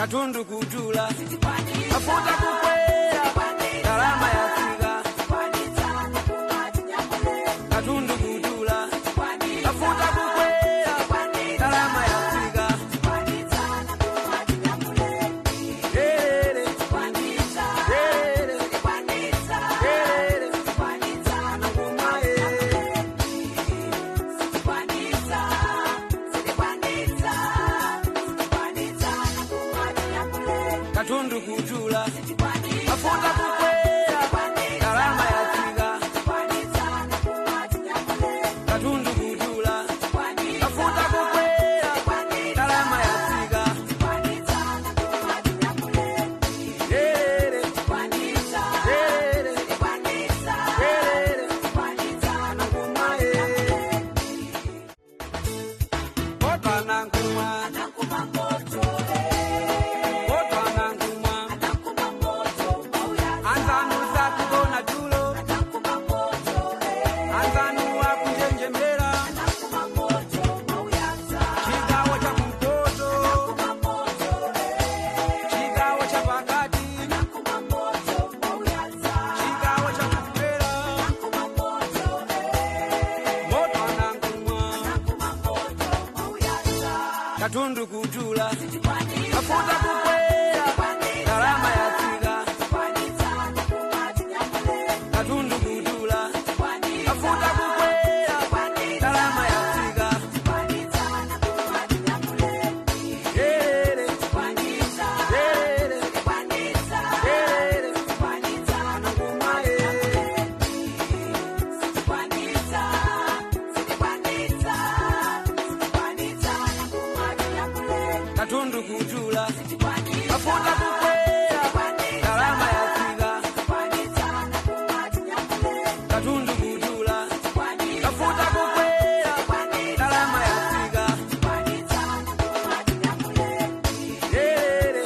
Katundu kudula, mafuta kukwera, ndalama yatsika. Katundu kudula, mafuta kukwera, ndalama yatsika. Erere, erere, erere, ananguma, eh. Katundu kudula, mafuta kukwera, ndalama yatsika. Katundu kudula, mafuta kukwera, ndalama yatsika. Erere, erere, erere, ananguma, eh. Kodwa nanguma, kodwa nanguma, anzanu sakubona tulo, anzanu akunjenjemera, chigawo cha kumpoto, chigawo cha pakati, chigawo cha kumwera, moto ananguma, katundu kudula, mafuta kukwera, ndalama yatsika. Katundu kudula, mafuta kukwera, ndalama yatsika. Erere, erere, erere, ananguma, eh. Katundu kudula, mafuta kukwera, ndalama yatsika. Katundu kudula, mafuta kukwera, ndalama yatsika. Erere,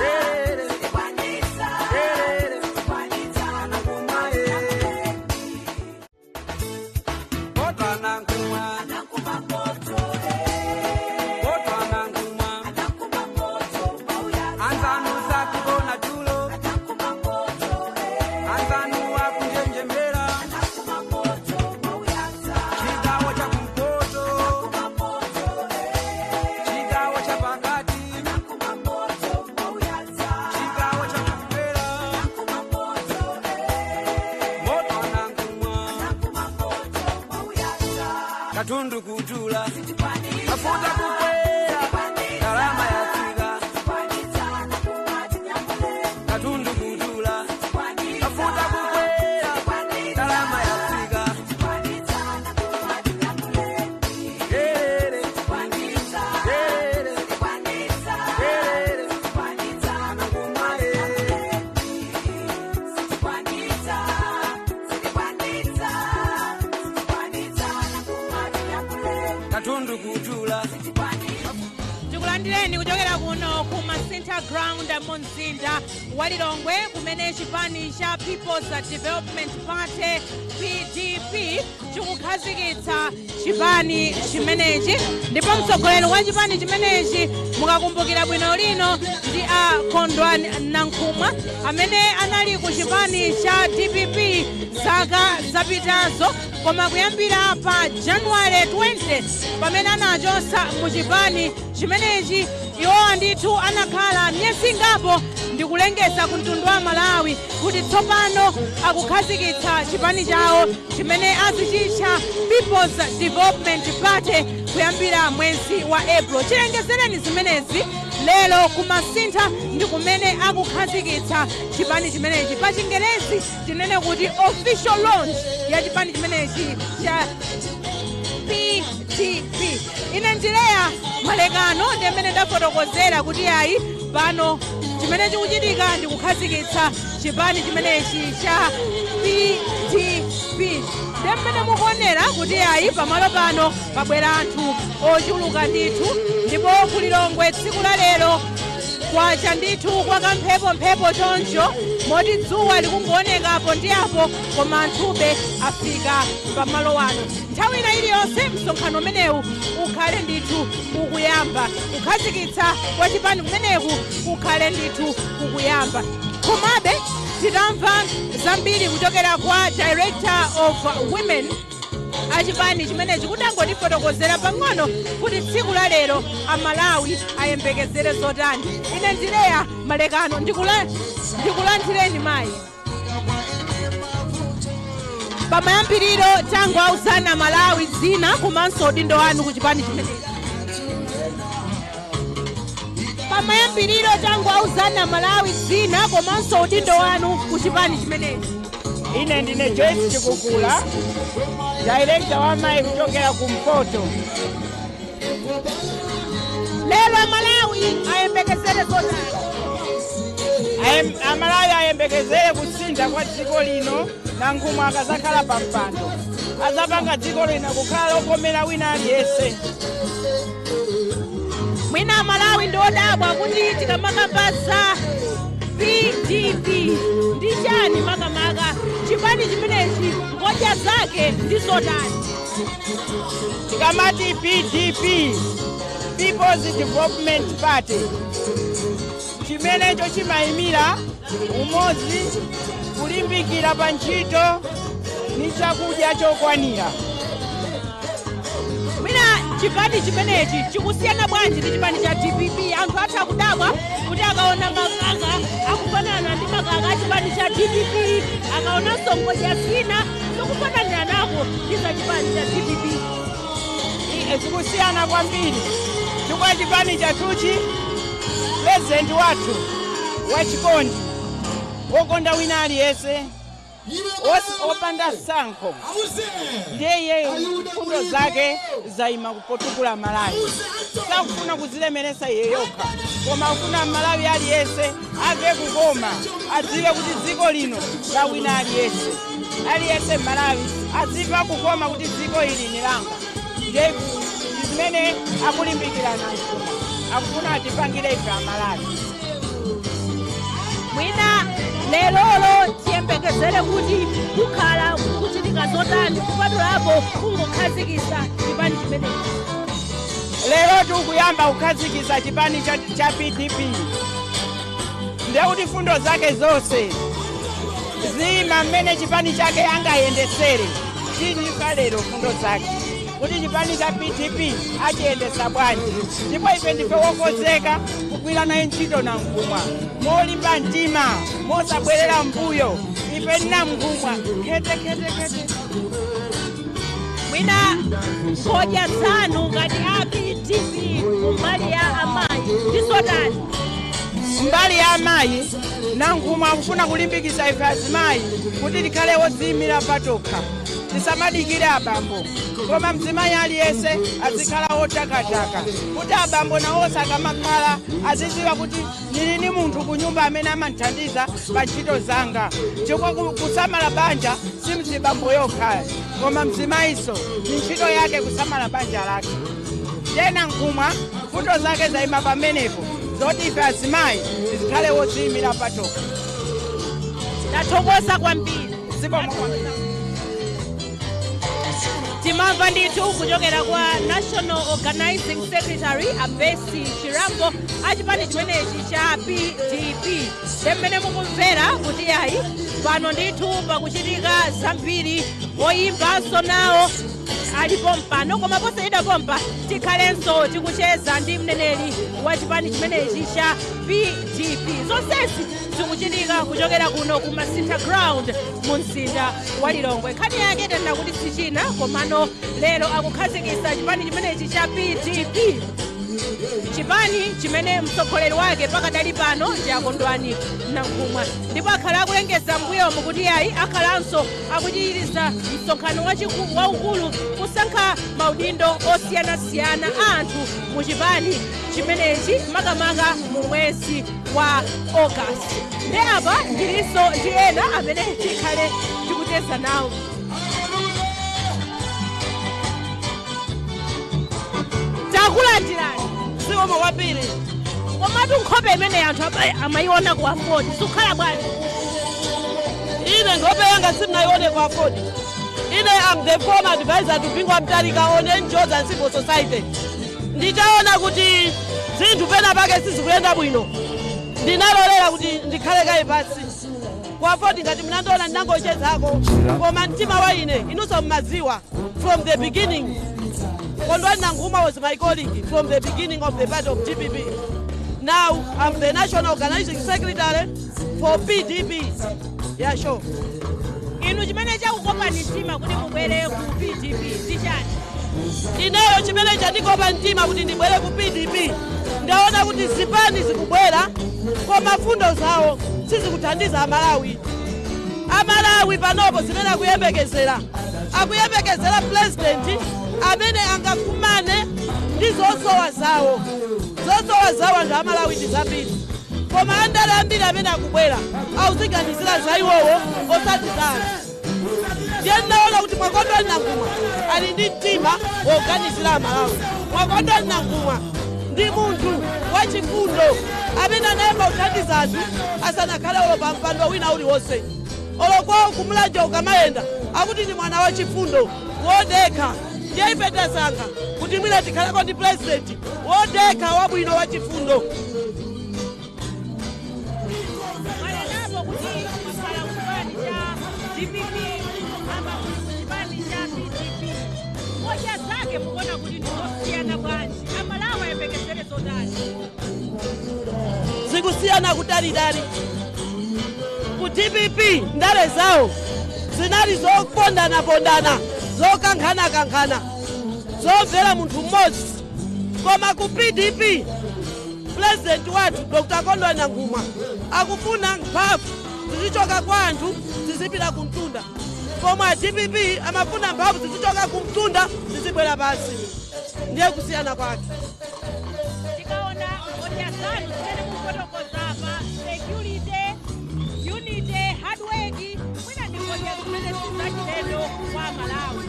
erere, erere, ananguma, eh. Kodwa nanguma, kodwa nanguma, anzanu sakubona tulo, anzanu akunjenjemera, chigawo cha kumpoto, chigawo cha pakati, chigawo cha kumwera, moto nanguma, katundu kudula, mafuta kukwera, ndalama yatsika. Katundu kudula, mafuta kukwera, ndalama yatsika. Erere, erere, erere, ananguma, eh. Katundu kudula. Tikulandireni kuchokera kuno ku Masintha Ground mu mzinda wa Lilongwe, kumene chipani cha People's Development Party, PDP, chikukhazikitsa chipani chimenechi. Ndipo mtsogoleri wa chipani chimenechi, mukakumbukira bwino lino, ndi a Kondwani Nankhumwa, amene anali ku chipani cha DPP zaka zapitazo, koma kuyambira pa January 20, pamene anachotsa mu chipani chimenechi, iwowa ndithu anakhala miyezi ingapo ndikulengeza ku mtundu wa Malawi kuti tsopano akukhazikitsa chipani chawo chimene azichitcha People's Development Party kuyambira mwezi wa April. Chilengezereni zimenezi, lero kumasintha ndi kumene akukhazikitsa chipani chimenechi. Pa Chingerezi tinene kuti official launch ya chipani chimenechi cha PDP. Ine ndileya Malekano, ndi amene ndafotokozera kuti ayi, pano chimene chikuchitika ndi kukhazikitsa chipani chimenechi cha PDP. Ndi mmene mukuonera kuti ayi, pamalo pano pabwera anthu ochuluka ndithu. Ndipo kulilongwe tsiku la lero kwacha ndithu kwa kamphepo mphepo, choncho Moti dzuwa likungoonekapo ndi apo, koma anthube afika pamalo wano. Nthawi ina iliyonse msonkhano umenewu ukhale ndithu ukuyamba, kukhazikitsa kwa chipani kumeneku kukhale ndithu kukuyamba. Komabe titamva zambiri kuchokera kwa Director of Women achipani chimenechi, kudangotifotokozera pang'ono kuti tsiku la lero Amalawi ayembekezere zotani. Ine ndileya Malekano, ndikulandireni mayi. Pamayambiriro tangu auzana Malawi zina komanso udindo wanu ku chipani chimenechi. Pamayambiriro tangu auzana Malawi zina komanso udindo wanu ku chipani chimenechi. Ine ndine Joyce Chikukula, director wa mayi kuchokera kumpoto. Lero Amalawi ayembekezere zotani? Amalawi ayembekezere kusintha kwa dziko lino. Nankhumwa akazakhala pa mpando, azapanga dziko lino kukhala lokomera wina aliyense. Mwina Amalawi ndi odabwa kuti tikamakamba za PDP ndi chani makamaka, chipani chimenechi ngodya zake ndi zotani? Tikamati PDP, People's Development Party, chimenecho chimayimira umodzi, kulimbikira pa ntchito ni chakudya chokwanira. Mwina chipani chimenechi chikusiyana bwanji ndi chipani cha DPP? Anthu atha kudabwa kuti akaona makaka akufanana ndi makaka a chipani cha DPP, akaonanso ngodya zina zikufananira nako ndi za chipani cha DPP. Zikusiyana kwambiri chifukwa chipani chathuchi, president wathu wachikondi, wokonda wina aliyense, opanda sankho, ndiye iyeyo mfundo zake zayima kupotukula Malawi. Sakufuna kuzilemeresa iye yokha, koma akufuna Malawi aliyense ave kukoma, adziwe kuti dziko lino la wina aliyense. Aliyense Malawi adziva kukoma kuti dziko ili ni langa. Ndiye zimene akulimbikira Nankhumwa, akufuna atipangire ife Amalawi. Mwina lerolo tiyembekezere kuti kukhala kuchitika zotani kupatulapo kungokhazikitsa chipani chimenechi? Lero tikuyamba kukhazikitsa chipani cha PDP, ndekuti fundo zake zonse ziyima mmene chipani chake angayendesere. Chinyika lero fundo zake kuti chipani cha PDP achiyendesa bwanji, ndipo ife ndife wokonzeka kugwira naye ntchito Nankhumwa molimba mtima, mosabwerera mbuyo. Ife Nankhumwa khete khete khete. Mwina ngodya zanu ngati a PDP kumbali ya amayi ndi zotani? Mbali ya amayi, Nankhumwa akufuna kulimbikitsa ife azimayi kuti tikhale wodziyimira patokha, tisamadikire abambo, koma mzimayi aliyense azikhala wotakataka, kuti abambo nawonso akamakhala azidziwa kuti ndili ni munthu ku nyumba amene amandithandiza pa ntchito zanga, chifukwa kusamala banja si mzibambo yokha, koma mzimayinso ni ntchito yake kusamala banja lake. Tena Nankhumwa mfundo zake zayima pamenepo zoti ife azimayi tizikhale wodziyimira patokha. Tathokoza kwambiri. Zikomo kwambiri. Timamva ndithu kuchokera kwa National Organizing Secretary Abesi Chirambo achipani chimenechi cha PDP. Mmene mukumvera kuti yayi, pano ndithu pakuchitika zambiri, oyimbanso nawo alipo mpano, koma posachedwa pompa tikhalenso tikucheza ndi mneneri wa chipani chimenechi cha PDP. Zonsezi zikuchitika kuchokera kuno ku Masintha Ground mu mzinda wa Lilongwe. Nkhani yake tenda kuti sichina, komano lero akukhazikitsa chipani chimenechi cha PDP, chipani chimene mtsogoleri wake pakadali pano ndi Akondwani Nankhumwa, ndipo akhala akulengeza mbuyomu kuti yayi, akhalanso akuchititsa msonkhano waukulu kusankha maudindo osiyanasiyana a anthu mu chipani chimenechi, makamaka mu mwezi wa August. Ndi apa ndilinso ndi ena amene tikhale tikucheza nawo. Takulandirani. Zikomo kwambiri. Komatu nkhope imene anthu amayiona ku Aford, zikukhala bwanji? Ine nkhope yanga simunayione kwa AFORD. Ine am the former advisor to Bingu wa Mutharika on NGOs and civil society. Nditaona kuti zinthu pena pake sizikuyenda bwino, ndinalolera kuti ndikhale kaye pasi kwa AFORD. Ngati mnandiona, ndinangochezako, koma mtima wa ine, inunso mmaziwa, from the beginning Kondwani Nankhumwa was my colleague from the beginning of the party of DPP. Now I'm the national organizing secretary for PDP. Yeah, sure. Inu chimene chakukopani mtima kuti mubwere ku PDP ndi chani? Ineyo chimene chandikopa mtima kuti ndibwere ku PDP, ndaona kuti zipani zikubwera koma fundo zawo sizikuthandiza Amalawi. Amalawi panopo zimene akuyembekezera, akuyembekezera president amene angakumane ndi zosowa zawo. Zosowa zawo anthu Amalawi ndi zambiri, koma andale ambiri amene akubwera akuziganizira za iwowo osati za anthu. Ndiye ndinaona kuti Mwakondwani Nankhumwa ali ndi mtima woganizira Amalawi. Mwakondwani Nankhumwa ndi munthu wachifundo amene anayamba kuthandiza anthu asanakhale olo pa mpando wina uliwonse. Olo kwawo kumulanje ukamayenda akuti ndi mwana wachifundo, wodekha. Ndiye ife tasankha kuti mwina tikhaleko ndi president wodekha, wabwino, wachifundo. Mwanenapo kuti mwakhala kuchipani cha DPP, ama kuli kuchipani cha PDP. Ngodya zake mukuona kuti ndizosiyana bwanji? Amalawi ayembekezere zotani? Zikusiyana kutalitali. Ku DPP ndale zawo zinali zopondana-pondana, zokankhana-kankhana, zomvera munthu mmodzi. Koma ku PDP, president wathu Dr Kondwani Nankhumwa akufuna mphamvu zizichoka kwa anthu zizipita ku mtunda, pomwe a DPP amafuna mphamvu zizichoka ku mtunda zizibwera pansi. Ndiye kusiyana kwake. Tikaona ngodya zanu zimene mukufotokoza pa security, unity, hard work, mwina ndi ngodya zimene sizachilendo kwa Malawi.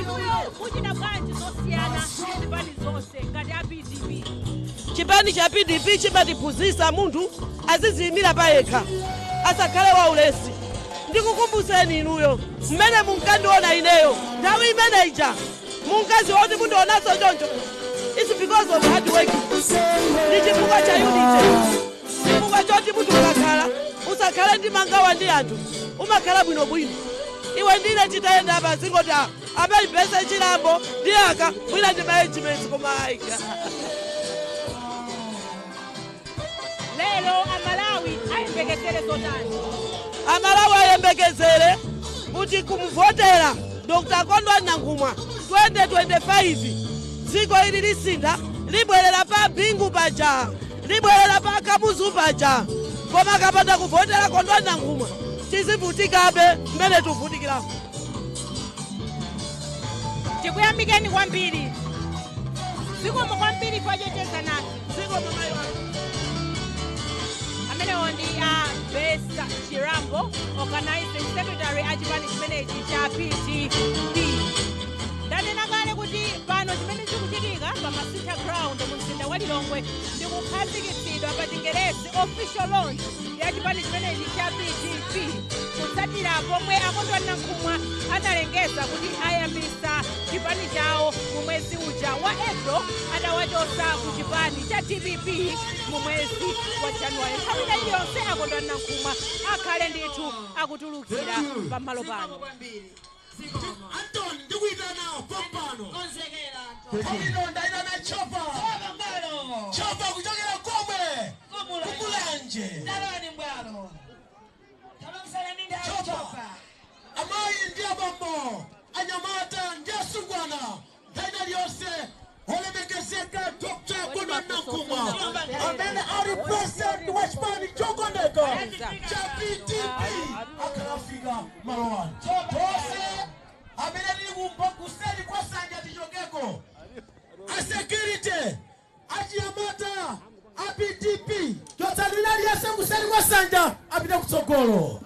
Inuyo muchita bwanji zosiyana ndi zipani zonse ngati a PDP? Chipani cha PDP chimatiphunzitsa munthu aziziyimira payekha, asakhale waulesi. Ndikukumbuseni inuyo, mmene munkandiona ineyo nthawi imene ija, munkaziwa kuti mundionanso choncho? It's because of hard work, ndi chifukwa cha unity, chifukwa choti munthu ukakhala usakhale ndi mangawa ndi anthu, umakhala bwinobwino. Iwe ndine titayenda apa zingoti amayipese chilambo ndi aka mwina ndi management, koma ayika. Lero Amalawi ayembekezere zotani? Amalawi ayembekezere kuti kumuvotera Dr Kondwani Nankhumwa 2025, dziko ili lisintha, libwerera pa Bingu paja, libwerera pa Kamuzu paja. Koma akapanda kuvotera Kondwani Nankhumwa, tizivutikabe mmene tikuvutikirapo. Tikuyamikeni kwambiri, zikomo kwambiri kwachocheza nafe. Zikomo, mayi wanga. Amenewo ndi a Besa Chirambo, organizing secretary a chipani chimenechi cha PDP. Ndanena kale kuti pano chimene chikuchitika pa Masintha Ground mu mzinda wa Lilongwe ndi kukhazikitsidwa, pa Chingerezi official launch, ya chipani chimenechi cha PDP, kutsatira pomwe Akondwani Nankhumwa analengeza kuti ayambisa chipani chawo mu mwezi uja wa April, atawachosa ku chipani cha DPP mu mwezi wa January. Nthawi ina iliyonse Akondwani Nankhumwa akhale ndithu akutulukira pamalo pano. Antony, ndikuitana pompano. Pamino ndaitana Chopa, Chopa kuchokera komwe Kumulanje. Chopa, amayi ndi abambo, anyamata ndi asungwana, nthawi iliyonse olemekezeka Dr Kondwani Nankhumwa amene ali president wa chipani chokondeka cha PDP akhalafika malowani. Tonse amene tili kumba kuseri kwa sanja tichokeko. A security, achinyamata a PDP, totsalira aliyense kuseri kwa sanja apite kutsogolo.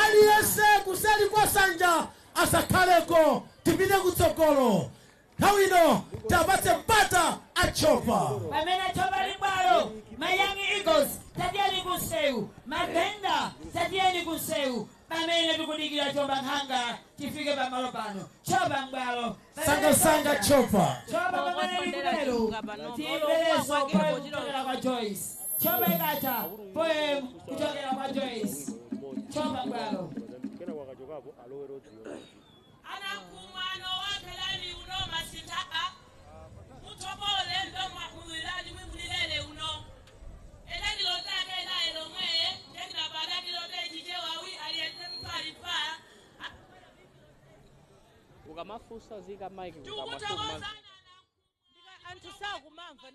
Aliyense kuseri kwa sanja asakhaleko, tipite kutsogolo. Nthawi ino tapatse mpata Achopa. Pamene Chopa libwalo, ma Young Eagles. Tatiyeni kunsewu, mavenda, tatiyeni kunsewu pamene tikudikira chomba nkhanga tifike pamalo pano. Chopa m'bwalo. Sangasanga chopa. Chopa pamene likutero tiyimbereso poem kuchokera kwa Joyce. Chopa ikatha poem kuchokera kwa Joyce. Chopa m'bwalo. Anakumano wakhelani uno masitha utobole ndo mwilani mwimulilele uno elakilotake naye lomweye ndekinapadakilota chichewawi aliyete mpali pa ukamafusa zika mike. Tikuthokozana. Anthu sakumamva.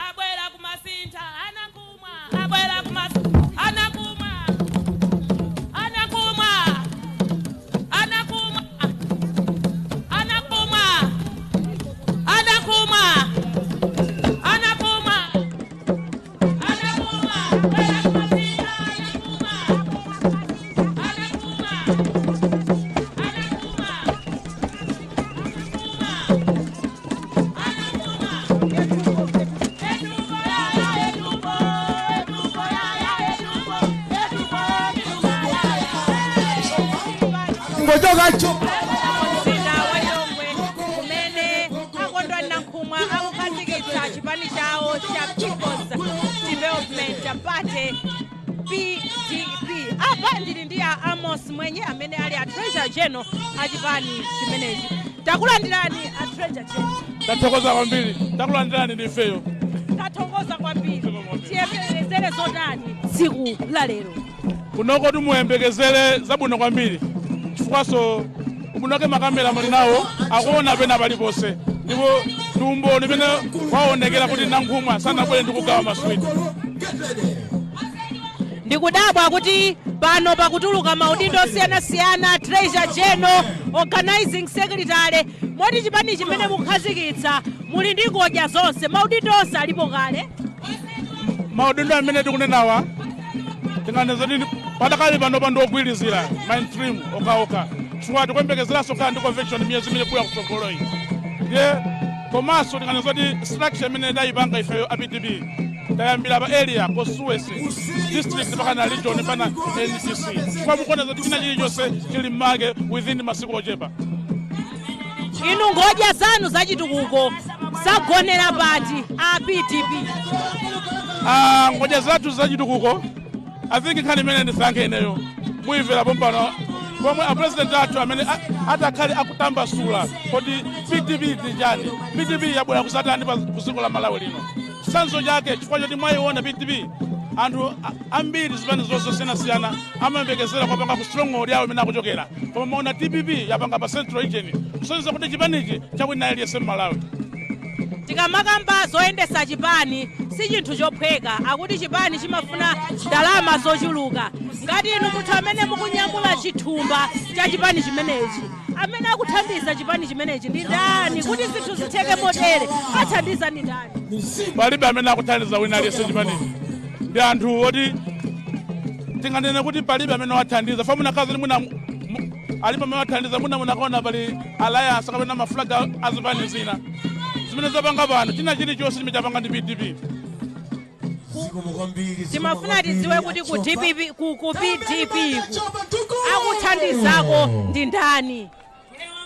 Abwera kumasintha anakumwa, abwera kumas anakumwa, anakumwa, anakumwa, anakumwa, anakumwa, anakumwa, anakumwa, abwera kumasintha anakumwa, anakumwa, anakumwa, anakumwa. Ngojoka chopa. Mzinda wa Lilongwe kumene akondwani Nankhumwa akukhazikitsa chipani chawo cha People's Development Party, PDP. Apa ndili ndi a Amos Mwenye amene ali a treasurer general a chipani chimenechi. Takulandirani, a treasurer general. Tathokoza kwambiri, takulandirani ndi ifeyo. Tathokoza kwambiri. Tiyembekezere zotani tsiku la lero? Kunoko timuyembekezere zabwino kwambiri, chifukwaso ubwino makamera muli nawo akuona pena paliponse, ndipo ndi umboni umene waonekera kuti Nankhumwa sanabwere ndi kugawa maswiti. Ndikudabwa kuti pano pakutuluka maudindo osiyanasiyana, treasurer general, organizing secretary, moti chipani chimene mukukhazikitsa muli ndi ngodya zonse, maudindo onse alipo kale. Maudindo amene tikunenawa tinganeza kuti padakali pano pa ndiogwirizira mainstream okhaokha, chifukwa tikuyembekezeranso khala ndi convention miyezi imene kuya kutsogoloyi. Ndiye komanso tinganeza kuti structure imene tayipanga ifeyo a PDP tayambira pa area, constituency, district, pakana region, pana NCC, chifukwa mukuona zoti china chilichonse chili mmake within masiku ochepa. Inu ngodya zanu zachitukuko zagonera pati, a PDP? Ah, ngodya zathu zachitukuko, I think nkhani imene ndisankhe ineyo muyimvera pompano pomwe a president athu amene atakhale akutambasula kuti PDP ndi chani, PDP yabwera kusatani pa ku dziko la Malawi lino. Chitsanzo chake, chifukwa choti mwayiona PDP, anthu ambiri zipani zosiyanasiyana amayembekezera kwapanga ku stronghold yawo imene akuchokera, koma maona DPP yapanga pa central region, kusonyeza kuti chipanichi chakwina aliyense m'Malawi. Tikamakamba zoyendesa chipani si chinthu chophweka, akuti chipani chimafuna ndalama zochuluka. Ngati inu munthu amene mukunyamula chithumba cha chipani chimenechi, amene akuthandiza chipani chimenechi ndi ndani kuti zinthu zitheke motere? Athandiza ndi ndani? Palibe amene akuthandiza wina aliyense. Chipanichi ndi anthu oti tinganene kuti palibe amene wathandiza. Fa munakhaza mwina alipo amene wathandiza, mwina munakaona pali alliance kapena maflaga azipani zina zimene zapanga pano. China chilichonse chimene chapanga ndi PDP. Timafuna tidziwe kuti ku DPP, ku PDP ku akuthandizako ndi ndani?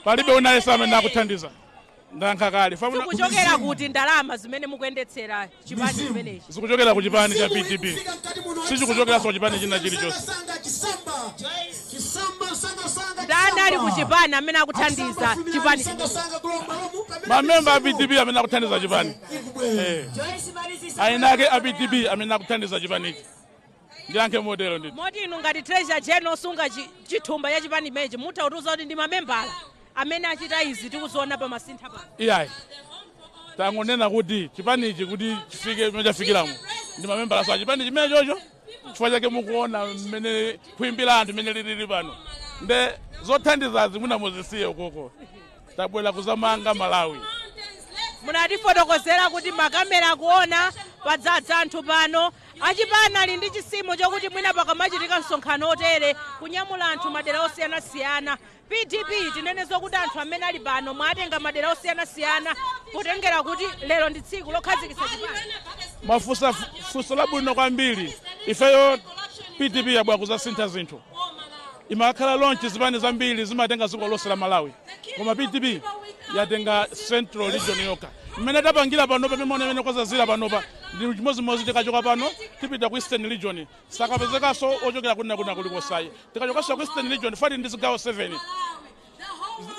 Palibe wina aliyense amene akuthandiza, ndayankha kale. Zikuchokera kuti ndalama zimene mukuyendetsera chipani chimenechi? Zikuchokera ku chipani cha PDP, sichikuchokeranso ku chipani china chilichonse. Ndani ali ku chipani amene akuthandiza chipani chimenechi? Mamemba a PDP amene akuthandiza chipani. Ainake a PDP amene akuthandiza chipanichi, ndiyankhe motero nditi. Moti inu ngati treasurer general osunga chithumba cha chipani chimenechi mutha kutiuza kuti ndi mamembala amene achita izi tikuziona pa Masintha pano? Iyayi, tangonena kuti chipanichi kuti chifike pamene chafikiramo ndi mamembala sa chipani chimene chocho, chifukwa chake mukuona mmene kuimbira anthu mmene lilili pano. Nde zothandizazi mwina muzisiye ukoko, tabwera kuzamanga Malawi. Munatifotokozera kuti makamera akuona, padzadza anthu pano. Achipani ali ndi chisimo chokuti mwina pakamachitika msonkhano otere kunyamula anthu madera osiyanasiyana. PDP tinene zokuti anthu amene ali pano mwatenga madera osiyanasiyana potengera kuti lero ndi tsiku lokhazikitsa chipani. Mafusa funso labwino kwambiri. Ifeyo PDP yabwera kuzasintha zinthu. Imakhala launch zipani zambiri zimatenga dziko lonse la Malawi, koma PDP yatenga Central Region yokha. Mmene tapangira panopa, pamene imene kwazazira panopa ndi chimodzimodzi. Tikachoka pano tipita ku Eastern Region, sakapezekanso ochokera kunena kuna kulikosayi. Tikachokanso ku Eastern Region, fati ndi zigawo 7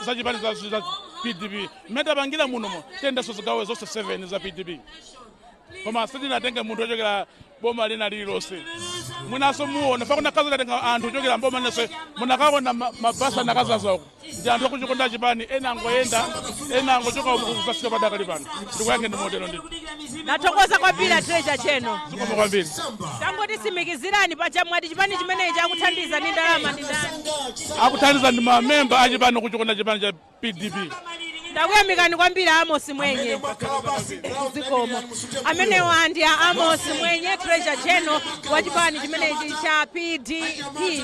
zachipani za PDP. Mmene tapangira munomo, tiyendanso zigawo zonse 7 za PDP, koma sitinatenge munthu ochokera boma lina lililonse. Mwinaso muona fakuna kazi tatenga anthu ochokera mboma linonse. Munakaona mabasa nakazazako ndi anthu akuchikonda chipani, ena angoyenda, ena angochoka uku kuzafika padakali pano. Ndikuyankhe ndi motero ndithu. Ndathokoza kwambiri, Treasurer General. Zikomo kwambiri. Tangotisimikizirani, paja mwati chipani chimenechi chakuthandiza ndi ndalama, ndi ndani? Akuthandiza ndi mamemba achipani kuchikonda chipani cha PDP. Ndakuyamikani kwambiri, Amos Mwenye. Zikomo. Amenewa ndi a Amos Mwenye, Treasurer General wa chipani chimenechi cha PDP,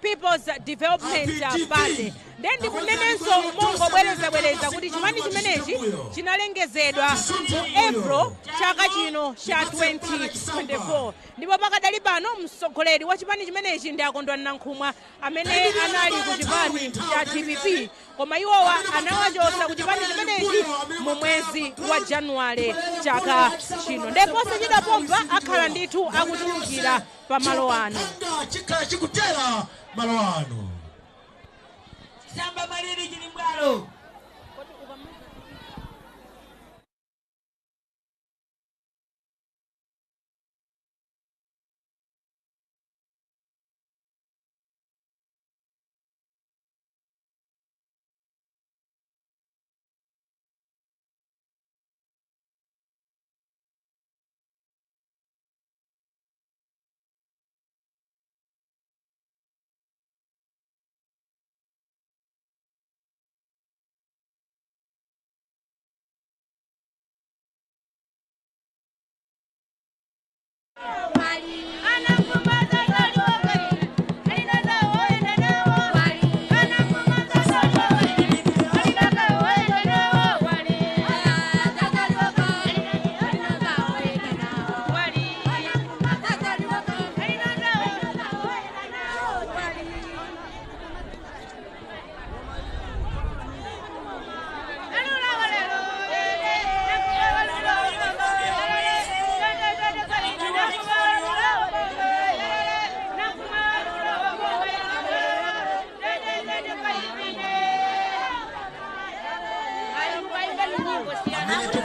People's Development Party. Then ndikunenenso mongobwerezabwereza kuti chipani chimenechi chinalengezedwa mu April chaka chino cha 2024, ndipo pakadali pano mtsogoleri wa chipani chimenechi ndi Akondwani Nankhumwa, amene anali ku chipani cha DPP, koma iwowa anawachosa ku chipani chimenechi mu mwezi wa Januwale chaka chino. Ndipo posachedwapompa akhala ndithu akutulukira pamalo ano. Chikhala chikutera malo ano. Samba maliri chili mbwalo.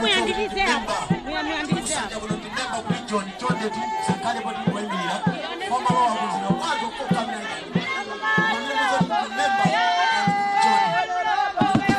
Muyandikize apa, muyandikize apa. Memba region, chonde tisakhale poti kuyimirira kwamalowa kuzina kwazo kokamira. Memba John.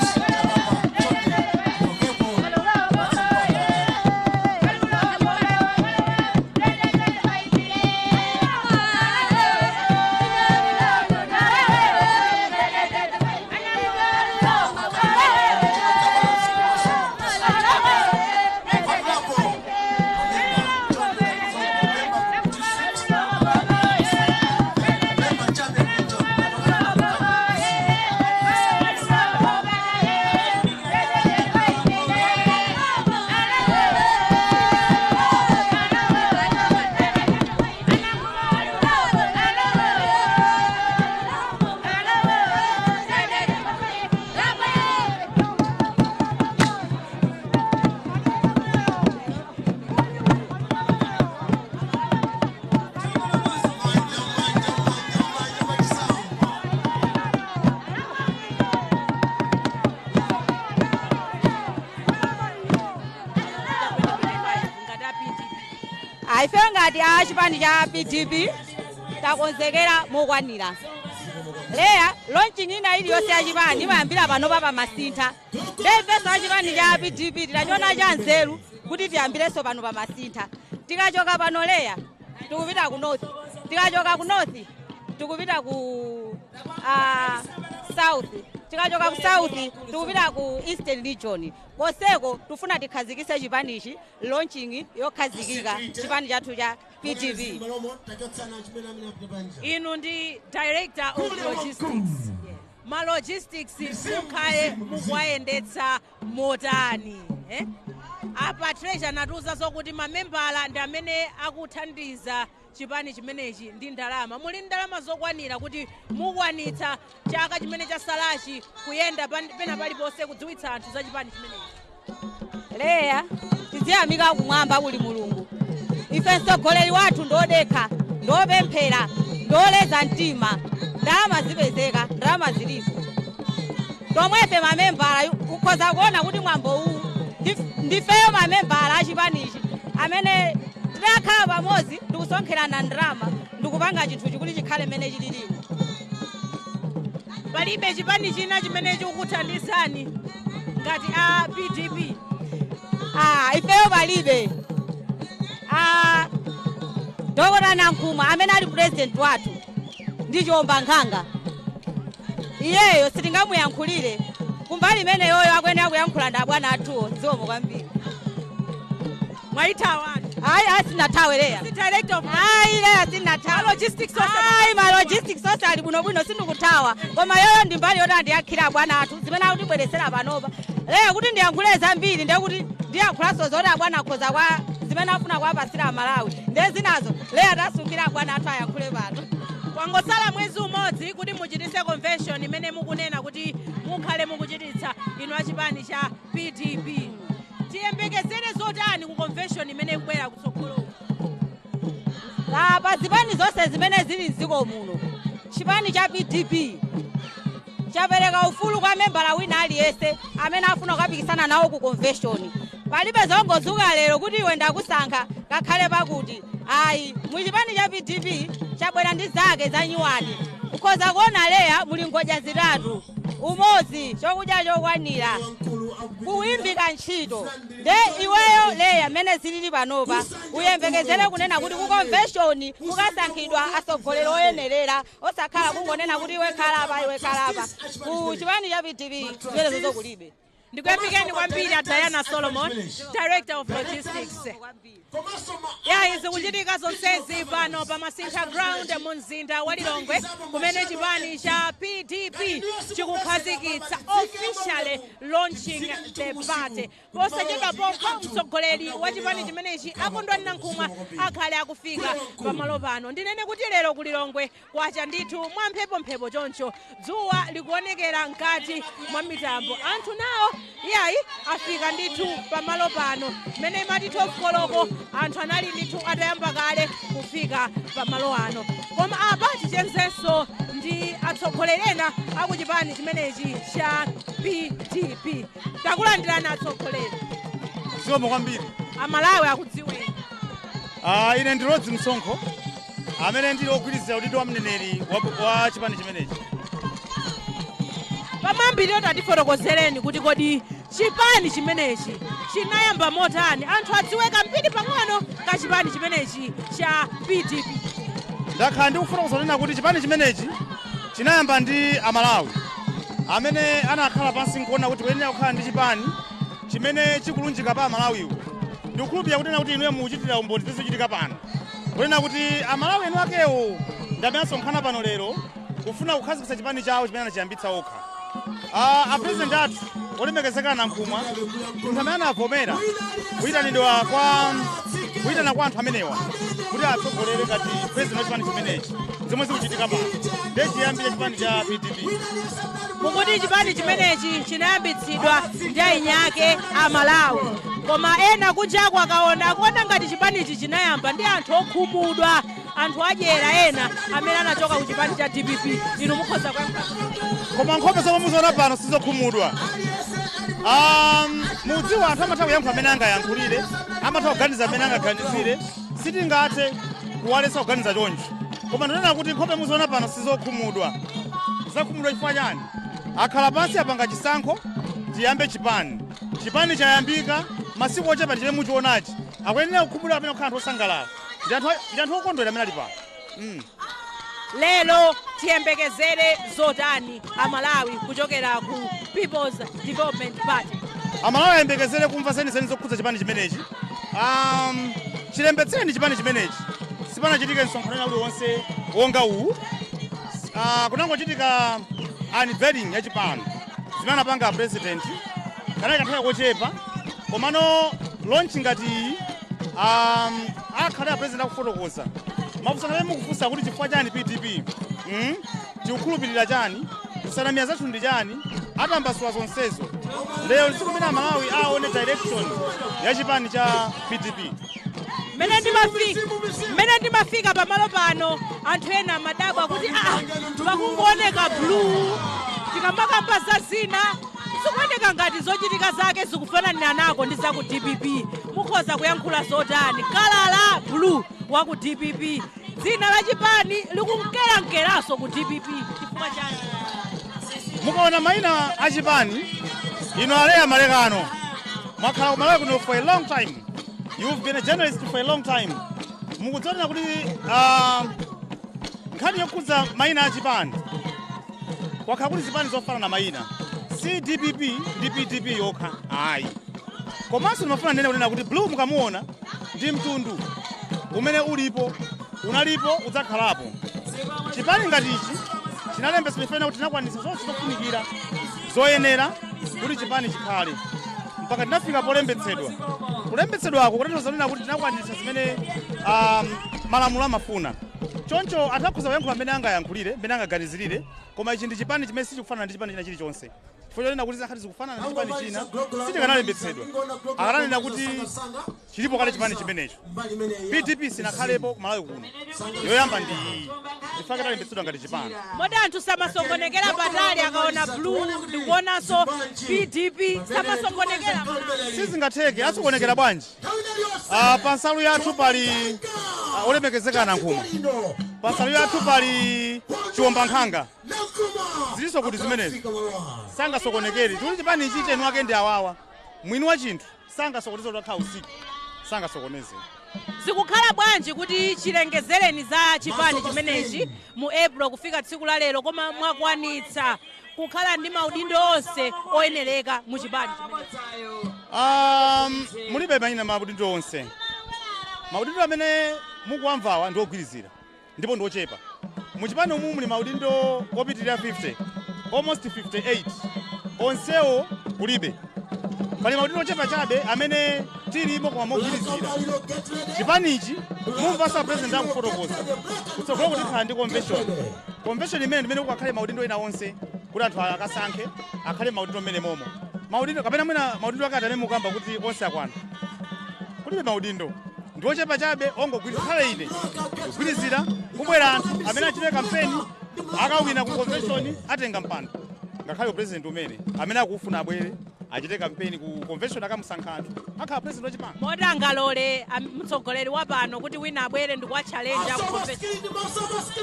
Ngati a PDP. Ife ngati a chipani cha PDP takonzekera mokwanira. Leya, launching ina iliyonse ya chipani imayambira panopa pamasintha. Ndefeso a chipani cha PDP tidachiona cha nzeru kuti tiyambirenso pano pamasintha. Tikachoka pano, leya, tikupita ku north. Tikachoka ku north tikupita ku south. Tikachoka ku south tikupita ku Eastern Region. Koseko tifuna tikhazikise chipanichi, launching yokhazikika chipani chathu cha PDP. Inu ndi director of logistics, ma logistics mukhale mukuwayendetsa motani, eh? Apa treasurer natiuza zokuti mamembala ndi amene akuthandiza chipani chimenechi ndi ndalama. Muli ndalama zokwanira kuti mukwanitsa chaka chimene chasalachi kuyenda pena paliponse kudziwitsa anthu za chipani chimenechi? Leya, tiziyamika kumwamba kuli Mulungu. Ife mtsogoleri wathu ndodekha, ndopemphera, ndoleza mtima. Ndalama zipezeka, ndalama zilipo. Tomwefe mamembala ukhoza kuona kuti mwambo uwu ndifeyo mamembala achipanichi amene tidakhala pamodzi ndikusonkherana ndalama ndikupanga chinthu chikuti chikhale mmene chililimu. Palibe chipani china chimene chikukuthandizani ngati a PDP? Ah, ifeyo palibe. Ah, Dokota Nankhumwa amene ali president wathu ndi chiwomba nkhanga, iyeyo sitingamuyankhulire kumbali imeneyoyo, akuyenera kuyankhula ndi abwana athuwo. Zikomo kwambiri. Mwayithawani? Ayi, asinathawe, Leya. Si director of Ayi, Leya, sinathawe. Ma logistics onse? Ayi, ma logistics onse ali bwinobwino, sindikuthawa, koma yoyo ndi mbali yoti andiyankhira abwana athu zimene akutibweresera panopa. Leya, kuti ndiyankhule zambiri ndekuti ndiyankhulanso zoti abwana akhoza kwa zimene afuna kuwapasira Amalawi, nde zinazo, Leya, tasungira abwana athu ayankhule pano. Kwangosala mwezi umodzi kuti muchitise convention imene mukunena kuti mukhale mukuchititsa inu achipani cha PDP. Tiyembekezere zotani ku convention imene ikubwera kutsogolo? Pa zipani zonse zimene zili mdziko muno, chipani cha PDP chapereka ufulu kwa membala wina aliyense amene afuna kukapikisana nawo ku convention. Palibe zongozuka lero kuti iwe ndakusankha kakhale pakuti, ayi. Muchipani cha PDP chabwera ndi zake za nyuwani. Ukhoza kuona, Leya, muli ngodya zitatu: umodzi, chokudya chokwanira, kuwimbika ntchito. Nde iweyo, Leya, mmene zilili panopa, uyembekezere kunena kuti ku convention kukasankhidwa atsogoleri oyenerera, osakhala kungonena kuti iwe khalapa, iwe khalapa. Ku chipani cha PDP zimenezo kulibe. Ndikuyamikeni kwambiri a Diana Solomon, director of logistics. Ya, izi kuchitika zonsezi pano pa Masintha Ground mu mzinda wa Lilongwe, kumene chipani cha PDP chikukhazikitsa, officially launching the party. Posachedwa pompa mtsogoleri wa chipani chimenechi, Akondwani Nankhumwa, akhale akufika pamalo pano. Ndinene kuti lero ku Lilongwe kwacha ndithu mwamphepomphepho choncho, dzuwa likuonekera mkati mwa mitambo. Anthu nawo iyayi afika ndithu pamalo pano. Mmene imati 12 koloko anthu anali ndithu atayamba kale kufika pamalo ano. Koma apa tichenzenso ndi atsogoleri ena akuchipani chimenechi cha PDP. Takulandirani, atsogoleri. Zikomo kwambiri. Amalawi akudziweni. Ah, ine ndi Rodzi Msonkho amene ndili ogwirizira udindo wa mneneri wa chipani chimenechi. Pamambiriro tatifotokozereni kuti kodi chipani chimenechi chinayamba motani, anthu adziwe kambiri pang'ono ka chipani chimenechi cha PDP. Ndakhala ndikufuna kunena kuti chipani chimenechi chinayamba ndi Amalawi amene anakhala pansi nkuona kuti kuyenera kukhala ndi chipani chimene chikulunjika pa Amalawiwo. Ndikukhulupirira kunena kuti inuyo mukuchitira umboni zizochitika pano, kunena kuti Amalawi enu akewo ndi amene asonkhana pano lero kufuna kukhazikitsa chipani chawo chimene anachiyambitsa okha. Ah, apresident athu olemekezeka Nankhumwa munthu amene anavomera kuyitanidwa kwa kuyitana kwa anthu amenewa kuti atsogolere ngati president wa chipani chimenechi, zomwe zikuchitika pano ndiye chiyambire chipani cha PDP. Mukuti chipani chimenechi chinayambitsidwa ndi ainyake Amalawi, koma ena kunjako akaona akuona ngati chipanichi chinayamba ndi anthu okhumudwa, anthu adyera ena amene anachoka ku chipani cha DPP. Inu mukhoza kuyankha? Koma nkhope zomwe muziona pano sizokhumudwa. Mudziwa anthu amatha kuyankhula amene angayankhulire, amatha kuganiza amene angaganizire. Sitingathe kuwaletsa kuganiza choncho, koma ndinena kuti nkhope muziona pano sizokhumudwa. Zakhumudwa chifukwa chani? Akhala pansi, apanga chisankho, tiyambe chipani. Chipani chayambika masiku ochepa, chimene muchionachi. Akuyenera kukhumudwa amene kukhala anthu osangalala ndi anthu okondwera amene ali pano. Lero tiyembekezere zotani Amalawi kuchokera ku People's Development Party? Amalawi ayembekezere kumva zenizeni zokhudza chipani chimenechi. Chilembetseni chipani chimenechi, sipanachitike msonkhano wina uliwonse wonga uwu. Kunangochitika unveiling ya chipani zimene anapanga president kanali kanthawi kochepa, komano launch ngati iyi, akhale a president akufotokoza mafunso amene mukufunsa kuti chifukwa chani PDP, tikukhulupirira chani, nsanamira zathu ndi chani. Atambasula zonsezo. Lero tsiku limene Amalawi aone direction ya chipani cha PDP. Mmene ndimafika pamalo pano, anthu ena amadabwa kuti aa, pakungooneka blue, tikamakamba za zina zikuoneka ngati zochitika zake zikufananira nako ndi za ku DPP. Mukhoza kuyankhula zotani? Colour blue wa ku DPP, dzina la chipani likumkeramkeranso ku DPP, chifukwa chani? Mukaona mayina a chipani ino, aleya malekano mwakhala kumalawi kuno for a long time, you've been a journalist for a long time, mukudziona kuti nkhani yokhudza mayina a chipani, kwakhala kuti zipani zofanana mayina, si DPP ndi PDP yokha ayi. Komanso ndimafuna nene kunena kuti blue mukamuona ndi mtundu umene ulipo, unalipo, udzakhalapo. Chipani ngati ichi chinalembetsa chifena kuti tinakwanitsa zonse zofunikira zoyenera kuti chipani chikhale, mpaka tinafika polembetsedwa. Kulembetsedwako kutanthauza kunena kuti tinakwanitsa zimene malamulo amafuna. Choncho atakhoza kuyankhula mmene angayankhulire, mmene angaganizirire, koma ichi ndi chipani chimene sichikufanana ndi chipani china chilichonse, chifukwa chonena kuti zakhati zikufanana ndi chipani china sitikanalembetsedwa. Akananena kuti chilipo kale chipani chimenecho. PDP sinakhalepo kumalawi kuno, yoyamba ndi iyi, chifukwa talembetsedwa ngati chipani. Moti anthu samasokonekera patali akaona blue ndikuonanso PDP, samasokonekera? Sizingatheke, asokonekera bwanji? Pa nsalu yathu pali olemekezeka Nankhumwa, pa nsalu yathu pali chiwombankhanga, zilinso kuti zimenezi sangasokonekere tikuti chipani ichi chenu ake ndi awawa. Mwini wa chinthu sangasokoneze, kuti akhala usiku sangasokoneze. Zikukhala bwanji kuti chilengezereni za chipani chimenechi mu April kufika tsiku la lero, koma mwakwanitsa kukhala ndi maudindo onse oyenereka mu chipani chimenechi? Mulibe mayina maudindo onse. Maudindo amene mukuwamvawa ndi ogwirizira ndipo ndi ochepa. Muchipani umu muli maudindo opitirira 50, almost 58. Onsewo kulibe, pali maudindo ochepa chabe amene tilimo koma mogwirizira. Chipanichi mumvanso president akufotokoza kutsogolo kuti khala ndi convention. Convention imene ndimene kukakhale maudindo ena onse kuti anthu akasankhe akhale maudindo mmene momo maudindo, kapena mwina maudindo akati amene mukamba kuti onse akwana, kulibe maudindo, ndi ochepa chabe ongogwirizira. Khale ine kugwirizira, kubwera anthu amene achite kampeni, akawina ku convention atenga mpando, ngakhale president umene amene akufuna abwere achite kampeni ku convention, akamusankha anthu, akhala president wachipani. Moti angalole mtsogoleri wa pano kuti wina abwere ndikuwatchalenja ku convention?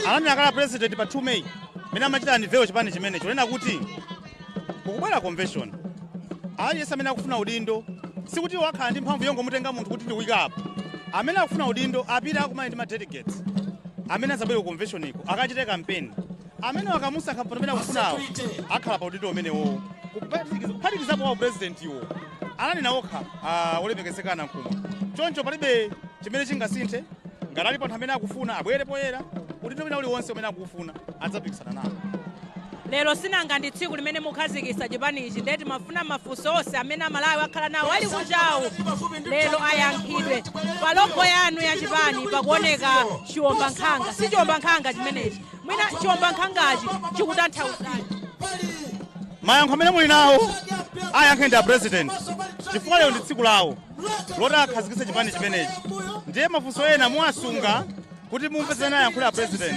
Anani akala president pa 2 May mene amachita unveil chipani chimenecho lena kuti kukubwera convention, aliyense amene akufuna udindo, sikuti wakhala ndi mphamvu yongomutenga munthu kuti ndiwike apo. Amene akufuna udindo apite akumane ndi ma delegates amene azabwere ku convention iko, akachite kampeni, amene akamusankha mpando amene akufunawo akhala pa udindo umenewo, kuphatikizapo wa president iwo ananena okha olemekezeka Nankhumwa. Choncho palibe chimene chingasinthe. Ngati alipo anthu amene akufuna abwere poyera, udindo wina uliwonse umene akufuna adzapikisana nawo. Lero sinanga ndi tsiku limene mukhazikitsa chipanichi, ndeti mafuna mafunso onse amene Amalawi akhala nawo ali kunjawo lero ayankhidwe. Pa logo yanu ya chipani pakuoneka chiwombankhanga, si chiwombankhanga chimenechi? Mwina chiwombankhangachi chikutanthauzani? Mayankho amene muli nawo ayankhe ndi a president, chifukwa lero ndi tsiku lawo loti akhazikitse chipani chimenechi. Ndiye mafunso ena muwasunga kuti mumve zimene ayankhula a president.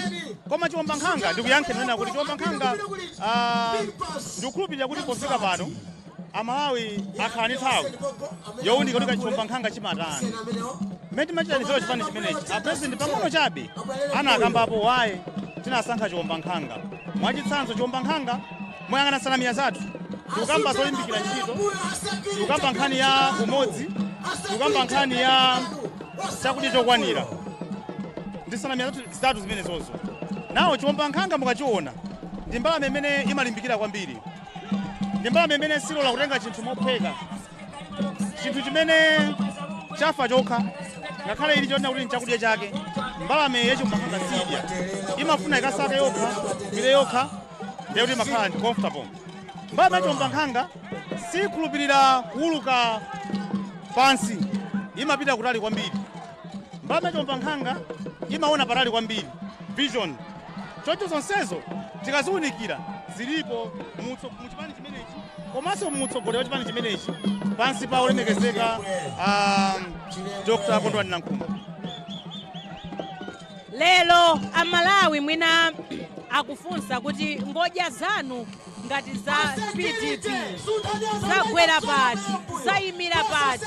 Koma chiwombankhanga, ndikuyankhe nena kuti chiwombankhanga, ndikukhulupirira kuti pofika pano Amalawi akhala ndi nthawi yowunika kuti chiwombankhanga chimatani. Mmene timachita chipani chimenechi, a president pang'ono chabe anakambapo waye tinasankha chiwombankhanga. Mwachitsanzo, chiwombankhanga moyang'ana nsanamira zathu, tikukamba zolimbikira ntchito, tikukamba nkhani ya umodzi, tikukamba nkhani ya chakudya chokwanira, ndi nsanamira zathu zitatu zimenezozo. Nawo chiwombankhanga mukachiona ndi mbalame imene imalimbikira kwambiri, ndi mbalame imene silola kutenga chinthu mophweka, chinthu chimene chafa chokha ngakhale ili chonena kuti nchakudya chake. Mbalame yachiwombankhanga sidya, imafuna ikasake yokha, ile yokha, ndiye kuti imakhala ndi comfortable. Mbalame yachiwombankhanga sikhulupirira kuwuluka pansi, imapita kutali kwambiri. Mbalame yachiwombankhanga imaona patali kwambiri, vision. Choncho zonsezo tikaziwunikira zilipo mu chipani chimenechi komanso mutsogoleri wa chipani chimenechi pansi pa olemekezeka Dr. Kondwani Nankhumwa. Lero Amalawi mwina akufunsa kuti ngodya zanu ngati za PDP zagwera pati, zayimira pati,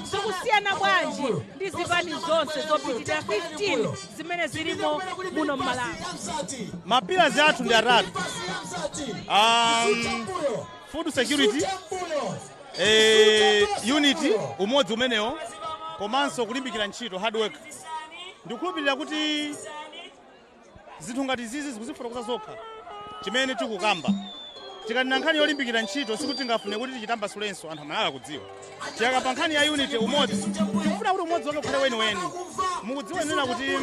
zikusiyana bwanji ndi zipani zonse zopitirira 15 zimene zilimo muno m'Malawi? Ma pillars athu ndi atatu: food security, unity, umodzi umenewo, komanso kulimbikira ntchito, hard work. Ndikukhulupirira kuti zinthu ngati zizi zikuzifotokoza zokha chimene tikukamba. Tikanena nkhani yolimbikira ntchito, sikuti tingafune kuti tichitambasulenso, anthu amalala kudziwa. Tikakamba nkhani ya unity, umodzi, tikufuna kuti umodzi wake ukhale weniweni. Mukudziwa nena kuti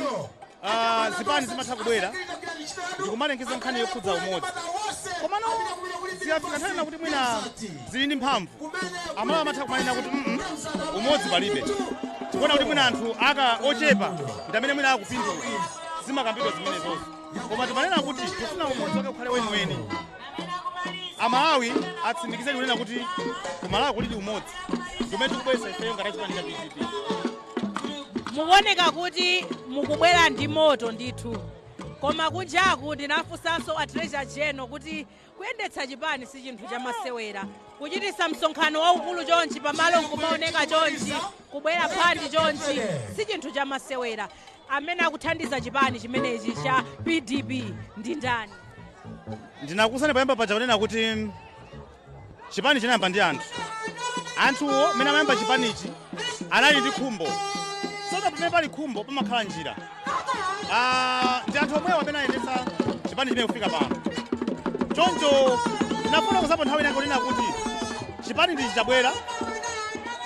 zipani zimatha kubwera ndikumalengeza nkhani yokhudza umodzi, komano zikafika nthawi kuti mwina zili ndi mphamvu, amalawi amatha kumanena kuti umodzi palibe, tikuona kuti mwina anthu aka ochepa ndi amene mwina akupindula. Zimakambidwa zimenezozo, koma timanena kuti tifuna umodzi wake ukhale weniweni. Amalawi atsimikizeni kunena kuti kumalawi kulidi umodzi ndimene tikubweretsa ifeyo ngati chipani cha PDP. Mukuoneka kuti mukubwera ndi moto ndithu, koma kunjaku ndinafunsanso a Treasurer General kuti kuyendetsa chipani si chinthu chamasewera, kuchitisa msonkhano waukulu chonchi, pamalo nkumaoneka chonchi, kubwera phandi chonchi, si chinthu chamasewera. Amene akuthandiza chipani chimenechi cha PDP ndi ndani? Ndinakusani payamba paja kunena kuti chipani chinayamba ndi anthu. Anthuwo mmene amayamba chipanichi anali ndi khumbo. Tsono pamene pali khumbo pamakhala njira. Ndi anthu omwewo amene ayendetsa chipani chimene kufika pano. Choncho ndinafuna kuzapo nthawi inake kunena kuti chipani ndichi chabwera,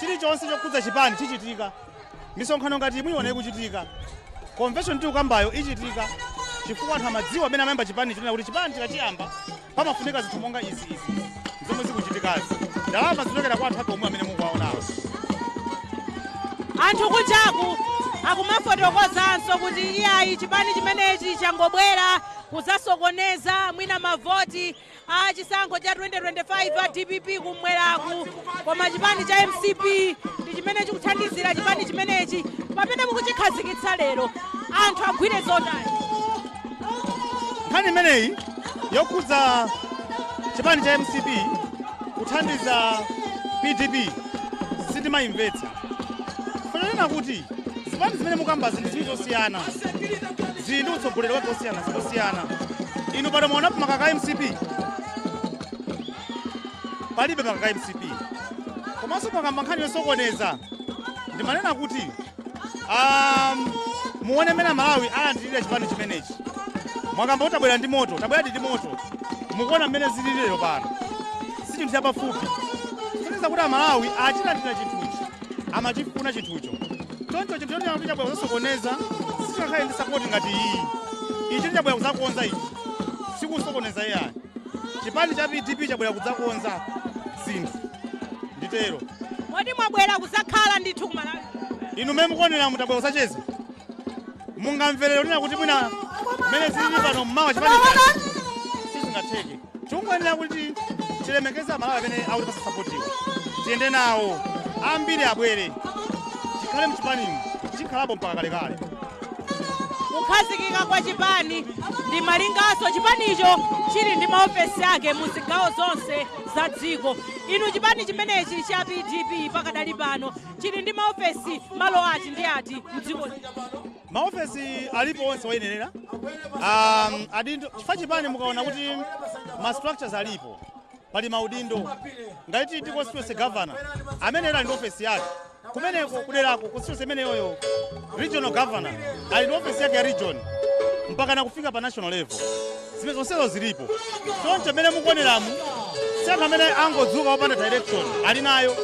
chilichonse chokhudza chipani chichitika. Misonkhano ngati muyiona ikuchitika, convention tikukambayo ichitika, chifukwa anthu amadziwa amene amayamba chipani chinena kuti chipani chikachiyamba pamafunika zinthu monga izi, izi zomwe zikuchitikazi. Ndalama zichokera kwa anthu ake omwe amene mukuwaonawo. Anthu kunjaku akumafotokozanso kuti iyayi, chipani chimenechi changobwera kuzasokoneza mwina mavoti a chisankho cha 2025 a DPP kumweraku, koma chipani cha MCP ndi chimene chikuthandizira chipani chimenechi. Pamene mukuchikhazikitsa lero, anthu agwire zotani? Nkhani imeneyi yokhudza chipani cha MCP kuthandiza PDP sindimayimvetsa. Fananena kuti zipani zimene mukambazi ndi ziwiri zosiyana, zili ndi utsogoleri wake osiyana, zikosiyana. Inu pano muonapo makaka a MCP? Palibe makaka a MCP. Komanso pakamba nkhani yosokoneza, ndimanena kuti muone mmene Malawi alandirira chipani chimenechi. Mwakamba kuti tabwera ndi moto, tabwera ndi moto. Mukuona mmene zilili lero pano, si chinthu chapafupi. Kusonyeza kuti Amalawi achilandira chinthuchi, amachifuna chinthucho. Choncho chinthu chonena kuti chabwera kuzasokoneza sichingakhale ndi support ngati iyi. Ichi chabwera kuzakonza, ichi sikusokoneza iyayi. Chipani cha PDP chabwera kudzakonza zinthu, nditero. Moti mwabwera kuzakhala ndithu kumalawi? Inu mmene mukuonera, mutabwera kusacheza, mungamverere kunena kuti mwina mmene zilili pano mmawa chipani chacho sizingatheke. Tikungoyenera kuti tilemekeze Amalawi amene akutipasa support iwo, tiyende nawo, ambiri abwere, tikhale mchipanimu, tikhalapo mpaka kalekale. Kukhazikika kwa chipani ndi malingaso chipanicho chili ndi maofesi ake mu zigawo zonse za dziko. Inu chipani chimenechi cha PDP pakadali pano chili ndi maofesi malo ati ndi ati mdziko? Maofesi alipo onse oyenerera, adindo, chifukwa chipani mukaona kuti ma structures alipo, pali maudindo. Ngati ndi constituency governor amene ali ndi ofesi yake kumeneko kuderako, constituency imeneyoyo, regional governor ali ndi ofesi yake ya region. mpaka nakufika pa national level. Zimene zonsezo zilipo. Choncho mmene mukuoneramu, si anthu amene angodzuka wopanda direction. Ali nayo,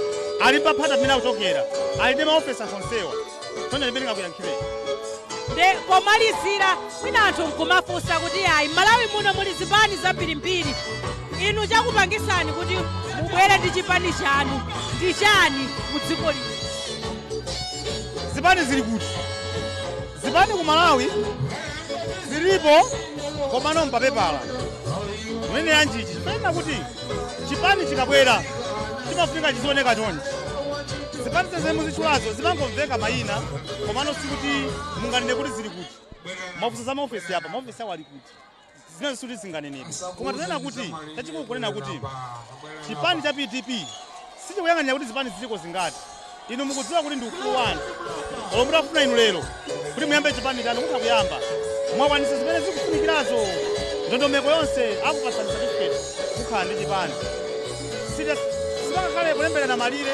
ali paphata pamene akuchokera, ali ndi maofesi onsewa. Choncho limene ngakuyankhireni. Nde pomalizira, mwina anthu nkumafunsa kuti ayi, Malawi muno muli zipani zambirimbiri, inu chakupangisani kuti mubwere ndi chipani chanu ndi chani mu dziko lino? Zipani zili kuti? Zipani ku Malawi zilipo, komano mpapepala mwene yanjichi chifanena kuti chipani chikabwera chimafunika chizioneka chonchi. Zipani zimene muzitchulazo zimangomveka mayina, komano sikuti munganene kuti zili kuti. Maofisi za maofesi apa, maofesi awo ali kuti? Zimene sikuti zinganenedwe. Koma tinena kuti chachikulu kunena kuti chipani cha PDP sichikuyang'anira kuti zipani ziliko zingati. Inu mukudziwa kuti ndi ufulu wanu. Olo mutafuna inu lero kuti muyambe chipani chanu, mutha kuyamba. Mwakwanitsa zimene zikufunikirazo, ndondomeko yonse, akupatsani certificate, mukhala ndi chipani. Sipangakhale kulemberana malire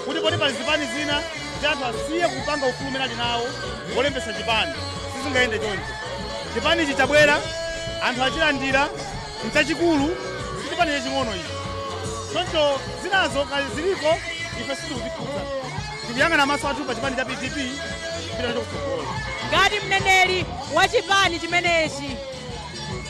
kuti poti pali zipani zina ndi anthu asiye kupanga ufulu umene ali nawo wolembesa chipani. Sizingayende choncho. Chipani ichi chabwera, anthu achilandira, nchachikulu, si chipani chaching'ono ichi. Choncho zinazo kali ziliko, ife sitikuzikhudza. Tikuyang'ana maso athu pa chipani cha PDP, kupita nacho kutsogolo. Ngati mneneri wa chipani chimenechi,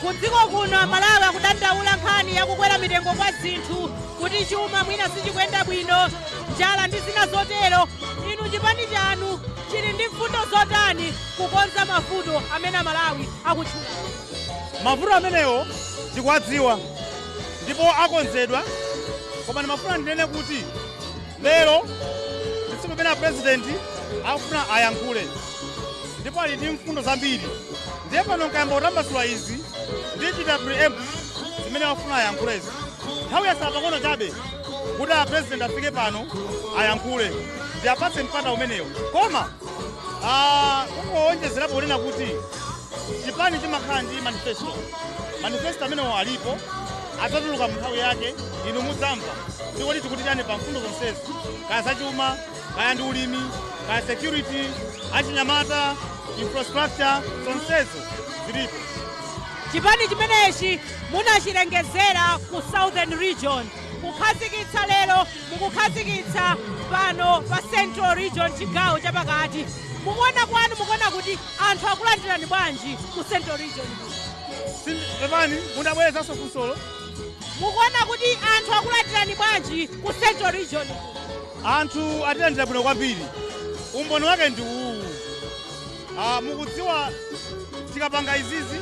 ku dziko kuno Amalawi akudandaula nkhani yakukwera mitengo kwa zinthu, kuti chuma mwina sichikuyenda bwino, njala ndi zina zotero. Inu chipani chanu chili ndi mfundo zotani kukonza mavuto amene Amalawi akutchula? Mavuto amenewo tikuwadziwa ndipo akonzedwa, koma ndimafuna ndinene kuti lero ndi tsiku limene president akufuna ayankhule, ndipo ali ndi mfundo zambiri. Ndiye pano nkayamba kutambasula izi, ndichita preempt zimene afuna ayankhulezi. Nthawi yasala pang'ono chabe kuti a president afike pano ayankhule, ndiapatse mpata umenewo. Koma kungowonjezerapo kunena kuti chipani chimakhala ndi manifesto. Manifesto amenewo alipo, adzatuluka mu nthawi yake. Inu mudzamva ndikuti tikuti chani pa mfundo zonsezi, kaya zachuma, kaya ndi ulimi, kaya security, achinyamata, infrastructure, zonsezo zilipo. Chipani chimenechi munachilengezera ku Southern Region, kukhazikitsa lero mukukhazikitsa pano pa Central Region, chigawo chapakati. Mukuona kwanu, mukuona kuti anthu akulandirani bwanji ku Central Region? Pepani, mundabwerezanso funsolo? Mukuona kuti anthu akulandirani bwanji ku Central Region? Anthu atilandira bwino kwambiri. Umboni wake ndi uwu. Mukudziwa tikapanga izizi,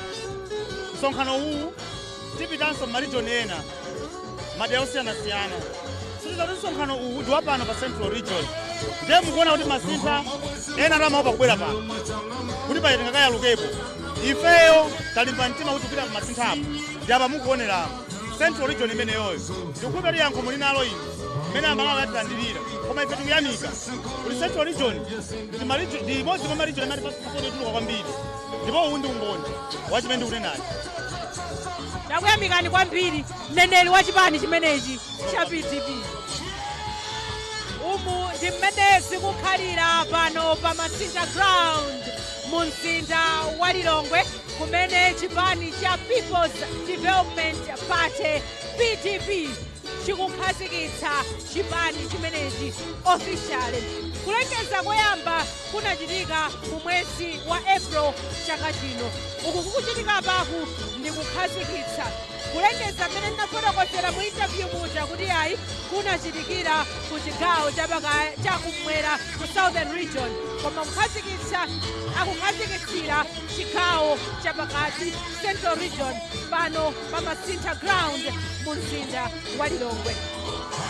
msonkhano uwu, tipitanso m'marijoni ena, madera osiyanasiyana. Sitiza kuti msonkhano uwu ndi wapano pa Central Region, ndiye mukuona kuti masintha ena atamaopa kubwera pano kuti paja tingakayalukepo. Ifeyo talimba mtima kuti kupita kumasintha apo ndi apa mukuonera Central Region imeneyoyo. Ndikukhulupirira kuti yankho muli nalo inu mmene Amalawi atilandirira, koma ife tikuyamika kuti Central Region ndi imodzi mwa marijoni amene atipatsa yochuluka kwambiri, ndipo uwu ndi umboni wa chimene ndikunenachi. Takuyamikani kwambiri, mneneri wa chipani chimenechi cha PDP. Umu ndi mmene zikukhalira pano pa Masintha Ground mu mzinda wa Lilongwe, kumene chipani cha People's Development Party, PDP, chikukhazikitsa chipani chimenechi officially. Kulengeza koyamba kunachitika mu mwezi wa April chaka chino. Uku kukuchitika paku ndi kukhazikitsa. Kulengeza mmene ndinafotokozera mu interview muja kuti ayi, kunachitikira ku chigawo chakumwera, ku Southern Region, koma kukhazikitsa akukhazikitsira chigawo chapakati, Central Region, pano pa Masintha Ground mu mzinda wa Lilongwe.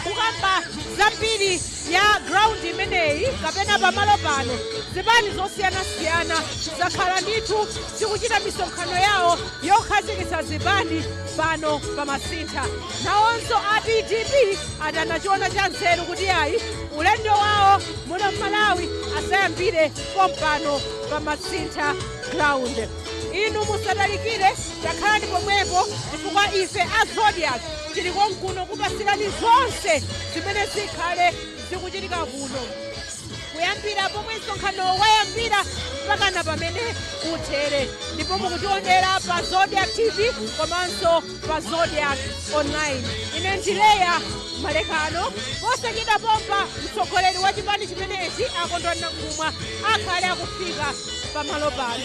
Kukamba zambiri ya ground imeneyi kapena pamalo pano, zipani zosiyanasiyana zakhala ndithu zikuchita misonkhano yawo yokhazikitsa zipani pano pa Masintha. Nawonso a PDP atanachiona cha nzeru kuti ayi, ulendo wawo muno Mmalawi asayambire pompano pa Masintha Ground. Inu musatalikire, takhalani pomwepo, chifukwa ife a Zodiak tili konkuno kupasirani zonse zimene zikhale zikuchitika kuno. Kuyambira pomwe msonkhano wayambira mpakana pamene uthere. Ndipo mukutionera pa Zodiac TV komanso pa Zodiac Online. Ine ndileya Malekano. Posachedwa pompa mtsogoleri wa chipani chimenechi Akondwani Nankhumwa akhale akufika pamalo pano.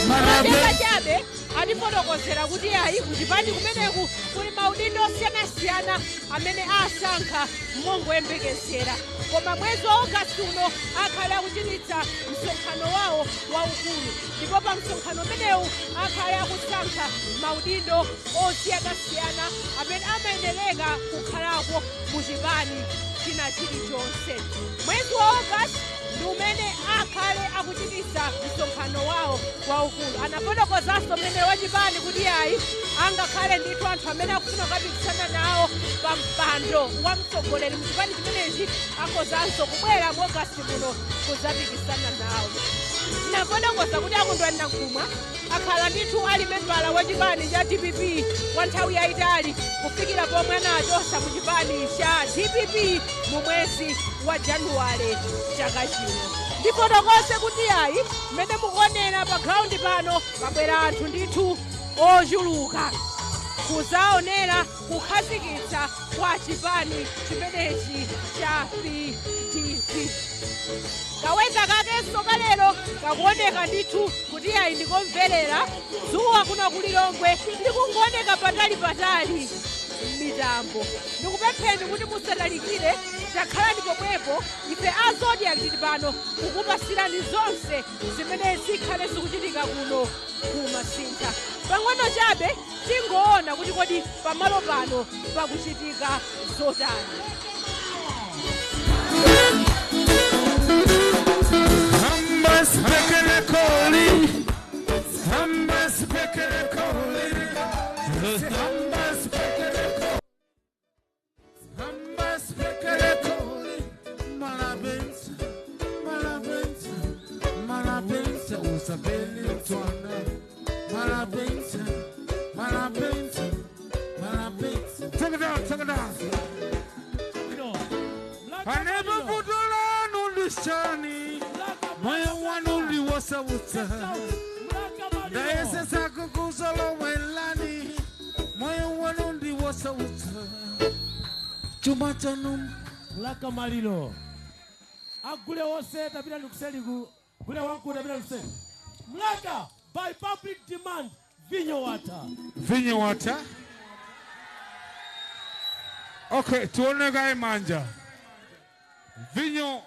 Matenga chabe atifotokozera kuti ayi, kuchipani kumeneku kuli maudindo osiyanasiyana amene asankha mongoyembekezera, koma mwezi wa Ogasiti uno akhale akuchititsa msonkhano wawo waukulu, ndipo pa msonkhano umenewu akhale akusankha maudindo osiyanasiyana amene amayenereka kukhalako mu chipani china chilichonse. Mwezi wa Ogasiti ndi umene akhale akuchititsa msonkhano wawo waukulu. Anafotokozanso mmene wachipani kuti ayi, angakhale ndithu anthu amene akufuna kukapikisana nawo pa mpando wa mtsogoleri mchipani chimenechi akhozanso kubwera mu Ogasiti muno kudzapikisana nawo. Nafotokoza kuti Akondwani Nankhumwa akhala ndithu ali membala wa chipani cha DPP kwa nthawi yayitali, kufikira pomwe anachosa mu chipani cha DPP mu mwezi wa Januwale chaka chino. Ndifotokoze kuti ayi, mmene mukuonera pa ground pano, pabwera anthu ndithu ochuluka kuzaonera kukhazikitsa kwa chipani chimenechi cha PDP. Kaweza kakenso kalero kakuoneka ndithu kuti ayi, ndikomverera. Dzuwa kuno kuLilongwe likungooneka patali patali m'mitambo. Ndikupempheni kuti musatalikire, takhalani pomwepo. Ife a Zodiac tili pano kukupasirani zonse zimene zikhale zikuchitika kuno kuMasintha. Pang'ono chabe tingoona kuti kodi pamalo pano pakuchitika zotani. Hamba spekele koli, hamba spekele koli, hamba spekele koli, hamba spekele koli, malabenta, malabenta, malabenta, usabeli mtwana, malabenta, malabenta, malabenta. Take it down, take it down. I never put on ndishani moyo wanu ndiwosauta, ndayesesa kukusolowelani, moyo wanu ndiwosauta, chuma chanu. Mulaka Maliro, agule wose tapita ndikuseli ku gule wangu, tapita ndikuseli. Mlaka, by public demand, vinyo wata. Vinyo wata. Okay, tuone kae manja vinyo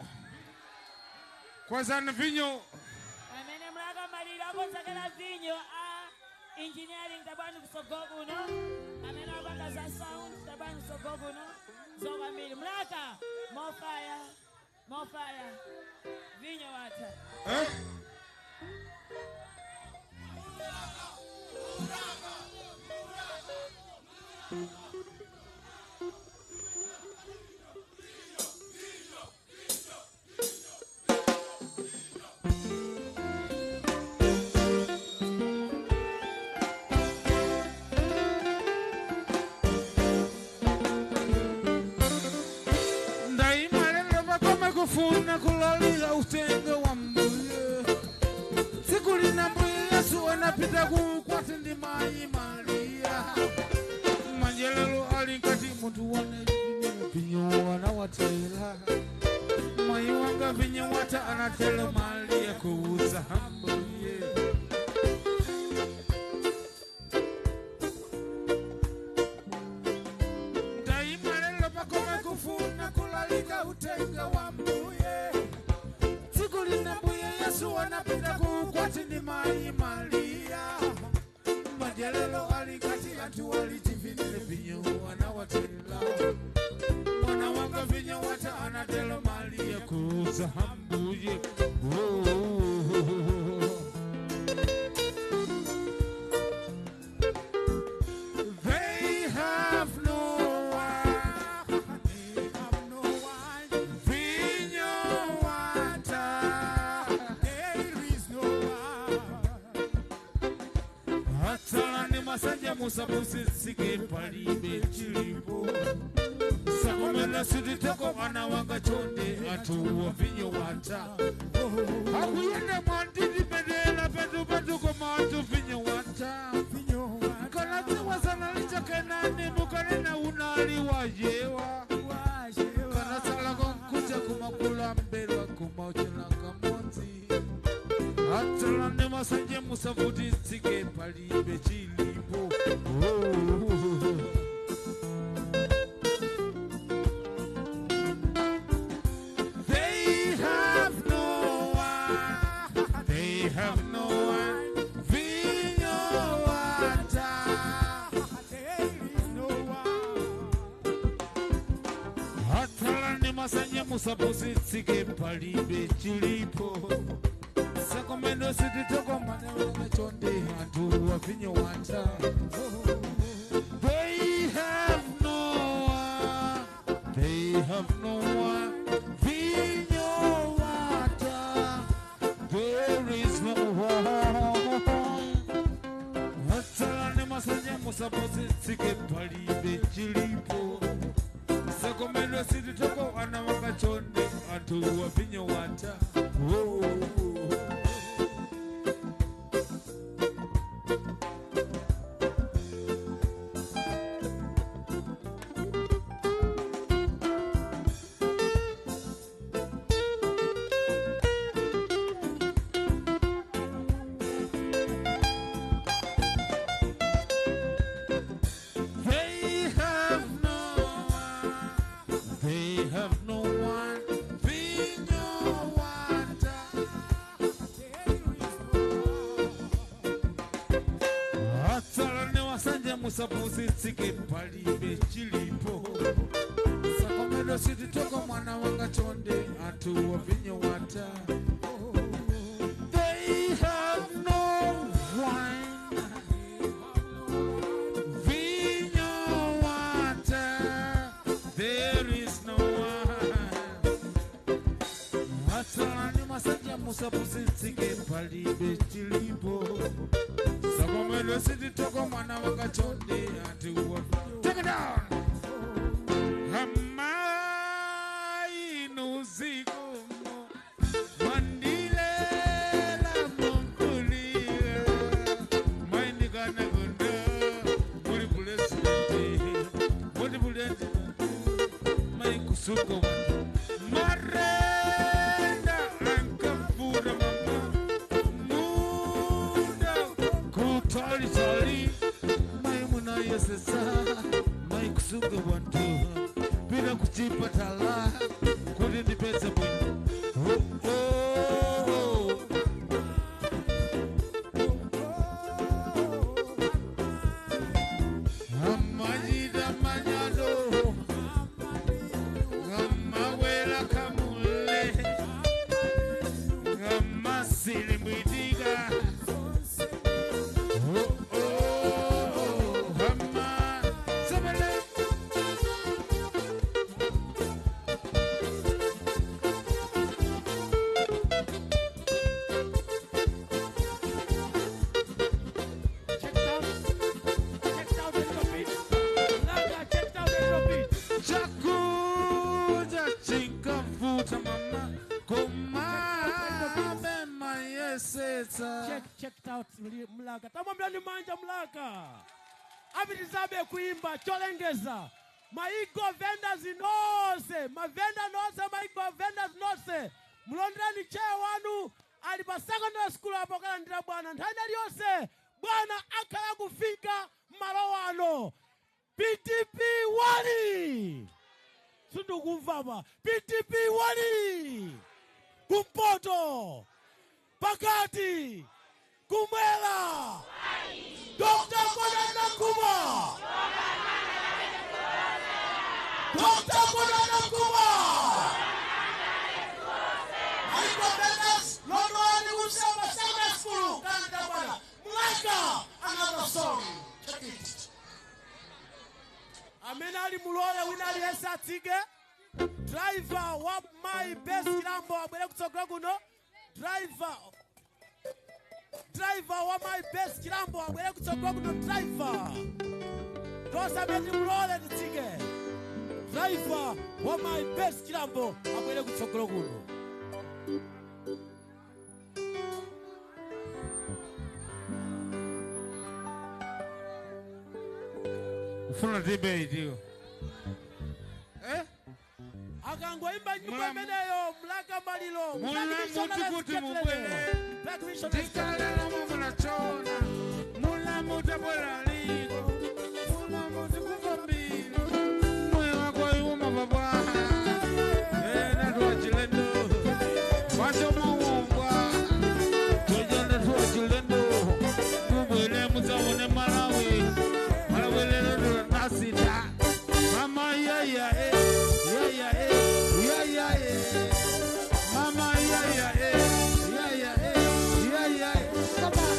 kwanza ni vinyo. Amene Mlaka Maliro akonzekera vinyo, a engineering, tabwani kusogolo kuno. Amene apanga za sound, tabwani kusogolo kuno. Zokwambiri Mlaka, more fire, more fire, vinyo wata. Eh? Ndaimalelo vakome kufuna kulalila utenge wa mbuye. Siku lina mbuye Yesu anapita kukwati ndi mayi Maria. Manjelelo ali nkati, munthu wane vinyo anawatela. Mayi wanga, vinyo wata, anatela Maria kuuza mbuye. Ndaimalelo pakome kufuna kulalika utenga wa mbuye. Siku lina mbuye Yesu anapita kukwati ndi mayi Maria. Majelelo alikati, anthu walichivinile, vinyo anawatela. Mwana wanga, vinyo wata, anatela Maria kuuza mbuye. Oh. They have no wine, they have no wine. Vinyo wata, there is no wine. Atsala ni masanja, musapusitsike, palibe chilipo. Sakomela sititoko mwana wanga chonde atuwa vinyo wata. Akuyende mwandidi bedela petu petu koma atu vinyo wata. Kana tiwa sana licha kenani mukanena unali wajewa. Kana sala konkuja kumakula mbelwa kumauchela kamonzi. Atala ne masanje musavuti tsike palibe chilipo. They have no one. They have no one. Vinyo wata. Atala ne masanje musavuti tsike palibe chilipo. Sakomendo sititoko mwana wanga chonde antu wavinyo wata. They have no one. They have no one. Vinyo wata. There is no one. Atala ne masanje musavuti tsike palibe chilipo. Sakomendo sititoko mwana wanga chonde antu wavinyo wata. Oh. They have no one. They have no one. Vinyo wata. Atala ne wasanje musapuzi tsike palibe chilipo. Sakomendo sititoko mwana wanga chonde atu wavinyo wata. They have no wine. Vinyo wata. There is no one. Atala ne masanje musapuzi tsike palibe chilipo. Sakomelo sititoko mwana wanga chonde ati wavinyo. Take it down. Amai nuzikomo mandilela monkulia mainikana kunda muri pulezidenti muri pulezidenti maikusuko marenda ankavura mama muda kutalitali maimuna yesesa maikusuko wantu bila kuchipatala kuti ndipeze bwino. Oh, oh, oh. Amajida manyado amawela kamule amasili mbwidiga. Oh, oh, oh. Ama sebele. Chakuja chinkavuta mama komabe mayesetsa. Check it out Mlaka. Tamwambia ni manja Mlaka. Apitizabe kuimba cholengeza. Maigo vendors nonse, mavenda nonse, maigo vendors nonse. Mlonderani chair wanu ali pa secondary school apo kalandira bwana. Nthawi iliyonse bwana akhala kufika malo ano. PDP wali. Sindikumva pa. PDP wali. Kumpoto. Pakati. Kumwera. Dr. Kondwani Nankhumwa. Dr. Kondwani Nankhumwa. Maigo vendors londolani kusema secondary school kalandira bwana. Mlaka another song. Check it. Amene ali mulole wina aliyense atsike. Driver wa my best Chilambo abwere kutsogolo kuno. Driver wa my best Chilambo abwere kutsogolo kuno. Driver. Tonse amene mulole titsike. Driver wa my best Chilambo abwere kutsogolo kuno. Ufuna debate iyo. Eh? Akangoimba nyimbo imeneyo Mlaka Malilo. Mulamuti kuti mubwere. Tikalala munachona. Mulamuti bwera liko. Mulamuti kuva mbili. Moyo wako yuma baba. Eh na tuachilendo. Wacho muungwa. Tujende tuachilendo. Mubwere mutsaone Malawi. Malawi lero nasita. Mama ya ya eh. Ya ya eh. Ya ya eh. Mama ya ya eh. Ya ya eh. Ya ya eh. Come on.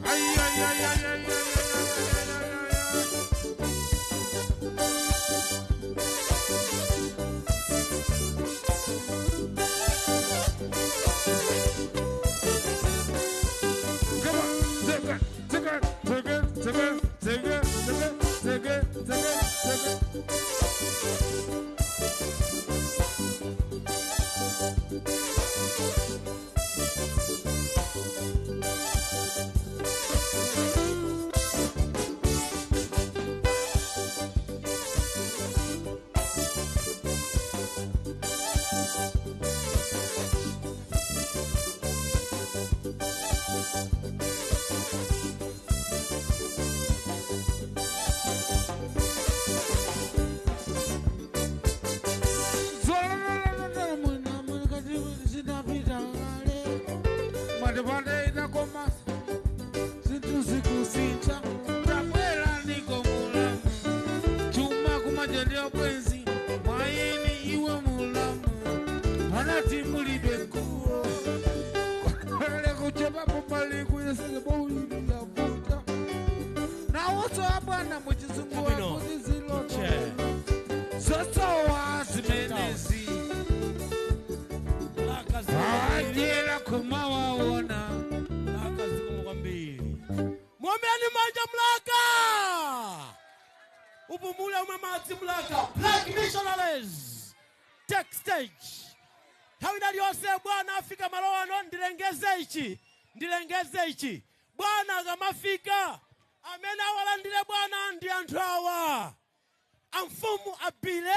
Ay ay ay ay ay ay. Come on, take it, take it, take it, take it, take it, take it, take it, take it, take it. Mwombereni manja Mlaka. Upumule umwe madzi Mlaka. Black Missionaries take stage. Nthawi iliyonse bwana afika malo ano, ndilengeze ichi, ndilengeze ichi. Bwana akamafika, amene awalandire bwana ndi anthu awa: amfumu abile,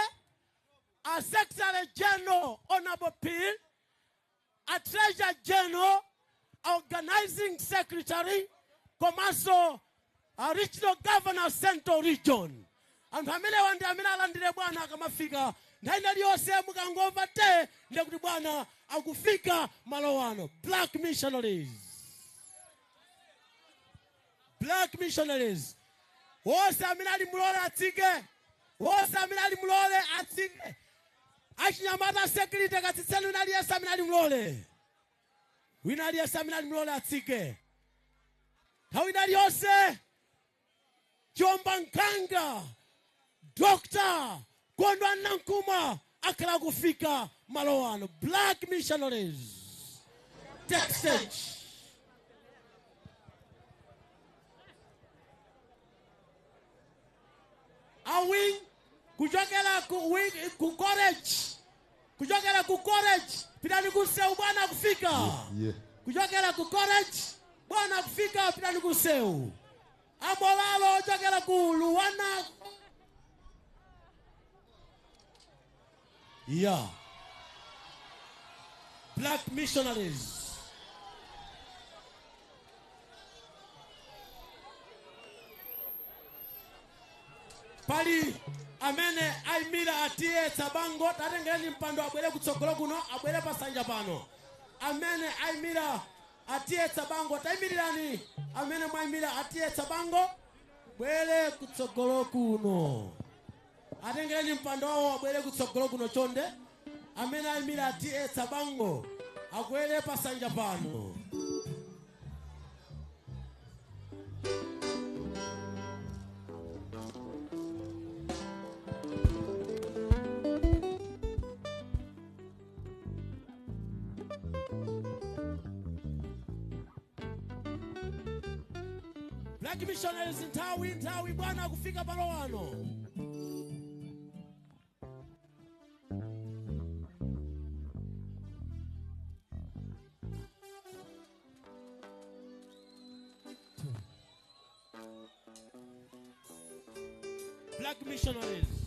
a secretary general Honorable Peel, a treasurer general, organizing secretary, komanso a regional governor Central Region. Anthu amenewa ndi amene alandire bwana akamafika. Nthawi iliyonse mukangomva te, ndekuti bwana akufika malo ano. Black Missionaries, Black Missionaries. Wonse amene ali mulole atsike, wonse amene ali mulole atsike. Achinyamata security katsitseni wina aliyense amene ali mulole, wina aliyense amene ali mulole atsike. Nthawi iliyonse Chomba Nkanga Dr. Kondwa Nankuma akhala kufika malo ano. Black Missionaries take stage. Awing kuchokera ku wing ku college, kuchokera ku college pitani kuseu bwana kufika. Kuchokera ku college bwana kufika pitani kuseu. Amolalo kuchokera ku Luwana. Yeah. Black Missionaries. Pali amene aimira atiye tsabango, tatengereni mpando abwere kutsogolo kuno, abwere pasanja pano. Amene aimira atiye tsabango, taimirirani amene mwaimira atiye tsabango, bwere kutsogolo kuno. Atengereni mpando wawo abwere kutsogolo kuno chonde. Amene aimira atiye tsabango akwere pasanja pano. Black Missionaries, nthawi nthawi bwana akufika palo ano. Black Missionaries.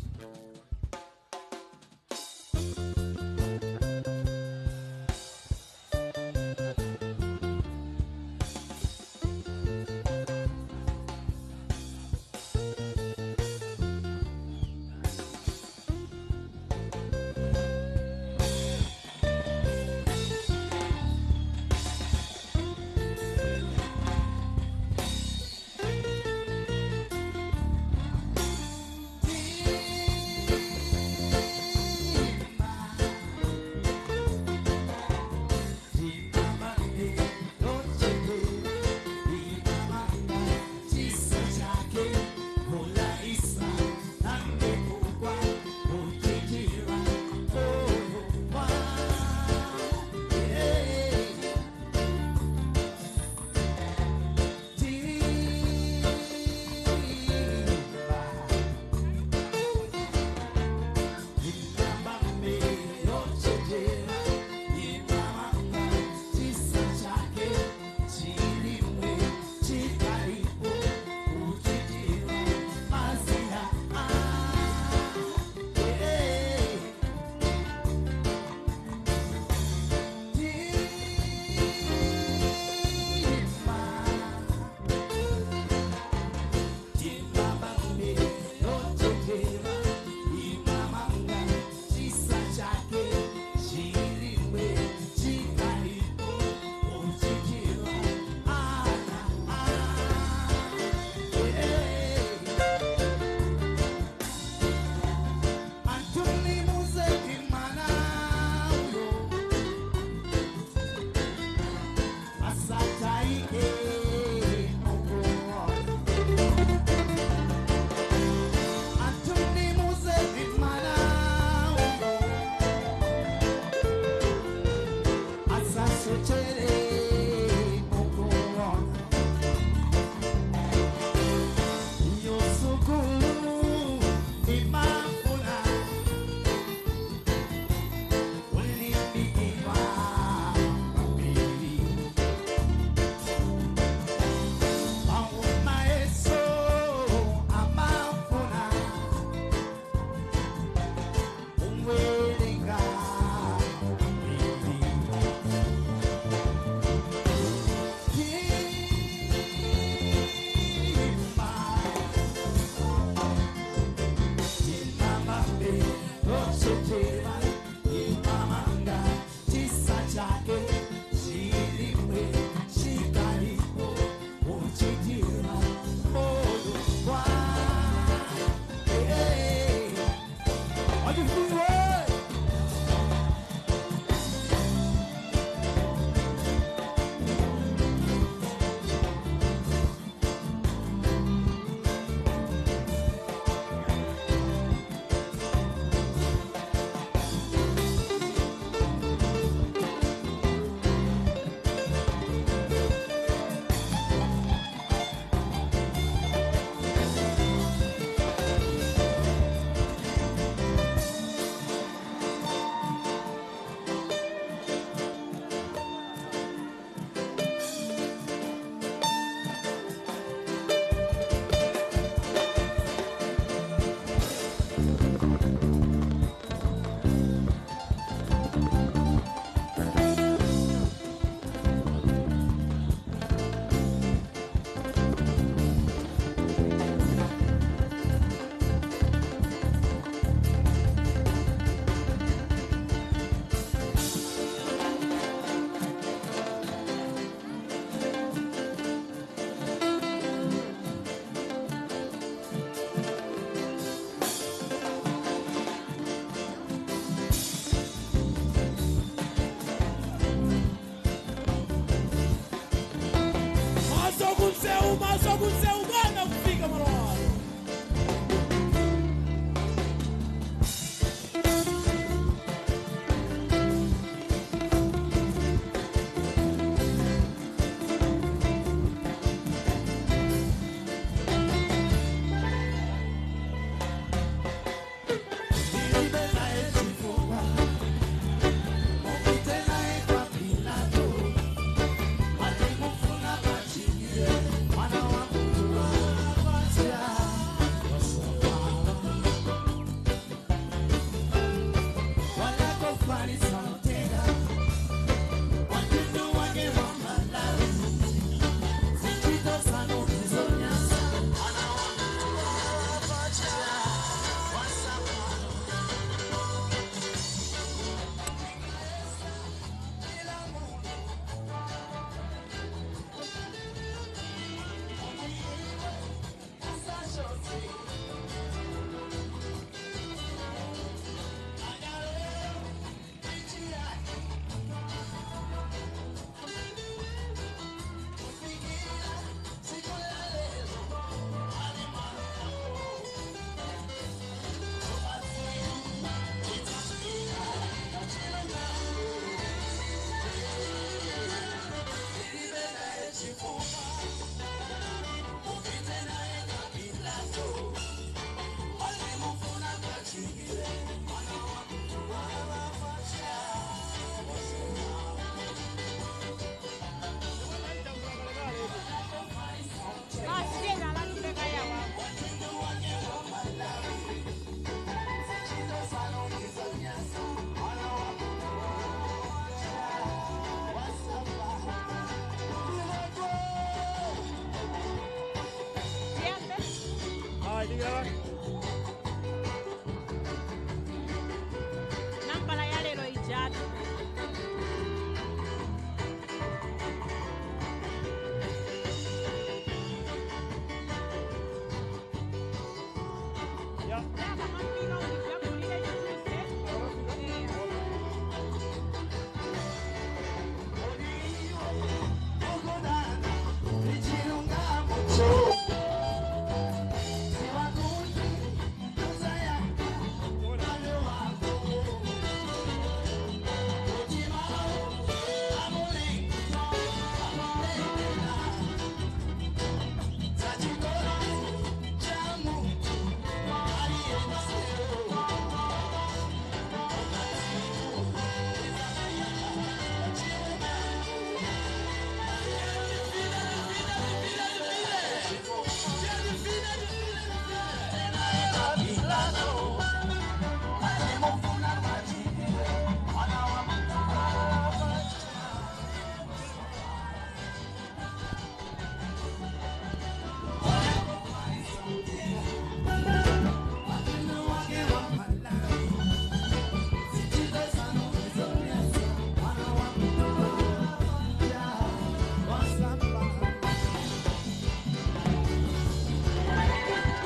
Masokumseu bwana kufika malo ano.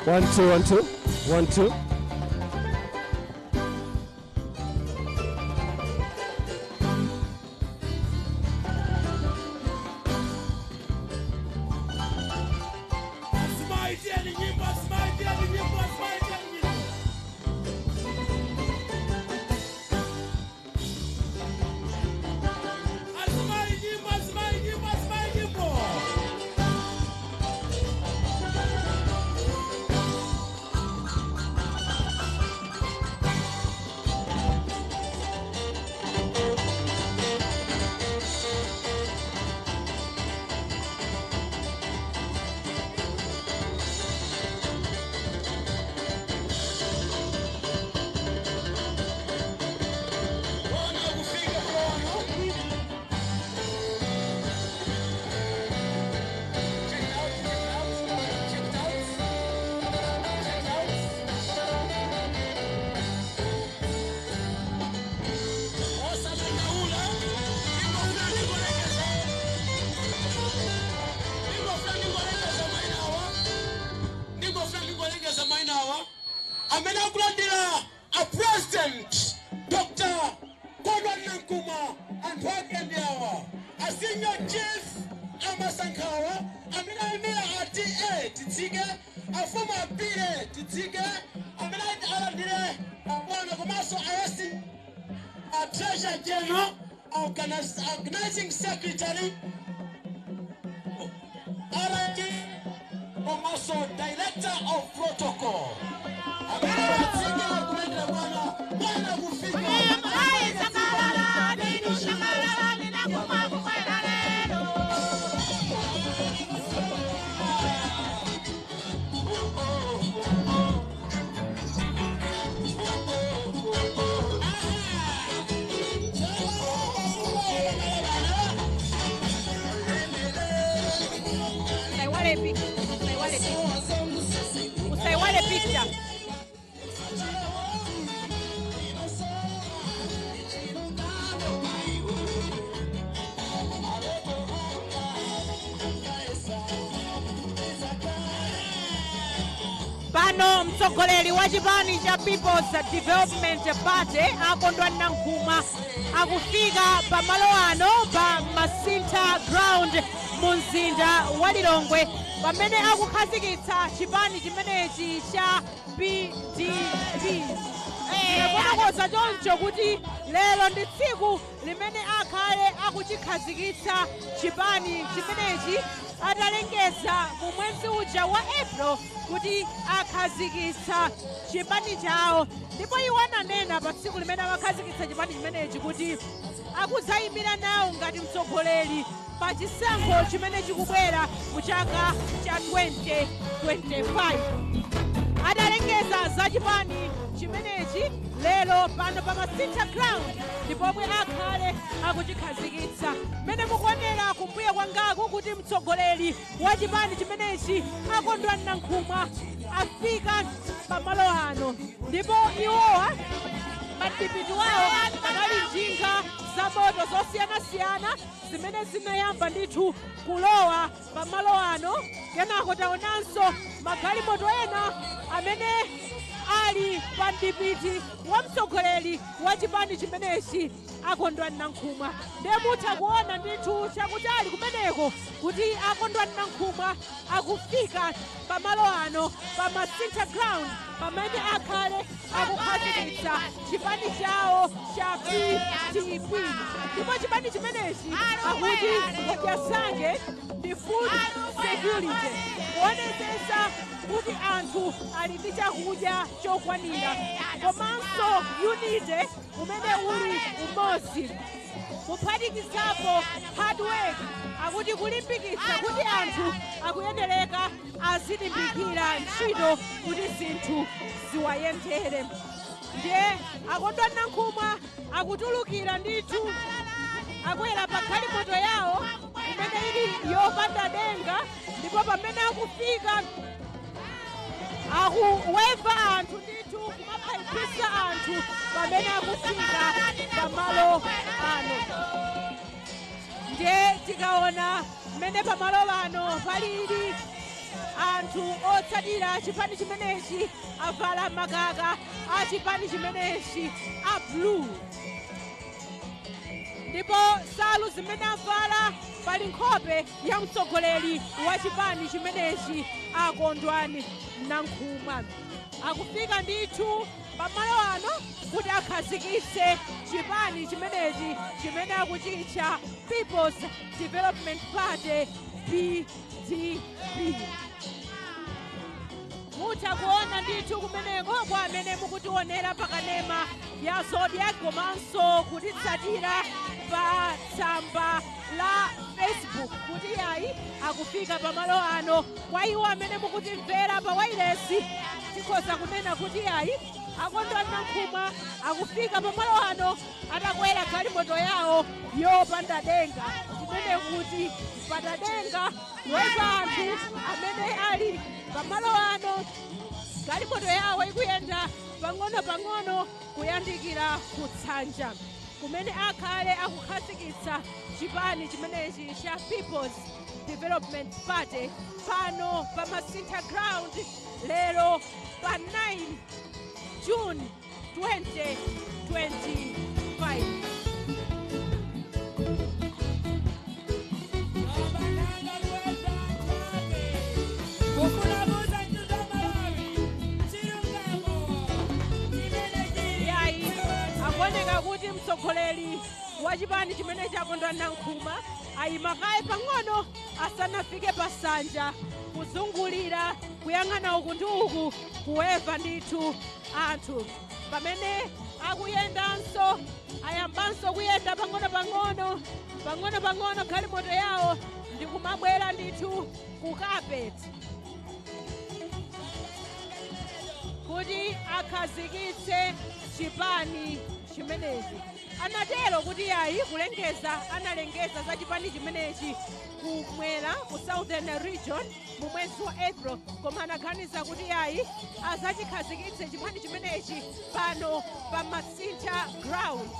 1 2 1 2 1 2. Azimaitieni nyimbo, azimaitieni nyimbo, azimaitieni nyimbo. Azimai nyimbo, azimai nyimbo, azimai nyimbo. Ona kufika mlono. Check it out, check it out, check it out. Check it out. Osadandaula, ndingofuna ndingolengeza. Ndingofuna ndingolengeza maina awa. Ndingofuna ndingolengeza maina awa. Amene akulandira a president Dr. Kondwani Nankhumwa, anthu ake ndi awa. A senior chief amasankhawa amene ayimira a TA titsike, afumu apire titsike, amene alandire abwana komanso ayesi a treasurer general, organizing secretary, RG komanso director of protocol. Amene watsike akulandira bwana, bwana kufika. Usaiwale picture. Usaiwale picture. Usaiwale picture. Pano mtsogoleri wa chipani cha People's Development Party akondwani Nankhumwa akufika pamalo ano pa Masintha Ground mu mzinda wa Lilongwe pamene akukhazikitsa chipani chimenechi cha PDP. Ndikufotokoza choncho kuti lero ndi tsiku limene akhale akuchikhazikitsa chipani chimenechi atalengeza mu mwezi uja wa April kuti akhazikitsa chipani chawo, ndipo iwo ananena pa tsiku limene amakhazikitsa chipani chimenechi kuti akudzayimira nawo ngati mtsogoleri pa chisankho chimene chikubwera mu chaka cha 2025. Adalengeza za chipani chimenechi lero pano pa Masintha Ground ndipomwe akhale akuchikhazikitsa. Mmene mukuonera kumbuyo kwangaku kuti mtsogoleri wa chipani chimenechi akondwani Nankhumwa afika pamalo ano, ndipo iwowa madipiti wawo anali njinga za moto zosiyanasiyana zimene zinayamba ndithu kulowa pamalo ano. Kenako taonanso magalimoto ena amene ali pa mdipiti wa mtsogoleri wa chipani chimenechi akondwani Nankhumwa. Ndiye mutha kuona ndithu chakutali kumeneko kuti akondwani Nankhumwa akufika pamalo ano pa Masintha Ground pamene akhale akukhazikitsa chipani chawo cha PDP. Ndipo chipani chimenechi akuti ngodya zake ndi food security, kuonetsetsa kuti anthu ali ndi chakudya chokwanira, komanso unity umene uli umodzi, kuphatikizapo hard work, akuti kulimbikitsa kuti anthu akuyendereka azilimbikira ntchito kuti zinthu ziwayendere. Ndiye akondwani Nankhumwa akutulukira ndithu, akwera pa galimoto yawo imene ili yopanda denga, ndipo pamene akufika akuweva anthu ndithu kumaphayiphisa anthu pamene akufika pamalo ano. Ndiye tikaona mmene pamalo pano palili Anthu otsatira chipani chimenechi avala makaka a chipani chimenechi a blue, ndipo nsalu zimene avala pali nkhope ya mtsogoleri wa chipani chimenechi, Akondwani Nankhumwa. Akufika ndithu pamalo ano kuti akhazikitse chipani chimenechi chimene akuchitcha People's Development Party, PDP. Mutha kuona ndithu kumeneko kwa amene mukutionera pakanema ya Zodiak komanso kutitsatira pa tsamba la Facebook kuti yayi, akufika pamalo ano. Kwa iwo amene mukutimvera pa wailesi, tikhoza kunena kuti yayi, Akondwani Nankhumwa akufika pamalo ano atakwera galimoto yawo yopanda denga, kumene kuti patadenga kuweza anthu amene ali pamalo ano. Galimoto yawo ikuyenda pang'ono-pang'ono kuyandikira kutsanja kumene akhale akukhazikitsa chipani chimenechi cha People's Development Party pano pa Masintha Ground lero pa 9 June 2025. Yayi, akuoneka kuti mtsogoleri wa chipani chimene Chakondwani Nankhumwa ayima kaye pang'ono asanafike pasanja, kuzungulira, kuyang'ana uku ndi uku, kuweva ndithu anthu pamene akuyendanso. Ayambanso kuyenda pang'ono-pang'ono, pang'ono-pang'ono, galimoto yawo ndi kumabwera ndithu ku carpet kuti akhazikitse chipani chimenechi. Anatero kuti yayi, kulengeza, analengeza za chipani chimenechi kumwera, ku Southern Region, mu mwezi wa April, koma anaganiza kuti yayi, azachikhazikitse chipani chimenechi pano pa Masintha Ground,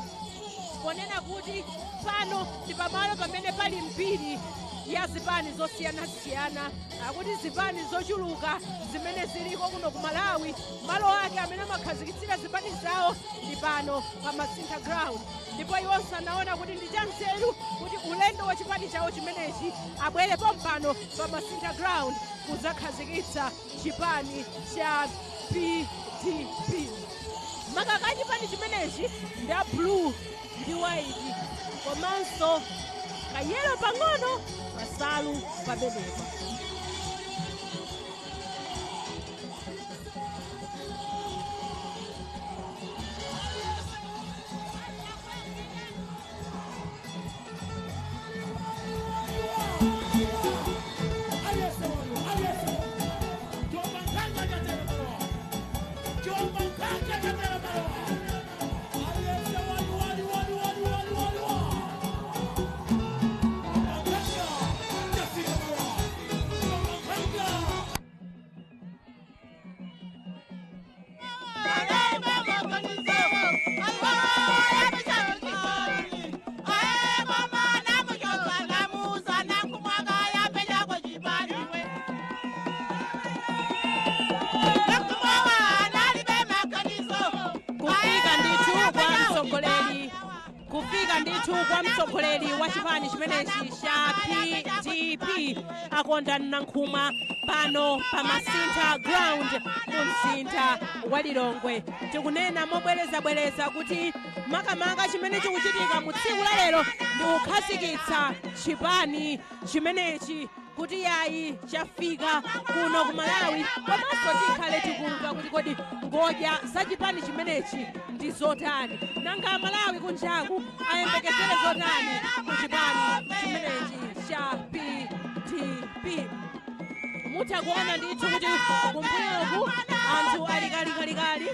ponena kuti pano ndi pamalo pamene pali mbiri ya zipani zosiyanasiyana, akuti zipani zochuluka zimene ziliko kuno ku Malawi, malo ake amene amakhazikitsira zipani zawo ndi pano pa Masintha Ground. Ndipo iwonso anaona kuti ndi chanzeru kuti ulendo wa chipani chawo chimenechi abwere pompano pa Masintha Ground kudzakhazikitsa chipani cha PDP. Makaka a chipani chimenechi ndi a blue ndi white komanso ka yellow pang'ono pasalu pamenepa. Kufika ndithu kwa mtsogoleri, kufika ndithu kwa mtsogoleri wa chipani chimenechi cha PDP, Akondwani Nankhumwa, pano pa Masintha Ground mu mzinda wa Lilongwe. Tikunena mobwerezabwereza kuti makamaka chimene chikuchitika mu tsiku la lero ndi kukhazikitsa chipani chimenechi kuti yayi, chafika kuno ku Malawi, komanso tikhale tikumva kuti kodi ngodya za chipani chimenechi ndi zotani, nanga Malawi kunjaku ayembekezere zotani ku chipani chimenechi cha PDP. Mutha kuona ndithu kuti kumbuyoku anthu ali kalikalikali,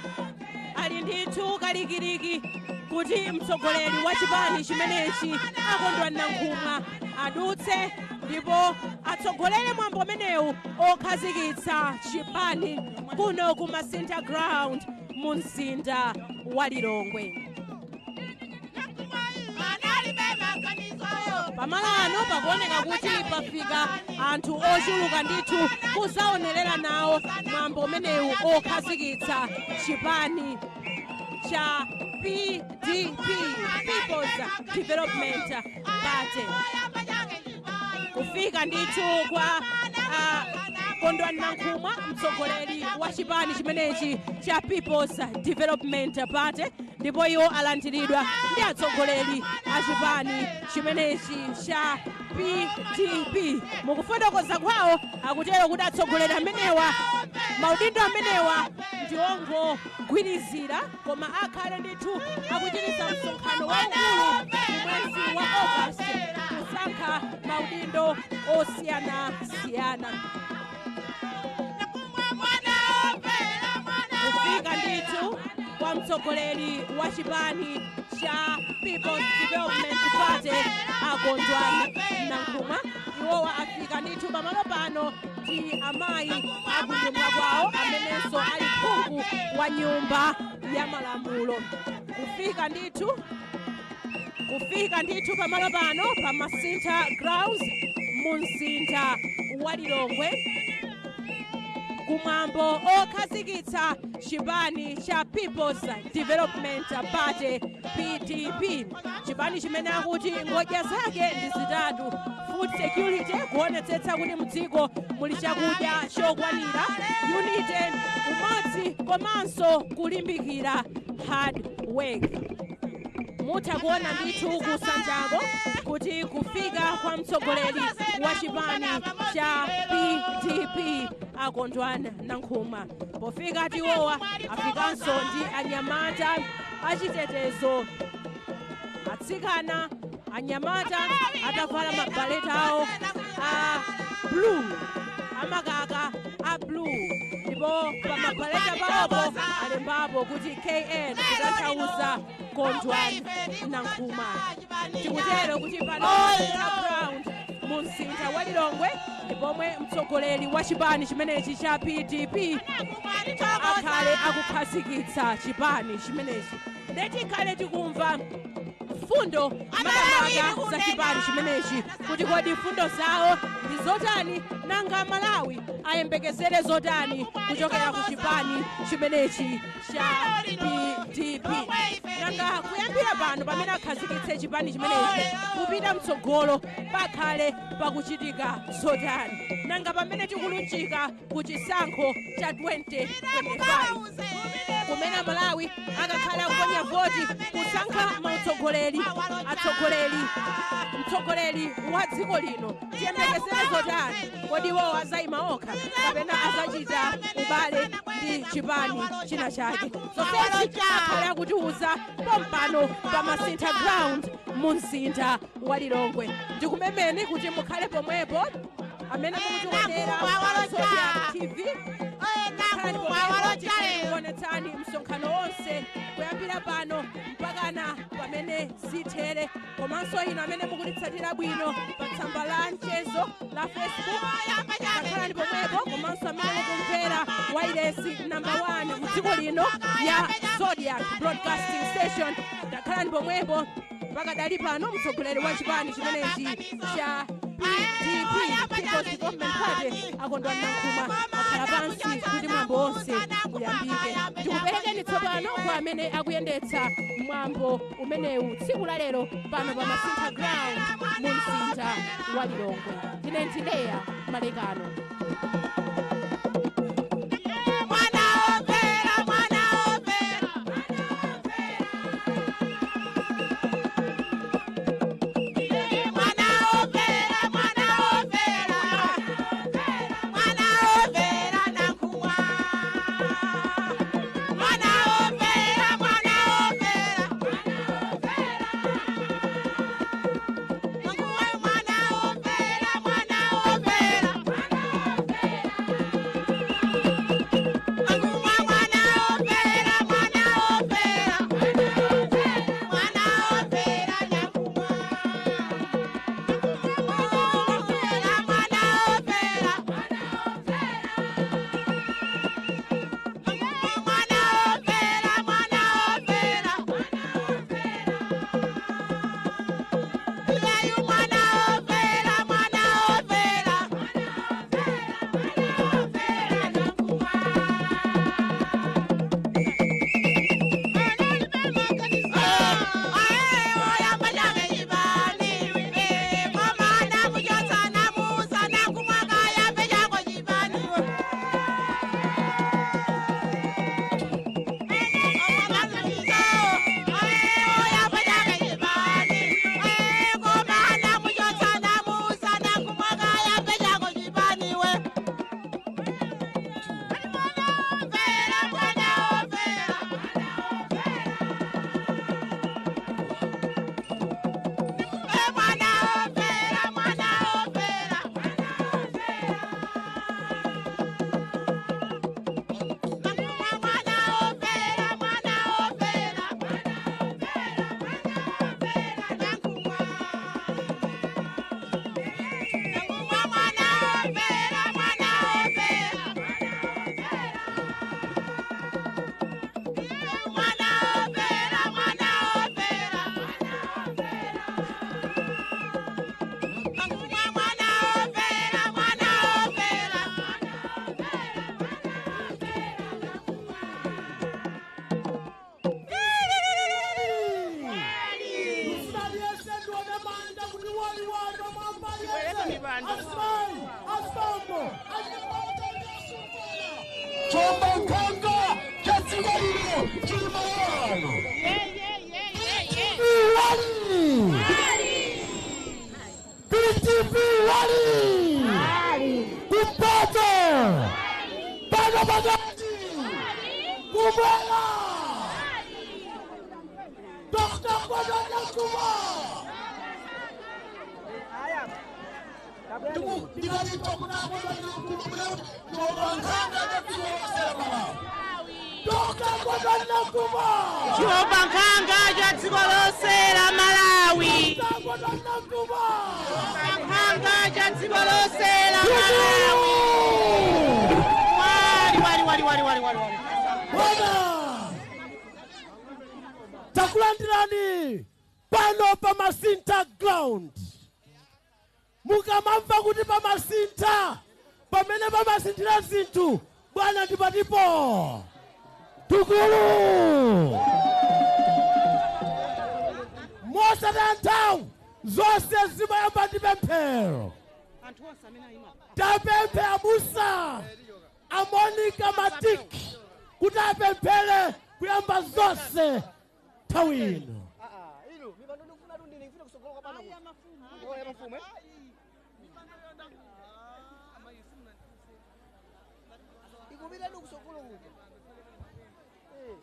ali ndithu kalikiliki kuti mtsogoleri wa chipani chimenechi, Akondwani Nankhumwa, adutse ndipo atsogolere mwambo umenewu okhazikitsa chipani kuno ku Masintha Ground mu mzinda wa Lilongwe. Pamalo ano pakuoneka kuti pafika anthu ochuluka ndithu kuzaonerera nawo mwambo umenewu okhazikitsa chipani cha PDP, People's Development Party. Kufika ndithu kwa Kondwani Nankhumwa, mtsogoleri wa chipani chimenechi cha People's Development Party, ndipo iwo alandiridwa ndi atsogoleri a chipani chimenechi cha PDP. Mukufotokoza kwawo akutero kuti atsogoleri amenewa, maudindo amenewa ndiongogwirizira, koma akhale ndithu akuchitisa msonkhano waukulu mwezi wa August kusankha maudindo osiyanasiyana. Kufika ndithu kwa mtsogoleri wa chipani cha People's Development Party Akondwani Nankhumwa, iwowa afika ndithu pamalo pano ndi amayi akunyumba kwawo amenenso ali phungu wa nyumba ya malamulo. Kufika ndithu pamalo pano pa Masintha Grounds mu mzinda wa Lilongwe kumwambo okhazikitsa chipani cha People's Development Party, PDP, chipani chimene akuti ngodya zake ndi zitatu: food security, kuonetsetsa kuti mdziko muli chakudya chokwanira, unity, umodzi, komanso kulimbikira, hard work. Mutha kuona ndithu kusanjako kuti kufika kwa mtsogoleri wa chipani cha PDP Akondwani Nankhumwa. Pofika tiwowa afikanso ndi anyamata achitetezo, atsikana, anyamata atavala mabaleta awo a blue, amakaka a blue, ndipo pa mabaleta pawopo alembapo kuti KN, kutanthauza Kondwani Nankhumwa. Tikutero kuti pano ground mu mzinda wa Lilongwe ndipomwe mtsogoleri wa chipani chimenechi cha PDP akhale akukhazikitsa chipani chimenechi. Ndetikhale tikumva mfundo makamaka za chipani chimenechi, kuti kodi mfundo zawo ndi zotani, nanga Malawi ayembekezere zotani kuchokera ku chipani chimenechi cha PDP, nanga kuyambira pano pamene akhazikitse chipani chimenechi kupita mtsogolo pakhale pakuchitika zotani, nanga pamene tikulunjika ku chisankho cha 2025 kumene Malawi akakhala akuponya voti kusankha mautsogoleri, atsogoleri, mtsogoleri wa dziko lino, tiyembekezere zotani? Kodi iwowo azayima okha kapena azachita ubale ndi chipani china chake? Zonsezi akhale akutiuza pompano pa Masintha Ground mu mzinda wa Lilongwe. Ndikumemeni kuti mukhale pomwepo amene mukutionera pa Zodiak TV, khalani pomwepo, kuonetsani msonkhano wonse kuyambira pano mpakana pamene zithere. Komanso ino amene mukutitsatira bwino pa tsamba la mchezo la Facebook, khalani pomwepo. Komanso amene mukumvera wailesi namba 1 mdziko lino ya Zodiak Broadcasting Station, takhalani pomwepo. Pakadali pano mtsogoleri wa chipani chimenechi cha PDP, People's Development Party, Akondwani Nankhumwa, akhala pansi kuti mwambo wonse uyambike. Ndikuperekeni tsopano kwa amene akuyendetsa mwambo umenewu tsiku la lero pano pa Masintha Ground mu mzinda wa Lilongwe. Ndine Ntileya Malekano. Mwana opera, mwana opera. Mwana opera, mwana opera. Mwana opera Nankhumwa. Mwana opera, mwana opera. Nankhumwa, mwana opera, mwana opera. Chiwombankhanga cha dziko lino chili malo ano. Wali! PDP wali! Kumpoto! Pano pakati! Kumwera! Dr. Kondwani Nankhumwa! Dr. Kondwani Nankhumwa! Chiwombankhanga cha dziko lonse la Malawi. Chiwombankhanga cha dziko lonse la Malawi. Wali wali wali wali wali wali wali. Bwana, takulandirani pano pa Masintha ground. Mukamamva kuti pa Masintha, pamene pamasinthira zinthu, bwana, ndipatipo tukulu mosataya nthawi. Zonse zimayamba ndi pemphero. Tapemphe abusa a Monica Matiki kuti apemphere kuyamba zonse nthawi ino. Inu mipando ndikufuna tu ndine ndikufuna kusogolo kwa bana kuti. Oh, ya mafumu eh? Ikupita tu kusogolo kuja. Eh.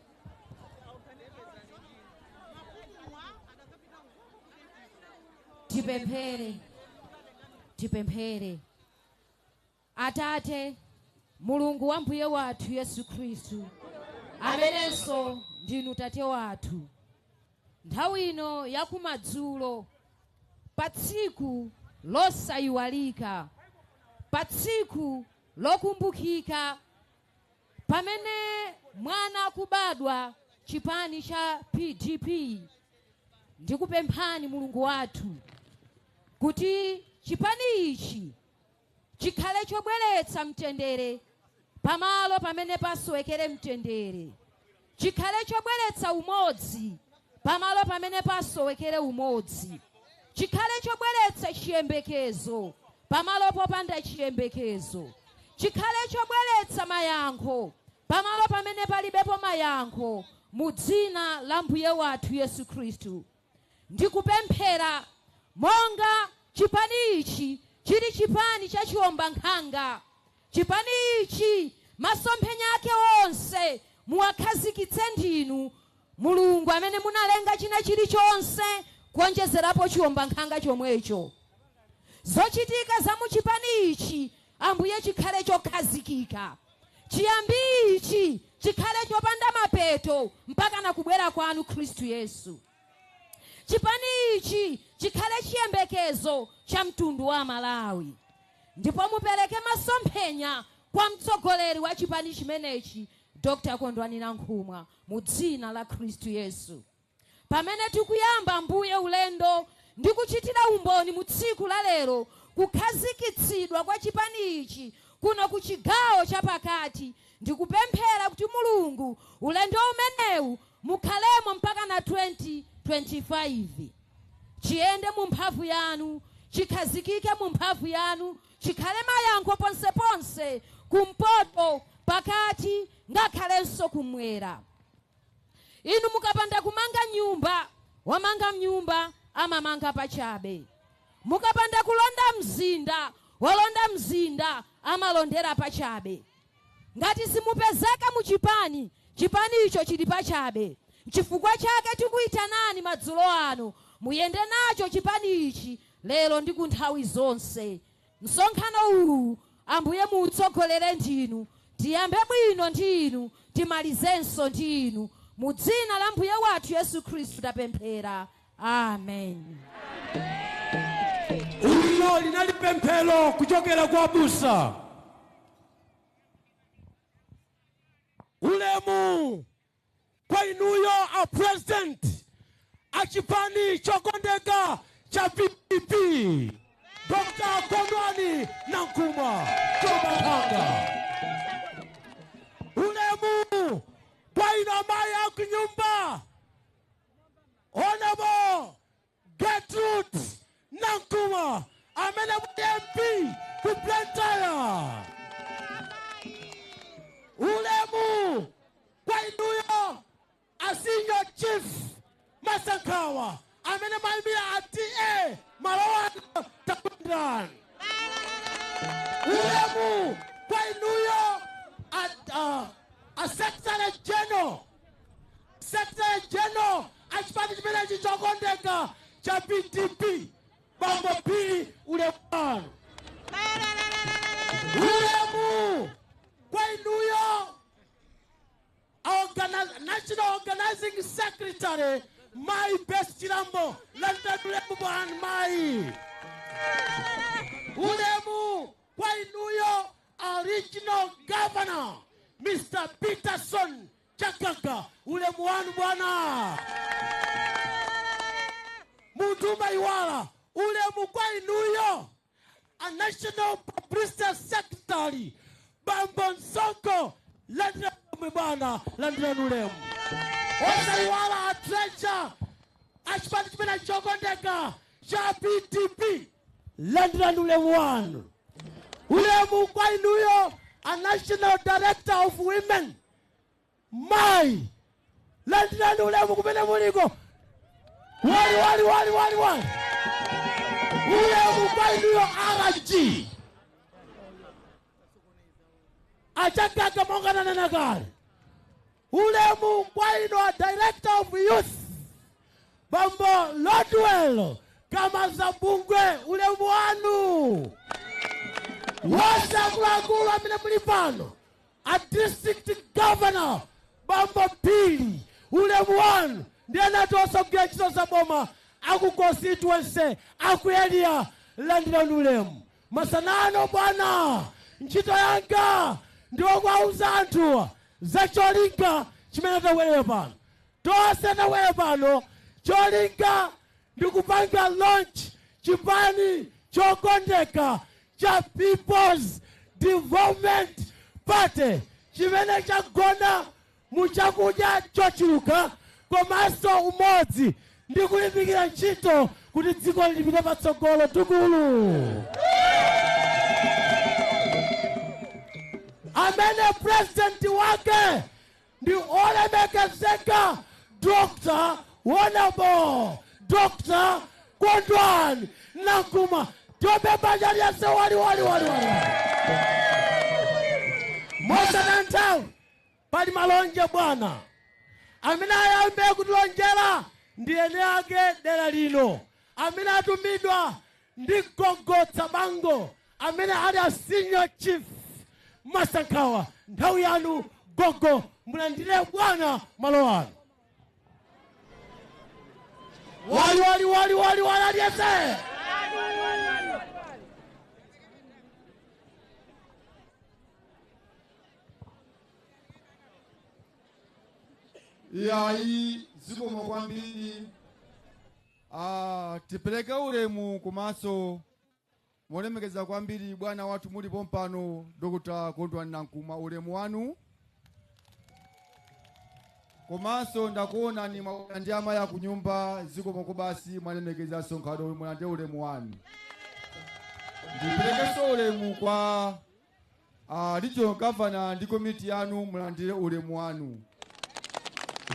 Tipemphere, tipemphere. Atate Mulungu wa Mbuye wathu Yesu Khristu, amenenso ndinu Tate wathu, nthawi ino yakumadzulo, pa tsiku losayiwalika, pa tsiku lokumbukika, pamene mwana akubadwa chipani cha PDP, ndikupemphani Mulungu wathu kuti chipani ichi chikhale chobweretsa mtendere pamalo pamene pasowekere mtendere, chikhale chobweretsa umodzi pamalo pamene pasowekere umodzi, chikhale chobweretsa chiyembekezo pamalo popanda chiyembekezo, chikhale chobweretsa mayankho pamalo pamene palibepo mayankho, mu dzina la Mbuye wathu Yesu Khristu. Ndikupemphera monga chipani ichi chili chipani cha chiwombankhanga, chipani ichi masomphenya ake onse muwakhazikitse ndinu Mulungu amene munalenga china chilichonse kuonjezerapo chiwombankhanga chomwecho. Zochitika za muchipani ichi, Ambuye, chikhale chokhazikika, chiyambi ichi chikhale chopanda mapeto mpaka na kubwera kwanu Khristu Yesu. Chipani ichi chikhale chiyembekezo cha mtundu wa Malawi, ndipo mupereke masomphenya kwa mtsogoleri wa chipani chimenechi, Dr. Kondwani Nankhumwa, mu dzina la Khristu Yesu. Pamene tikuyamba, Mbuye, ulendo ndi kuchitira umboni mu tsiku la lero kukhazikitsidwa kwa chipani ichi kuno ku chigawo chapakati, ndikupemphera kuti Mulungu, ulendo umenewu mukhalemo mpaka na 2025. Chiyende mu mphamvu yanu, chikhazikike mu mphamvu yanu, chikhale mayankho ponseponse, kumpoto, pakati, ngakhalenso kumwera. Inu mukapanda kumanga nyumba, wamanga nyumba amamanga pachabe. Mukapanda kulonda mzinda, wolonda mzinda amalondera pachabe. Ngati simupezeka muchipani, chipani icho chili pachabe. Chifukwa chake tikuyitanani madzulo ano, muyende nacho chipani ichi lero ndi ku nthawi zonse. Msonkhano uwu, Ambuye, mutsogolere ndinu. Tiyambe bwino ndi inu, timalizenso ndi inu. Mu dzina la Mbuye wathu Yesu Khristu tapemphera, amen. Ilo linali pemphero kuchokera kwa abusa. Ulemu kwa inuyo a president achipani chokondeka cha PPP, Dr. Kondwani Nankhumwa Chiwombankhanga. Ulemu kwa inu amayi akunyumba, Honorable Gertrude Nankhumwa, amene muli MP ku Blantyre. Ulemu kwa inuyo a senior chief Masankhawa amene mayimira a TA malowano, takulandirani. Ulemu kwa inuyo a secretary general achipani chimenechi chokondeka cha PDP, Bambo Pili, ulemu wanu. Ulemu kwa inuyo national organizing secretary, Mai Best Chilambo, landirani ulemu bwana mai. Ulemu kwa inuyo a regional governor, Mr. Peterson Chakaka, ulemu wanu bwana. Mutumba Iwala, ulemu kwa inuyo a national publicity secretary, Bambo Nsonko, landirani bwana, landirani ulemu. Osaiwala a treasurer achipani chimene chokondeka cha PDP, landirani ulemu wanu. Ulemu kwa inuyo a national director of women, Mai, landirani ulemu kumene muliko. Wali wali wali wali wali. Ulemu kwa inuyo RG Achakaka, monga nanena kale. Ulemu kwa inu a director of youth, Bambo Lodwell Kama Zabungwe, ulemu wanu. Wose akuluakulu amene muli pano, a district governor, Bambo Pili, ulemu wanu. Ndiye anati osogwira ntchito za boma aku constituency, aku area, landirani ulemu masanano bwana. Ntchito yanga ndiwokuwauza anthu za cholinga chimene tabwerera pano. Tonse tabwera pano, cholinga ndikupanga launch chipani chokondeka cha People's Development Party chimene chagona mu chakudya chochuluka komanso umodzi ndi kulimbikira ntchito kuti dziko lipite patsogolo. Tukulu amene president wake ndi olemekezeka Dr. Honorable Dr. Kondwani Nankhumwa. Tiombe aliyese wali wali wali wali. Mosana nthawi, pali malonje bwana. Amene ayambe kutilonjera ndi ene ake dera lino, amene atumidwa ndi Gogotsa Bango, amene ali a senior chief Masankhawa. Nthawi yanu gogo, mulandire bwana malo ano. Wali wali wali wali wali aliyese. Iyayi, zikomo kwambiri. Tipereke ulemu komanso molemekeza kwambiri bwana wathu mulipo mpano, Dr. Kondwani Nankhumwa, ulemu wanu. Komanso ndakuona ni mwabwera ndi amayi akunyumba, zikomo kubasi, mwalemekeza msonkhano, mulandire ulemu wanu. Ndiperekenso ulemu kwa regional governor ndi komiti yanu, mulandire ulemu wanu.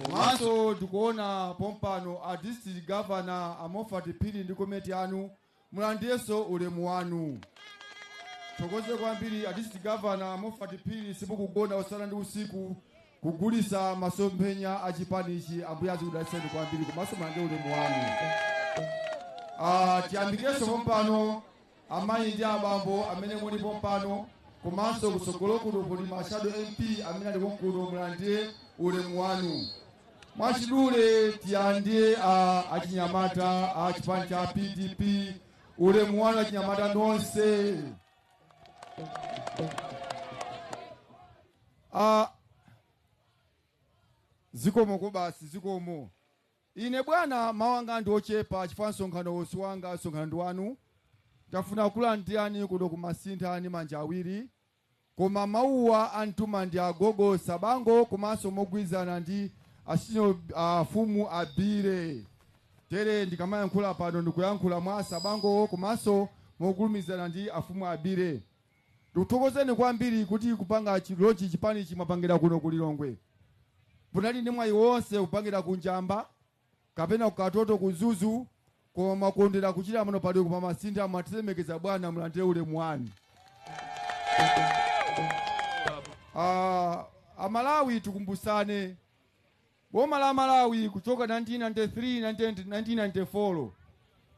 Komanso ndikuona pompano a district governor, a Moffat Phiri, ndi komiti yanu, mulandirenso ulemu wanu. Thokoze kwambiri a district governor Moffat Phiri, simukugona usana ndi usiku kugulisa masomphenya a chipanichi. Ambuye azikudalitseni kwambiri komanso mulandire ulemu wanu. Tiyambikirenso pompano amayi ndi abambo amene muli pompano, komanso kutsogolo kuno kuli ma shadow MP amene ali konkuno, mulandire ulemu wanu. Mwachidule tiyandire achinyamata a chipani cha PDP, ulemu wanu achinyamata nonse. Zikomo kobasi, zikomo. Ine bwana, mawu anga ndi ochepa chifukwa msonkhano si wanga, msonkhano ndi wanu. Tafuna kulandirani kuno kumasintha ndi manja awiri, koma mawuwa antuma ndi agogo Sabango komanso mogwirizana ndi asinyo afumu abire. Tere ndikamayankhula pano ndikuyankhula mwa Sabango komanso mogulumizana ndi afumu abire. Tikuthokozeni kwambiri kuti kupanga launch chipani chimapangira kuno ku Lilongwe. Punali ndi mwayi wonse kupangira ku Njamba kapena ku Katoto, ku Mzuzu, koma mwakondera kuchita muno padoko pa Masintha. Mwatilemekeza bwana, mulandire ulemu wanu. Amalawi, tikumbusane, boma la Malawi kuchoka 1993, 1994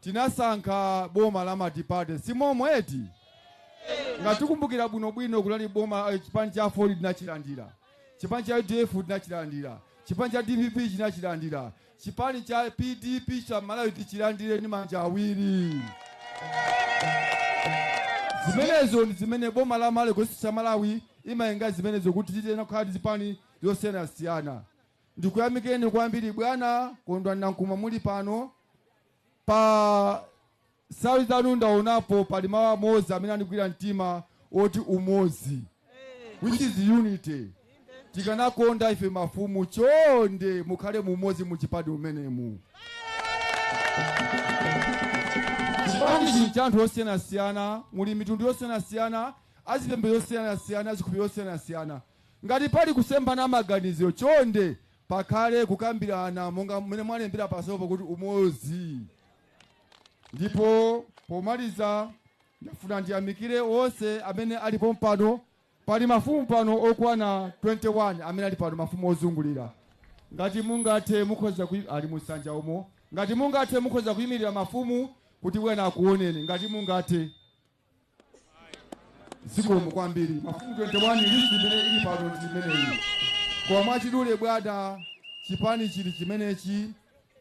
tinasankha boma la multiparty, simomwe eti? Ngatikumbukira bwinobwino, kunali boma, chipani cha AFORD tinachilandira, chipani cha UDF tinachilandira, chipani cha DPP chinachilandira, chipani cha PDP cha Malawi tichilandire ndi manja awiri. Zimenezo ndi zimene boma la Malawi, constitution ya Malawi imayenga zimenezo, kuti titena kukhala ndi zipani zosiyanasiyana. Ndikuyamikeni kwambiri bwana Kondwani Nankhumwa, muli pano pa sawi zanu. Ndaonapo pali mawu amodzi amene andigwira mtima oti umodzi, which is unity. Tikanakonda ife mafumu, chonde mukhale mumodzi muchipani umenemu. Chipani chili cha anthu osiyanasiyana, muli mitundu yosiyanasiyana, azipembedzo yosiyanasiyana, azikhulupiriro yosiyanasiyana. Ngati pali kusemphana maganizo, chonde pakhale kukambirana monga mmene mwalembera pasopo kuti umodzi. Ndipo pomaliza, ndafuna ndiyamikire onse amene alipo pano. Pali mafumu pano okwana 21 amene ali pano, mafumu ozungulira. Ngati mungathe, mukhoza ali musanja umo. Ngati mungathe, mukhoza kuyimirira mafumu kuti wena akuoneni, ngati mungathe. Zikomo kwambiri. Mafumu 21, list imene ili pano ndi imeneyi. Koma mwachidule bwana, chipani chili chimenechi,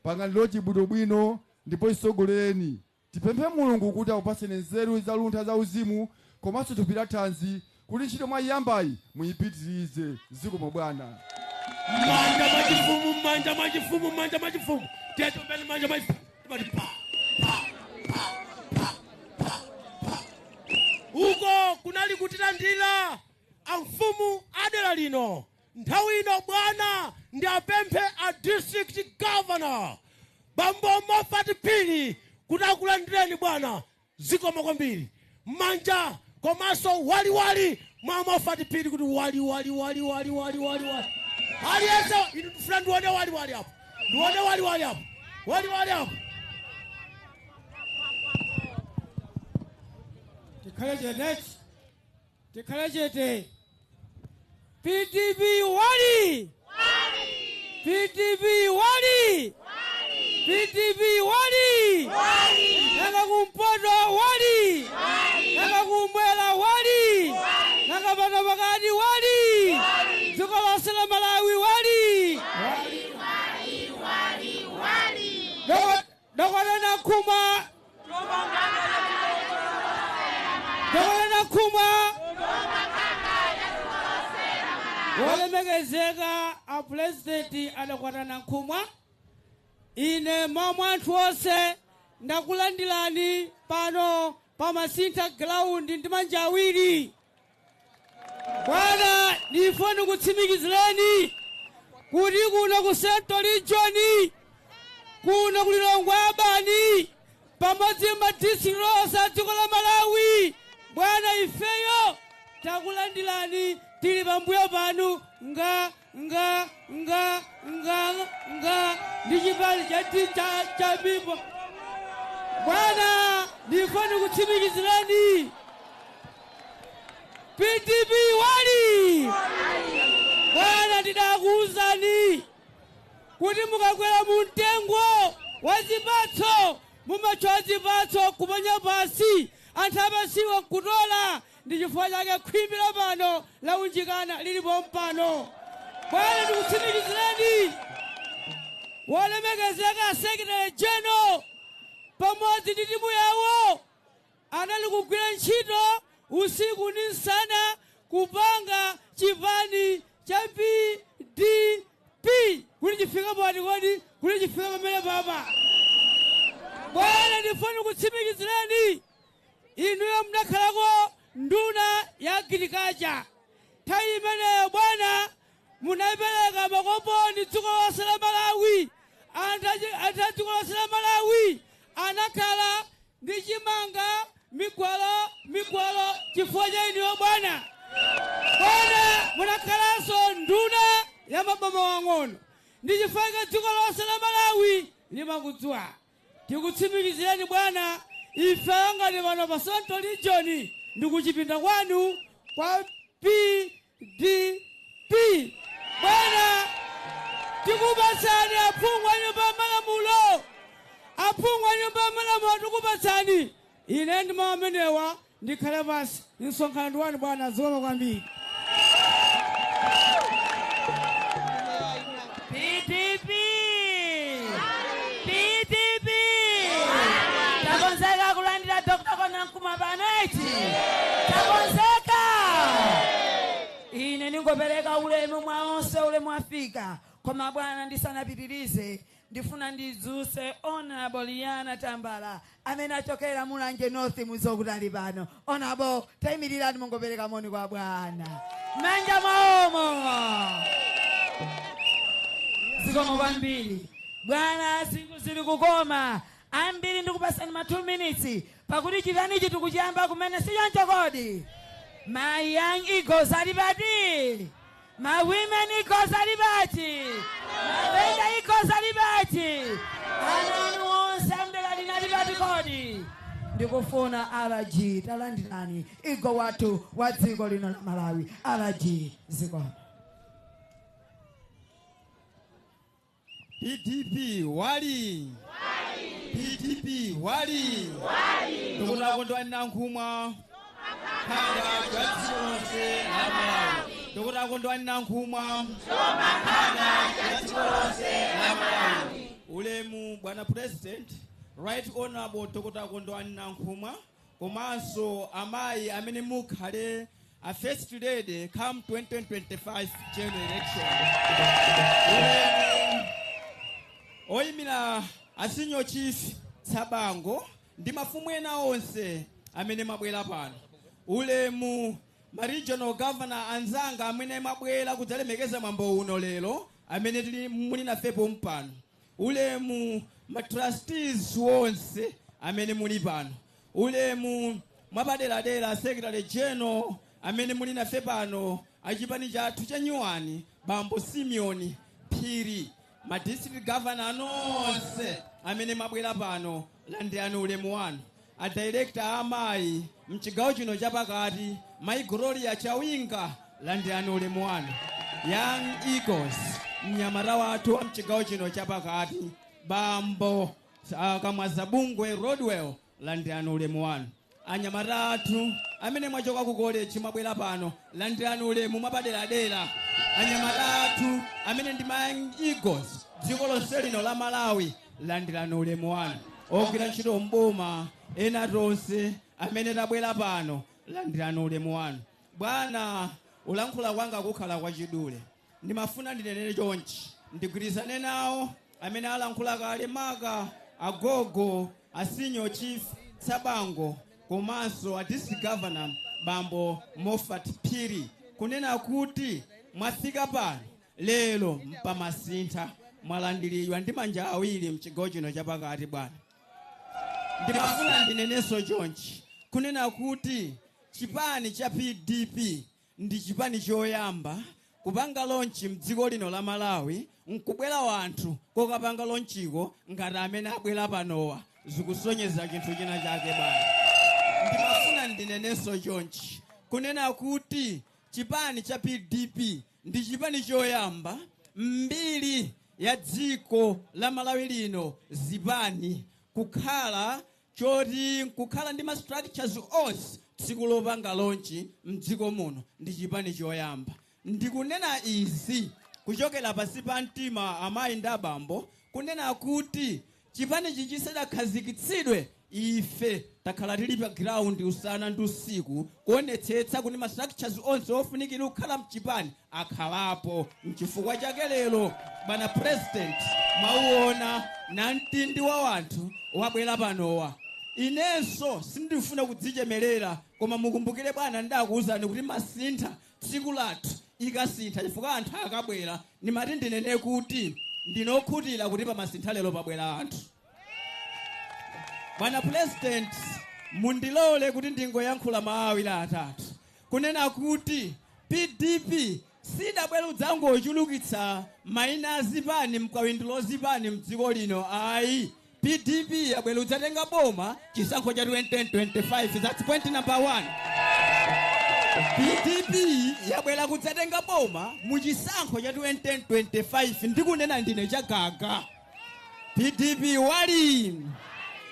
pangani launch bwinobwino ndipo isogolereni. Tipemphe Mulungu kuti akupaseni nzeru zaluntha za uzimu komanso thupi la thanzi kuti ntchito mwayiyambayi muyipitirize. Zikomo bwana. Manja mwachifumu, manja mwachifumu, manja mwachifumu. Tiyatombeni manja mwachifumu. Timati pa pa pa pa pa pa. Uko kunali kutilandira amfumu adera lino. Nthawi ino bwana, ndi apemphe a district governor Bambo Mofati Phiri kuti akulandireni bwana. Zikomo kwambiri. Manja komanso waliwali mwa Mofati Phiri, kuti wali wali wali wali wali wali wali. Aliyense inu, ndifuna ndione waliwali apo, ndione waliwali apo, waliwali apo. Tikhale chete, tikhale chete. PDP wali, PDP wali, PDP wali! Nanga kumpoto wali? Nanga kumwera wali? Nanga pano pakati wali? Dziko lonse la Malawi wali? Dokotala Nankhumwa, Dokotala Nankhumwa, wolemekezeka a purezidenti adakwata Nankhumwa, ine momwe anthu onse ndakulandirani pano pa Masintha ground ndi manja awiri. Bwana, ndifuna kutsimikizireni kuti kuno ku Central Region, kuno ku Lilongwe Urban, pamodzi ma district onse a dziko la Malawi, bwana, ifeyo takulandirani, tili pambuyo panu nga nga nga nga nga ndi chipani cha people. Bwana, ndifuna kutsimikizireni, PDP wali! Bwana, ndidakuwuzani kuti mukakwera mu mtengo wa zipatso, mumathyola zipatso kuponya pasi, anthu apasiwa nkutola. Ndi chifukwa chake khwimbi la pano launjikana lilipo mpano. Bwana, ndikutsimikizireni, wolemekezeka secretary general pamodzi ndi timu yawo anali kugwira ntchito usiku ndi msana kupanga chipani cha PDP kuti chifike pati kodi, kuti chifike pamene papa. Bwana, ndifuna kutsimikizireni, inuyo mudakhalako nduna ya agriculture. Nthawi imeneyo bwana, munapereka makoponi dziko lonse la Malawi. Anthu a dziko lonse la Malawi anakhala ndi chimanga. migwalo migwalo chifukwa cha inuyo bwana. Bwana munakhalanso nduna ya maboma wang'ono, ndi chifukwa cha dziko lonse la Malawi limakudziwa. Tikutsimikizireni bwana, ife ngati pano pa Central Region ndi kuchipinda kwanu kwa PDP. Bwana tikupatsani aphungu a nyumba ya malamulo, aphungu a nyumba ya malamulo tikupatsani. Ine ndi mawu amenewa ndikhale pansi. Msonkhano ndi wanu bwana, zikomo kwambiri. PDP! PDP! Takonzeka kulandira Dr. Konankhumwa paneti. Takonzeka. Ine ningopereka ulemu mwa onse, ulemu afika. Koma bwana ndisanapitirize, ndifuna ndidzuse Honorable Liana Tambala amene achokera Mulanje North muzokutali pano. Honorable, tayimirirani mungopereka moni kwa bwana. Manja mwaomo. Zikomo kwambiri. Bwana, zinthu zili kukoma. Ambiri ndikupasani ma 2 minutes pakuti chipanichi tikuchiyamba kumene sichoncho kodi. Ma young eagles ali pati? Ma women eagles ali pati? Ma venda eagles ali pati? Ana anu onse amdera lina ali pati kodi? Ndikufuna RG talandirani eagle wathu wa dziko lino la Malawi. RG zikomo. PDP wali PDP wali Dr. Nankhumwa khanda cha dziko lonse la Malawi. Dr. Kondwani Nankhumwa khanda cha dziko lonse la Malawi. Ulemu bwana President, Right Honorable Dr. Kondwani Nankhumwa, komanso amayi amene mukhale a first lady come 2025 general election. Ulemu oyimira a senior chief Tsabango ndi mafumu ena onse amene mabwera pano. Ulemu ma regional governor anzanga amene mabwera kudzalemekeza mwambo uno lero amene tili muli nafepo mpano. Ulemu ma trustees wonse amene muli pano. Ulemu mwapaderadera secretary general amene muli nafe pano achipani chathu cha nyuwani bambo Simeon Phiri, ma district governor nonse amene mabwera pano, landirani ulemu wanu. A director amayi mchigawo chino chapakati mayi Gloria Chawinga, landirani ulemu wanu. Young Eagles mnyamata wathu wa mchigawo chino chapakati bambo Kamwazabungwe Rodwell, landirani ulemu wanu. Anyamata athu amene mwachoka ku college mwabwera pano, landirani ulemu mwapaderadera. Anyamata athu amene ndi ma Young Eagles dziko lonse lino la Malawi, landirani ulemu wanu. Ogwira ntchito mboma ena tonse amene tabwera pano, landirani ulemu wanu. Bwana, ulankhula kwanga kukhala kwachidule. Ndimafuna ndinenere chonchi, ndigwirizane nawo amene alankhula kale maka agogo a senior chief Tsabango komanso a district governor bambo Moffat Phiri, kunena kuti mwafika pano lero mpamasintha, mwalandiridwa ndi manja awiri mchigawo chino chapakati. Bwana, ndimafuna ndinenenso chonchi kunena kuti chipani cha PDP ndi chipani choyamba kupanga launch mdziko lino la Malawi, nkubwera wanthu kokapanga launchiko ngati amene abwera panowa, zikusonyeza chinthu china chake. Bwana, ndimafuna ndinenenso chonchi kunena kuti chipani cha PDP ndi chipani choyamba mbiri ya dziko la Malawi lino zipani kukhala choti kukhala ndi ma structures onse tsiku lopanga launch mdziko muno ndi chipani choyamba. Ndikunena izi kuchokera pasi pa mtima, amayi ndi abambo, kunena kuti chipani chichisadakhazikitsidwe ife takhala tili pa ground usana ndi usiku kuonetsetsa kuti ma structures onse ofunikira kukhala mchipani akhalapo. Mchifukwa chake lero bwana President mwauona na mtindi wa wanthu wabwera panowa. Inenso sindifuna kudzichemerera, koma mukumbukire bwana, ndakuwuzani kuti masintha tsiku lathu ikasintha chifukwa anthu akabwera. Ndimati ndinene kuti ndinokhutira kuti pamasintha lero pabwera anthu. Bwana President, Mundilole kuti ndingoyankhula mawu awiri atatu kunena kuti PDP sidabwera kudzangochulukitsa mayina azipani mkawindulo zipani mdziko lino ayi. PDP yabwera kudzatenga boma chisankho cha 2025. That's point number 1. PDP yabwera kudzatenga boma mu chisankho cha 2025, ndikunena ndine Chagaga. PDP wali.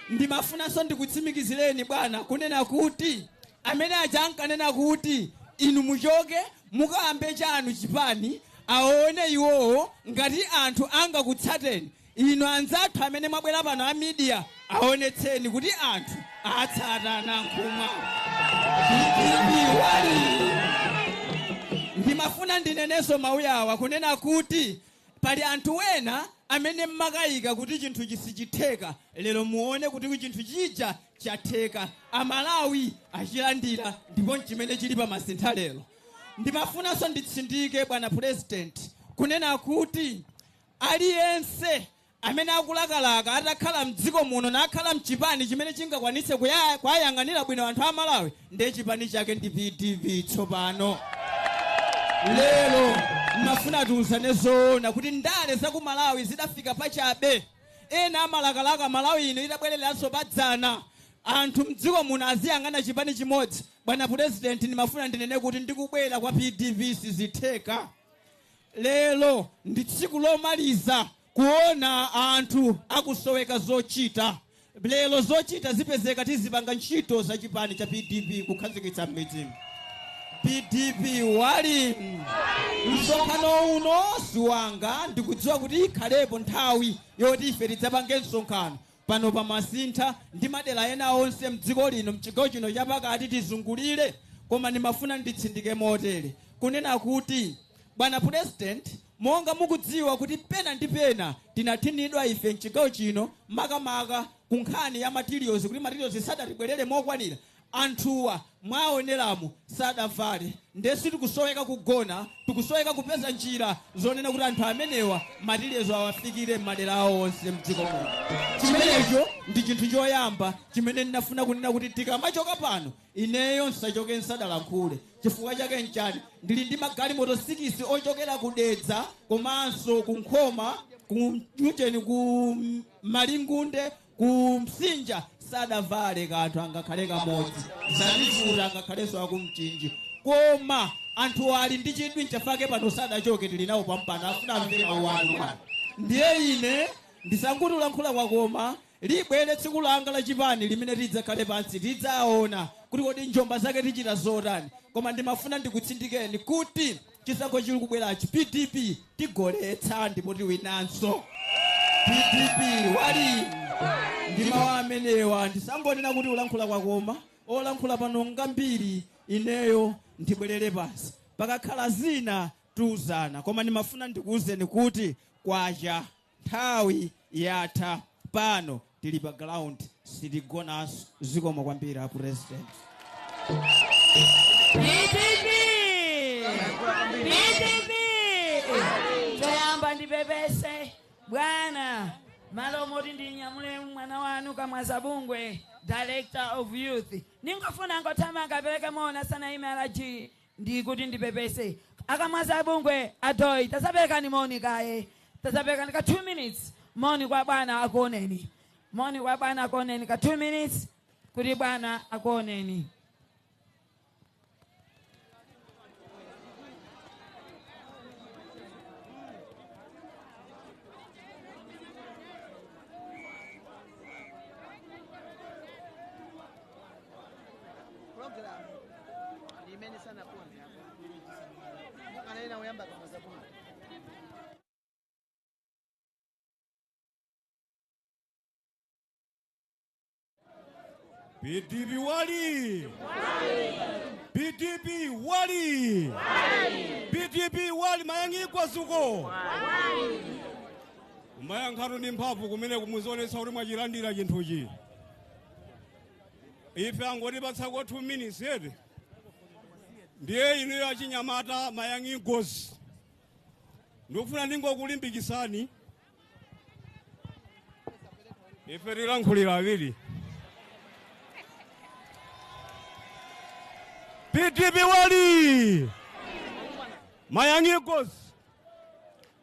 Ndimafunanso ndikutsimikizireni bwana kunena kuti amene aja ankanena kuti inu muchoke mukayambe chanu chipani, aone iwowo ngati anthu angakutsateni. Inu anzathu amene mwabwera pano a media, aonetseni kuti anthu atsatana nkhumwa. PDP wali. Ndimafuna ndinenenso mawu awa kunena kuti pali anthu wena amene mmakayika kuti chinthu chisichitheka, lero muone kuti chinthu chija chatheka, Amalawi achilandira ndipo chimene chili pamasintha lero. Ndimafunanso nditsindike bwana president kunena kuti aliyense amene akulakalaka atakhala mdziko muno nakhala mchipani chimene chingakwanitse kuyang'anira bwino anthu a Malawi, ndiye chipani chake ndi PDP tsopano. Lero mafuna tiuzane zoona kuti ndale za ku Malawi zidafika pachabe. Ena amalakalaka Malawi ino itabwereranso padzana, anthu mdziko muno aziyang'ana chipani chimodzi. Bwana president, ndimafuna ndinene kuti ndikubwera kwa PDP sizitheka. Lero ndi tsiku lomaliza kuona anthu akusoweka zochita. Lero zochita zipezeka, tizipanga ntchito za chipani cha PDP kukhazikitsa m'midzimu. PDP wali. Msonkhano uno siwanga, ndikudziwa kuti ikhalepo nthawi yoti ife tidzapange msonkhano pano pamasintha ndi madera ena onse mdziko lino, mchigawo chino chapakati tizungulire. Koma ndimafuna nditsindike motere kunena kuti bwana president, monga mukudziwa kuti pena ndi pena tinathinidwa ife mchigawo chino, makamaka ku nkhani ya materials, kuti materials sadatibwerere mokwanira. Anthuwa mwaoneramo sadavale, ndesi tikusoweka kugona, tikusoweka kupeza njira zonena kuti anthu amenewa materials awafikire m'madera awo onse mdziko muno. Chimenecho ndi chinthu choyamba chimene ndinafuna kunena kuti tikamachoka pano ineyo nsachoke nsadalankhule. Chifukwa chake nchani? Ndili ndi magalimoto 6 ochokera ku Dedza komanso ku Nkhoma, ku Mcheni, ku Malingunde, ku Msinja, sadavale kanthu angakhale kamodzi. Zativuta angakhalenso akumchinji, koma anthu ali ndi chidwi, nchafake pano sadachoke, tili nawo pampano, afuna amve mawu anu pano. Ndiye ine ndisanguti ulankhula kwakoma, libwere tsiku langa la chipani limene tidzakhale pansi, tidzaona kuti kodi njomba zake tichita zotani. Koma ndimafuna ndikutsindikeni kuti chisankho chili kubwerachi PDP tigoletsa ndipo tiwinanso. PDP wali. Ndi mawu amenewa ndisangonena kuti ulankhula kwakoma, olankhula pano ngambiri, ineyo ndibwerere pansi, pakakhala zina tiuzana. Koma ndimafuna ndikuwuzeni kuti kwacha, nthawi yatha, pano tili pa ground, sitigonanso. Zikomo kwambiri a president. PDP! PDP! Toyamba ndipepese bwana, malo moti ndinyamule mwana wanu Kamwaza Bungwe, director of youth, ningofuna ngothamanga apereke mona sanaime alaji, ndikuti ndipepese akamwaza Bungwe adoi. Tasaperekani moni kaye, tasaperekani ka 2 minutes moni kwa bwana akuoneni, moni kwa bwana akuoneni ka 2 minutes kuti bwana akuoneni. Program imene sanakonde akanena uyamba Kamwaza Bungwe. PDP wali! PDP wali! PDP wali! Mayang'ikwa zuko kumayankhatu ndi mphamvu kumene kumuzionetsa kuti mwachilandira chinthuchi. Ife angotipatsako 2 minutes eti, ndiye inuyo achinyamata mayang'ingozi, ndikufuna ndingokulimbikisani. Ife tilankhulira awiri. Mayang'igos,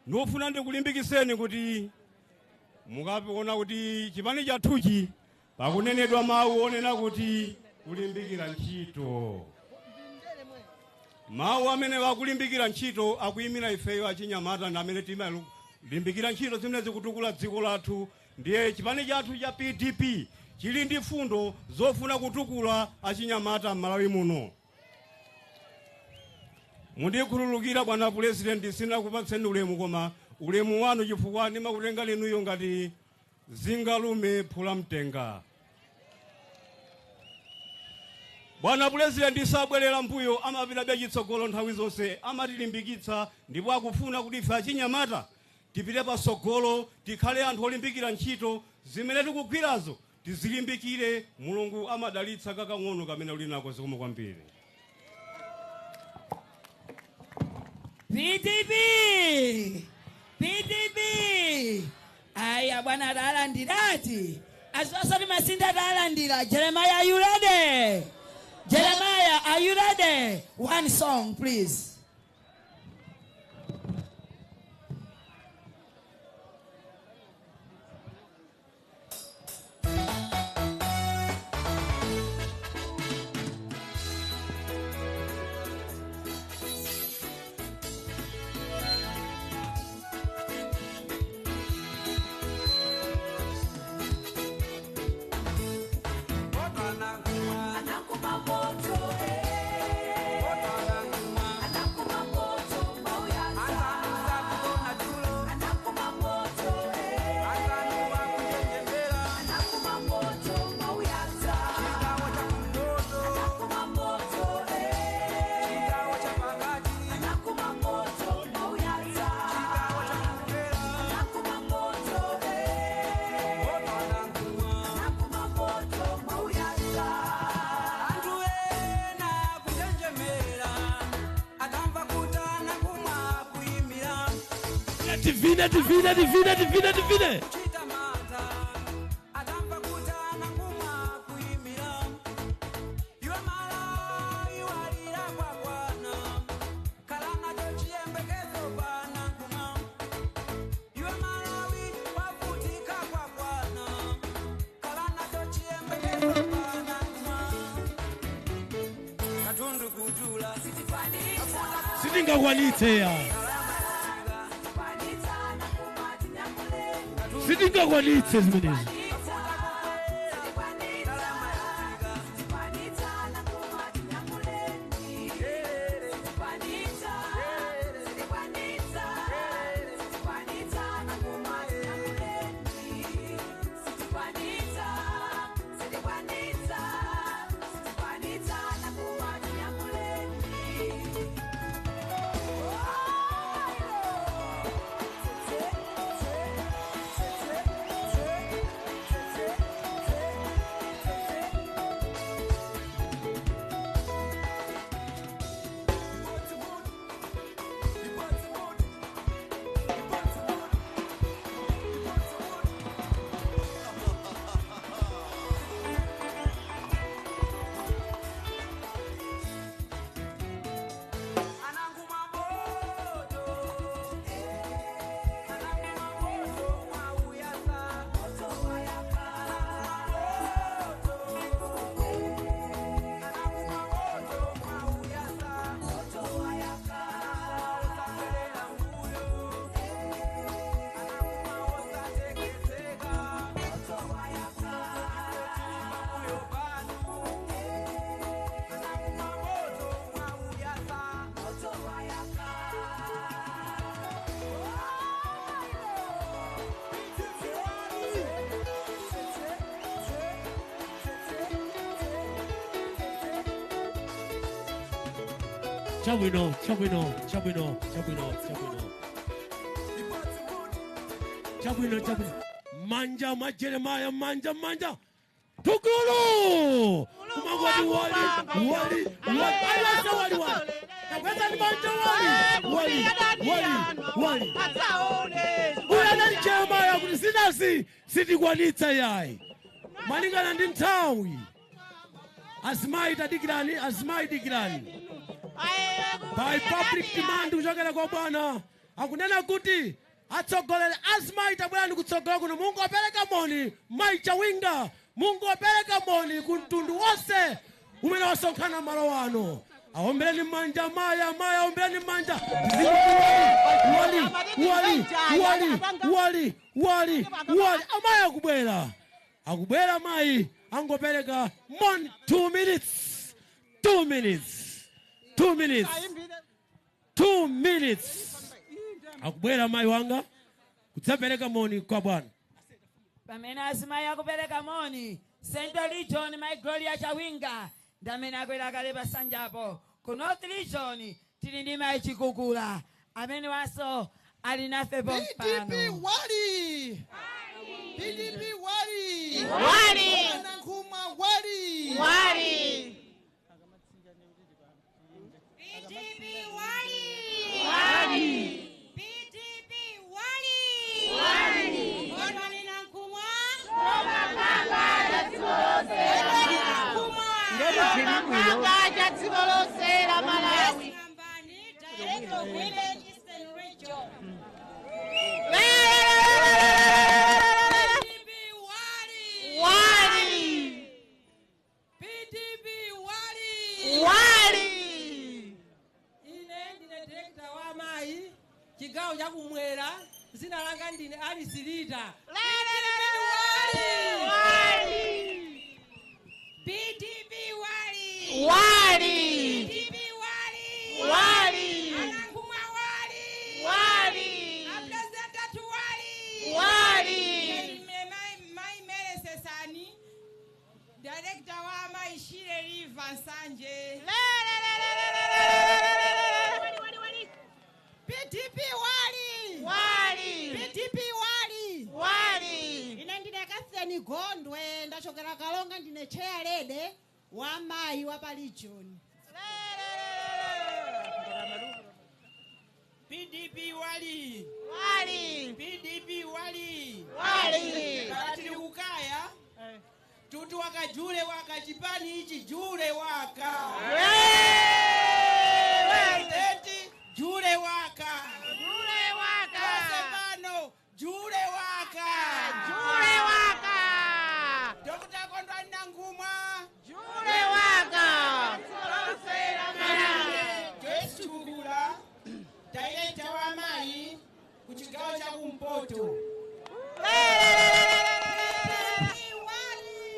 ndofuna ndikulimbikiseni kuti mukaona kuti chipani chathuchi pakunenedwa mawu onena kuti kulimbikira ntchito. Mawu amene wakulimbikira ntchito akuyimira ifeyo achinyamata ndi amene timalimbikira ntchito zimene zikutukula dziko lathu. Ndiye chipani chathu cha PDP chili ndi fundo zofuna kutukula achinyamata m'Malawi muno. Mundikhululukira bwana Purezidenti, sinakupatseni ulemu koma ulemu wanu chifukwa ndimakutenga linuyo ngati zingalume phula mtenga. Bwana Purezidenti sabwerera mbuyo, amapitabe chitsogolo nthawi zonse, amatilimbikitsa ndipo akufuna kuti ife achinyamata tipite patsogolo, tikhale anthu olimbikira ntchito zimene tikugwirazo tizilimbikire. Mulungu amadalitsa kakang'ono kamene uli nako. Zikomo kwambiri. PDP! PDP! Aya bwana atalandirati. Azosati Masintha atalandira. Jeremiah, are you ready? Jeremiah, are you ready? One song, please. Divine, divine, divine, divine, divine. Sitingakwanitse ya. Sitingakwanitse zimenezi. Chabwino, chabwino, chabwino, chabwino, chabwino. Chabwino, chabwino. Manja mwa Jeremiah, manja, manja. Tukulu! Kumangwadi wali, wali, wali. Ayasa wali, wali. Nakweza ni manja wali, wali, wali, wali. Uya nani Jeremiah kuti sinasi sitikwanitsa yayi. Malingana ndi nthawi. Azimayi tadikirani, azimayi dikirani. By public demand kuchokera kwa bwana akunena kuti atsogoleri azimayi tabwerani kutsogolo kuno. Mungu apereka moni mayi Chawinga, Mungu apereka moni ku mtundu wonse umene wasonkhana malo ano. Aombereni manja mayi, amayi aombereni manja. Wali wali wali wali wali wali, amayi akubwera, akubwera mayi, angopereka moni. 2 minutes, 2 minutes, 2 minutes, 2 minutes. Akubwera mayi wanga kudzapereka moni kwa bwana. Pamene azimayi akupereka moni, Central Region mayi Gloria Chawinga ndi amene akwera kale pasanjapo. Ku North Region tili ndi mayi Chikukula amene waso ali nafe pompano. PDP wali! PDP wali! Wali! Nankhumwa wali! Wali! PDP wali! Wali! PDP wali! Wali! Kondwani Nankhumwa! Pamba cha dziko lonse la Malawi. Director of Women Eastern Region. Wali! PDP wali! Wali! Ine ndine director wa amayi chigawo chakumwera, zina langa ndine Alice Lita. Wali! PDP wali! Wali! PDP wali! Wali! Anankhumwa wali! Wali! Apresident athu wali! Wali! Ine mai Mere Sesani, director wa amayi Shire River Nsanje. PDP wali! Wali! PDP wali! Wali! Ine ndine Catherine Gondwe, ndachokera Kalonga, ndine chair lady wa mayi wa pa region. PDP wali! Wali! PDP wali! Wali! Tili kukaya tuti wakajule waka chipani ichi jule waka. Eti jule waka. Jule waka. Kose pano jule waka. Jule waka. Dr. Kondwani Nankhumwa Jule waka. Joyce Chikukula director wa mayi ku chigawo cha kumpoto.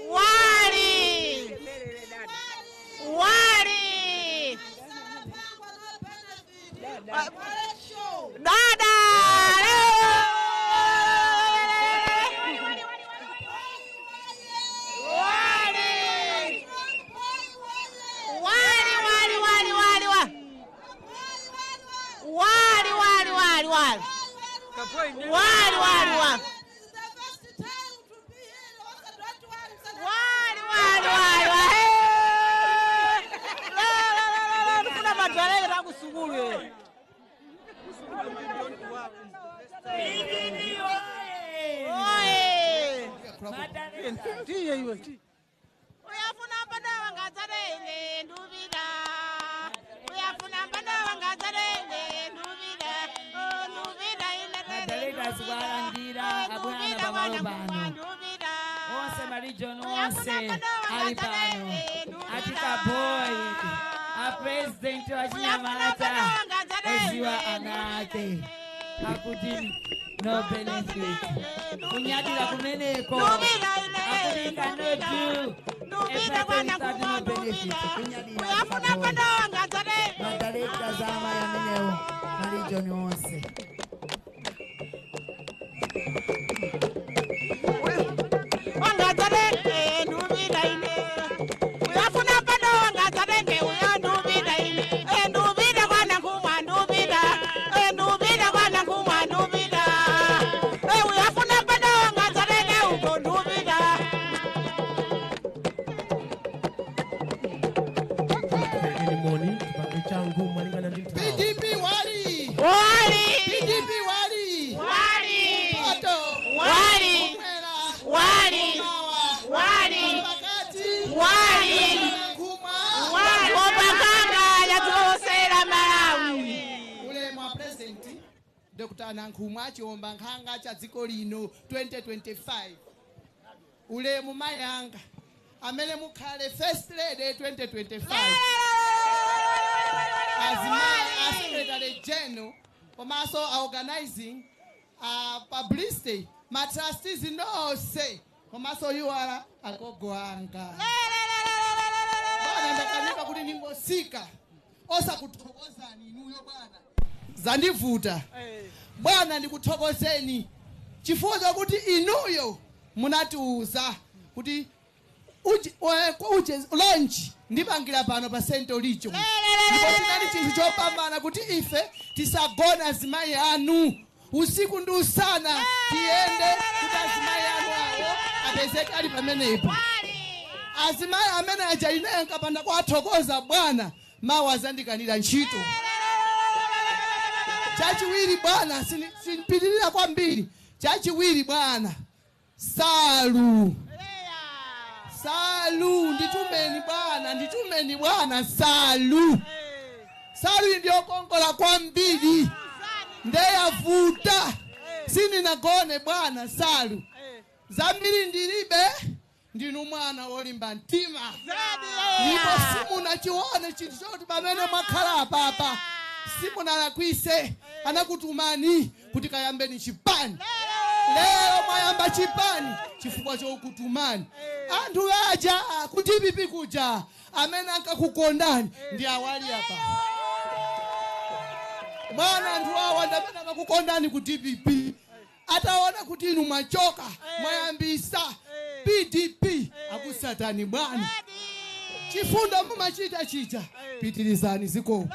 Wali! Wali! Dada! Wali! Wali, wali, wali, wali, wali. Wali, wali, wali, wali. Wali, wali, wali. Wali, wali, wali, wali. La, la, la, la, la, ndifuna madwaleke akusukulu eh. Oye! Tiye iwe tiye. Uyafuna mpando wangadzarenge nduvira. Uyafuna mpando wangadzarenge nduvira. Oh, nduvira ine Madirectors kuwalandira abwana pamalo pano. Onse maregion onse ali pano. Atika boy, a president wa chinyamata oziwa ana ake akuti no benefit. Kunyadira kumeneko akuti cannot do a person start no benefit. Kunyadira Uyafuna mpando wangadzarenge. madirectors amayi amenewo maregion onse. Wangadzarenge nduvira ine. Uyafuna mpando wangadzarenge uyo nduvira ine. Eh, nduvira kwaNankhumwa nduvira. Eh, nduvira kwaNankhumwa nduvira. Eh, uyafuna mpando wangadzarenge uko nduvira. Perekeni moni tipange changu malingana ndi nthawi. PDP wali! Wali! Dr. Nankhumwa, chiwomba nkhanga cha dziko lino 2025. Ulemu mayi anga amene mukhale First Lady 2025, azimayi a Secretary General komanso a organizing, a publicity, ma trustees nonse, komanso iwala agogo anga. Bwana, ndakanika kuti ningosika osakuthokozani inuyo bwana, zandivuta bwana. Ndikuthokozeni chifukwa chakuti inuyo munatiuza kuti uje launch ndipangira pano pa Central Region, ndipo chinali chinthu chopambana kuti ife tisagona azimayi anu usiku ndi usana, tiyende kuti azimayi anu awo apezeke ali pamenepo. Azimayi amene aja ineyo nkapanda kuwathokoza bwana, mawu azandikanira ntchito. Chachiwiri bwana, sinipitirira kwambiri. Chachiwiri bwana, salu, salu, nditumeni bwana, nditumeni bwana, salu, salu ndiyokongola kwambiri, ndeyavuta, sininagone bwana. Salu zambiri ndilibe. Ndinu mwana wolimba mtima, ndipo simunachione chinthu choti pamene mwakhala apapa simunalakwise. Anakutumani kuti kayambeni chipani, lero mwayamba chipani chifukwa chokutumani. Anthu aja ku DPP kuja amene ankakukondani ndi awali apa mwana. Anthu awa ndi amene amakukondani ku DPP. Ataona kuti inu mwachoka, mwayambisa PDP, akusatani bwana. Chifundo mumachita chija, pitirizani ziko.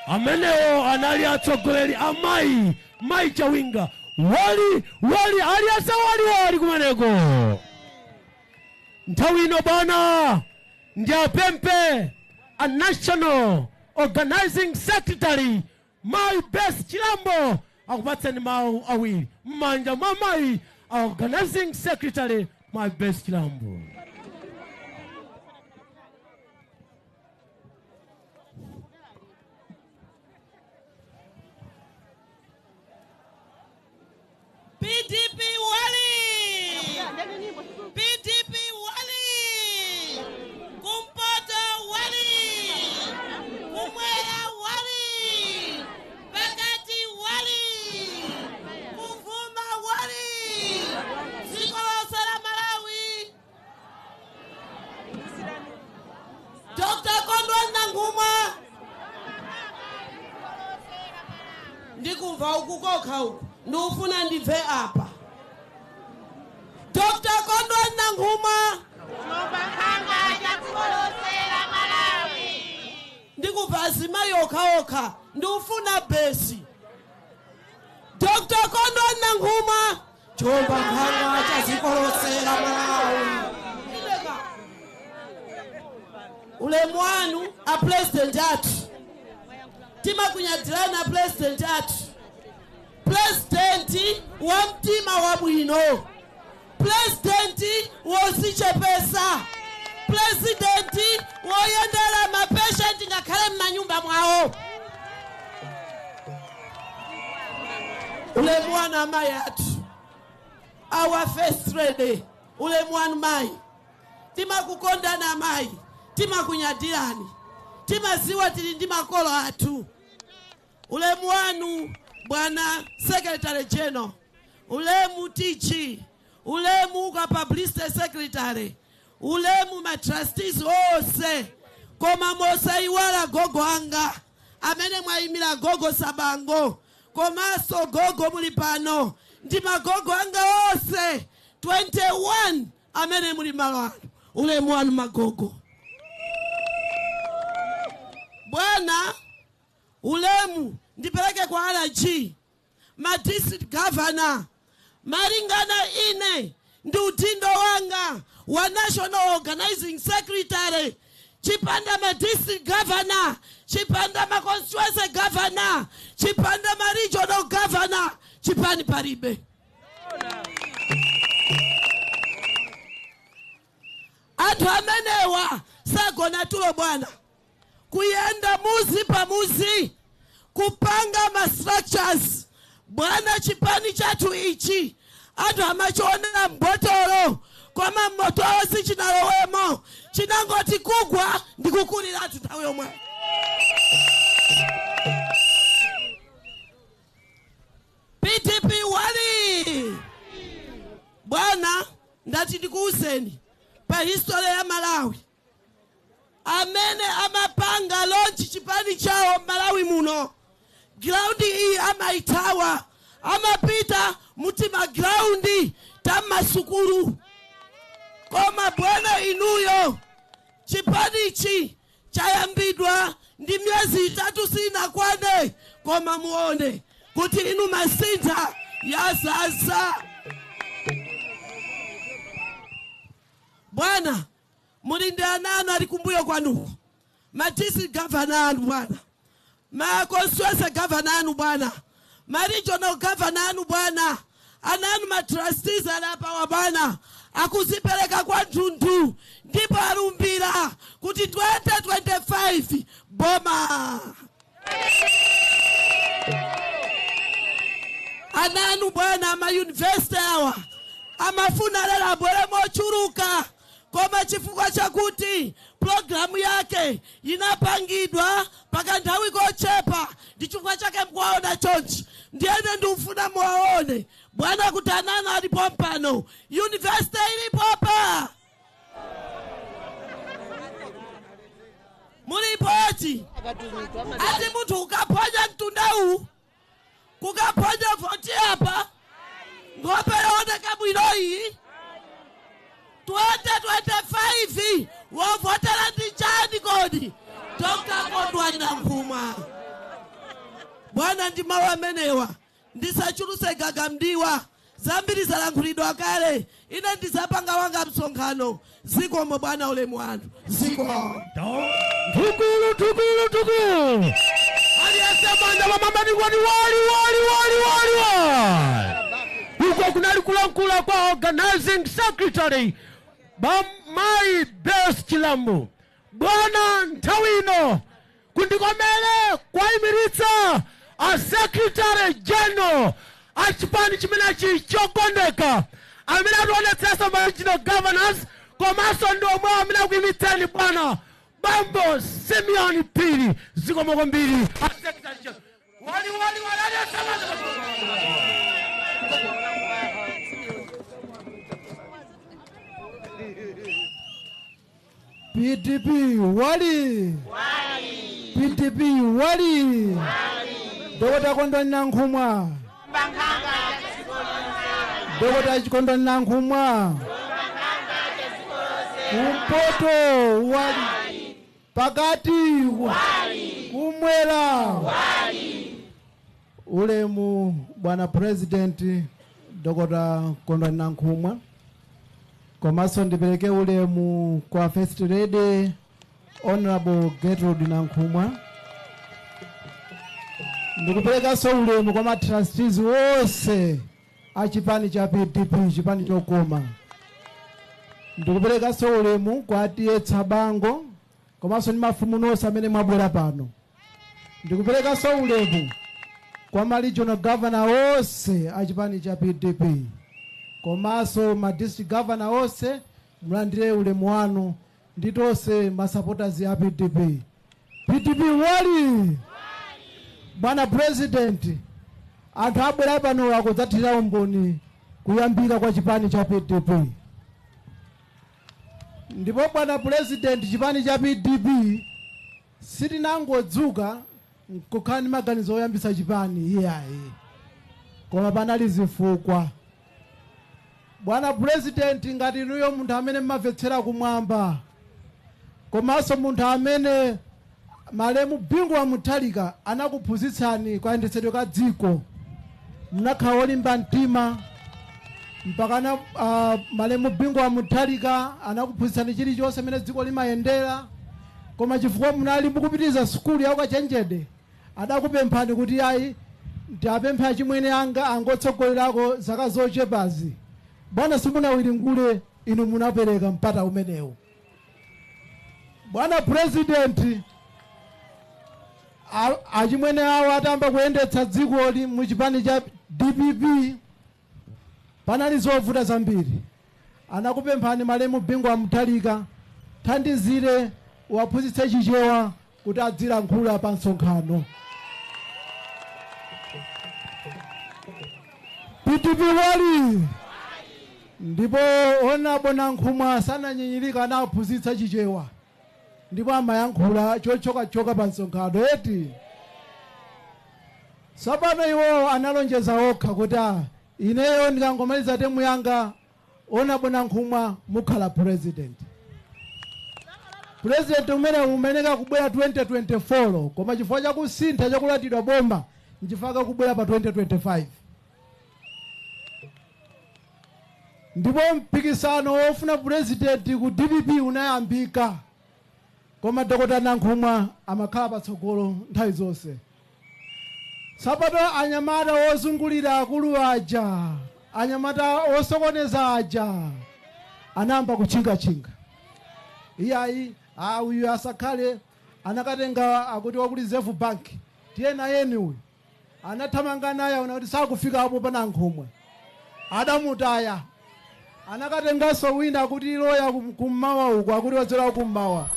Amenewo anali atsogoleri amayi, mayi Chawinga. Wali wali aliyese wali wali kumeneko. Nthawi ino bwana, ndi apempe a National Organizing Secretary mayi Bes Chilambo akupatseni mawu awiri. M'manja mwa mayi a Organizing Secretary, mayi Bes Chilambo. PDP wali! PDP wali! Kumpoto wali! Kumwera wali! Pakati wali! Kuvuma wali! Dziko lonse la Malawi! Dr. Kondwani Nankhumwa, ndikumva uku kokha uku, ndikufuna ndibve apa. Dr. Kondwani Nankhumwa, ndikubva azimayi okhaokha, ndikufuna bass. Dr. Kondwani Nankhumwa, chiwomba nkhanga cha dziko lonse la Malawi. Ulemu wanu a President athu, timakunyadirani a President athu, President wa mtima wabwino, President wosichepesa, President woyendera ma patient ngakhale m'manyumba mwawo. Ulemu wanu amayi athu, our First Lady, ulemu wanu mayi. Timakukondani amayi, timakunyadirani, timaziwa tili ndi makolo athu. Ulemu wanu bwana Secretary General, ulemu TG, ulemu kwa Publicity Secretary, ulemu ma trustees onse, koma mosayiwala gogo anga amene mwayimira, gogo Sabango, komanso gogo muli pano ndi magogo anga onse 21 amene muli malo ano. Ulemu wanu magogo. Bwana, ulemu ndipereke kwa RG, ma district governor. Malingana ine ndi udindo wanga wa National Organizing Secretary, chipanda ma district governor, chipanda ma constituency governor, chipanda ma regional governor, chipani palibe. Anthu amenewa sagona tulo bwana, kuyenda muzi pa muzi kupanga ma structures. Bwana, chipani chathu ichi anthu amachionera mbotolo, koma mmotolo sichinalowemo, chinangoti kugwa ndi kukuliratu nthawi yomwe. PDP wali! Bwana, ndati ndikuwuzeni pa history ya Malawi, amene amapanga launch chipani chawo Malawi muno, ground iyi amaithawa, amapita mutima ground tamasukulu. Koma bwana inuyo, chipanichi chayambidwa ndi myezi 3 sinakwane, koma muone kuti inu Masintha yazaza. Bwana, mulinde ananu ali kumbuyo kwanuko, ma district governor anu bwana, ma constituency governor anu bwana, ma regional governor anu bwana, ananu ma trustees alapawa bwana, akuzipereka kwa nthunthu ndipo alumbira kuti 2025 boma. Ananu bwana ama university awa amafuna lero abwere mochuluka, koma chifukwa chakuti programu yake inapangidwa pakanthawi kochepa, ndi chifukwa chake mkuwaona chonchi. Ndiyene ndikufuna muwaone bwana kuti ananu alipo mpano, university ilipo pa mulipoti ati munthu ukaphonya mtundawu, kukaphonya voti apa ngope yooneka bwino iyi 2025 wovotera ndi chani kodi? Dr. Kondwani Nankhumwa. Bwana, ndi mawu amenewa ndisachuluse gaga mdiwa, zambiri zalankhulidwa kale, ine ndisapanga wanga msonkhano. Zikomo bwana, ulemu wanu. Zikomo. Tukulu tukulu tukulu. Aliyesema mama ni wali wali wali wali wali wali. Huko kunali kulankhula kwa organizing secretary Mai Best Chilambo. Bwana, nthawi ino kundikomere kwayimiritsa a secretary general a chipani chimenechi chokondeka, amene ationetsetsa ma regional governors komanso ndi omwe amene akuyimitseni bwana Bambo Simeon Phiri. Zikomo kwambiri a secretary general. Wali wali wali aliyesema. PDP wali! PDP wali! Dr. Kondwani Nankhumwa. Dr. Kondwani Nankhumwa. Kumpoto wali! Pakati wali! Kumwera wali! Ulemu bwana President Dr. Kondwani Nankhumwa, komanso ndipereke ulemu kwa First Lady Honorable Gertrude Nankhumwa. Ndikuperekanso ulemu kwa ma trustees wonse a chipani cha PDP, chipani chokoma. Ndikuperekanso ulemu kwa T.A. Tsabango komanso ndi mafumu nonse amene mwabwera pano. Ndikuperekanso ulemu kwa ma regional governor wonse a chipani cha PDP komanso ma district governor onse, mulandire ulemu wanu ndi tonse ma supporters a PDP. PDP wali! Bwana President, anthu abwera pano akudzathira umboni kuyambika kwa chipani cha PDP. Ndipo bwana President, chipani cha PDP sitinangodzuka nkukhala ndi maganizo oyambisa chipani iyayi, koma panali zifukwa. Bwana President, ngati inuyo munthu amene mmamvetsera kumwamba komanso munthu amene malemu Bingu wa Mutharika anakuphunzitsani kayendetsedwe ka dziko, munakhala wolimba mtima mpakana malemu Bingu wa Mutharika anakuphunzitsani chilichonse mene dziko limayendera, koma chifukwa munali mukupitiriza sukulu ya ukachenjede adakupemphani kuti ayi ndiapempha chimwene anga angotsogolerako zaka zochepazi. Bwana, simunawiringule, inu munapereka mpata umenewu. Bwana President, achimwene awo atamba kuyendetsa dzikoli mu chipani cha DPP panali zovuta zambiri. Anakupemphani malemu Bingu wa Mutharika, thandizire waphunzitse Chichewa kuti adzilankhula pa msonkhano. PDP wali ndipo Honorable Nankhumwa sananyinyirika, anaphunzitsa Chichewa ndipo amayankhula chochokachoka pa msonkhano eti. Tsopano iwo analonjeza okha kuti ineyo ndikangomaliza temu yanga, Honorable Nankhumwa mukhala president. President umene umeneka kubwera 2024, koma chifukwa chakusintha chakulatidwa boma nchifukwa kubwera pa 2025. Ndipo mpikisano wofuna president ku DPP unayambika, koma Dr. Nankhumwa amakhala patsogolo nthawi zonse. Sapato anyamata ozungulira akulu aja, anyamata osokoneza aja anayamba kutchingatchinga. Iyayi, uyu asakhale. Anakatenga akuti waku Reserve Bank, tiye nayeni uyu. Anathamanga naye, aona kuti sakufika apo pa Nankhumwa, adamutaya. Anakatenganso wina akuti loya kummawa uku, akuti wadzera kummawa,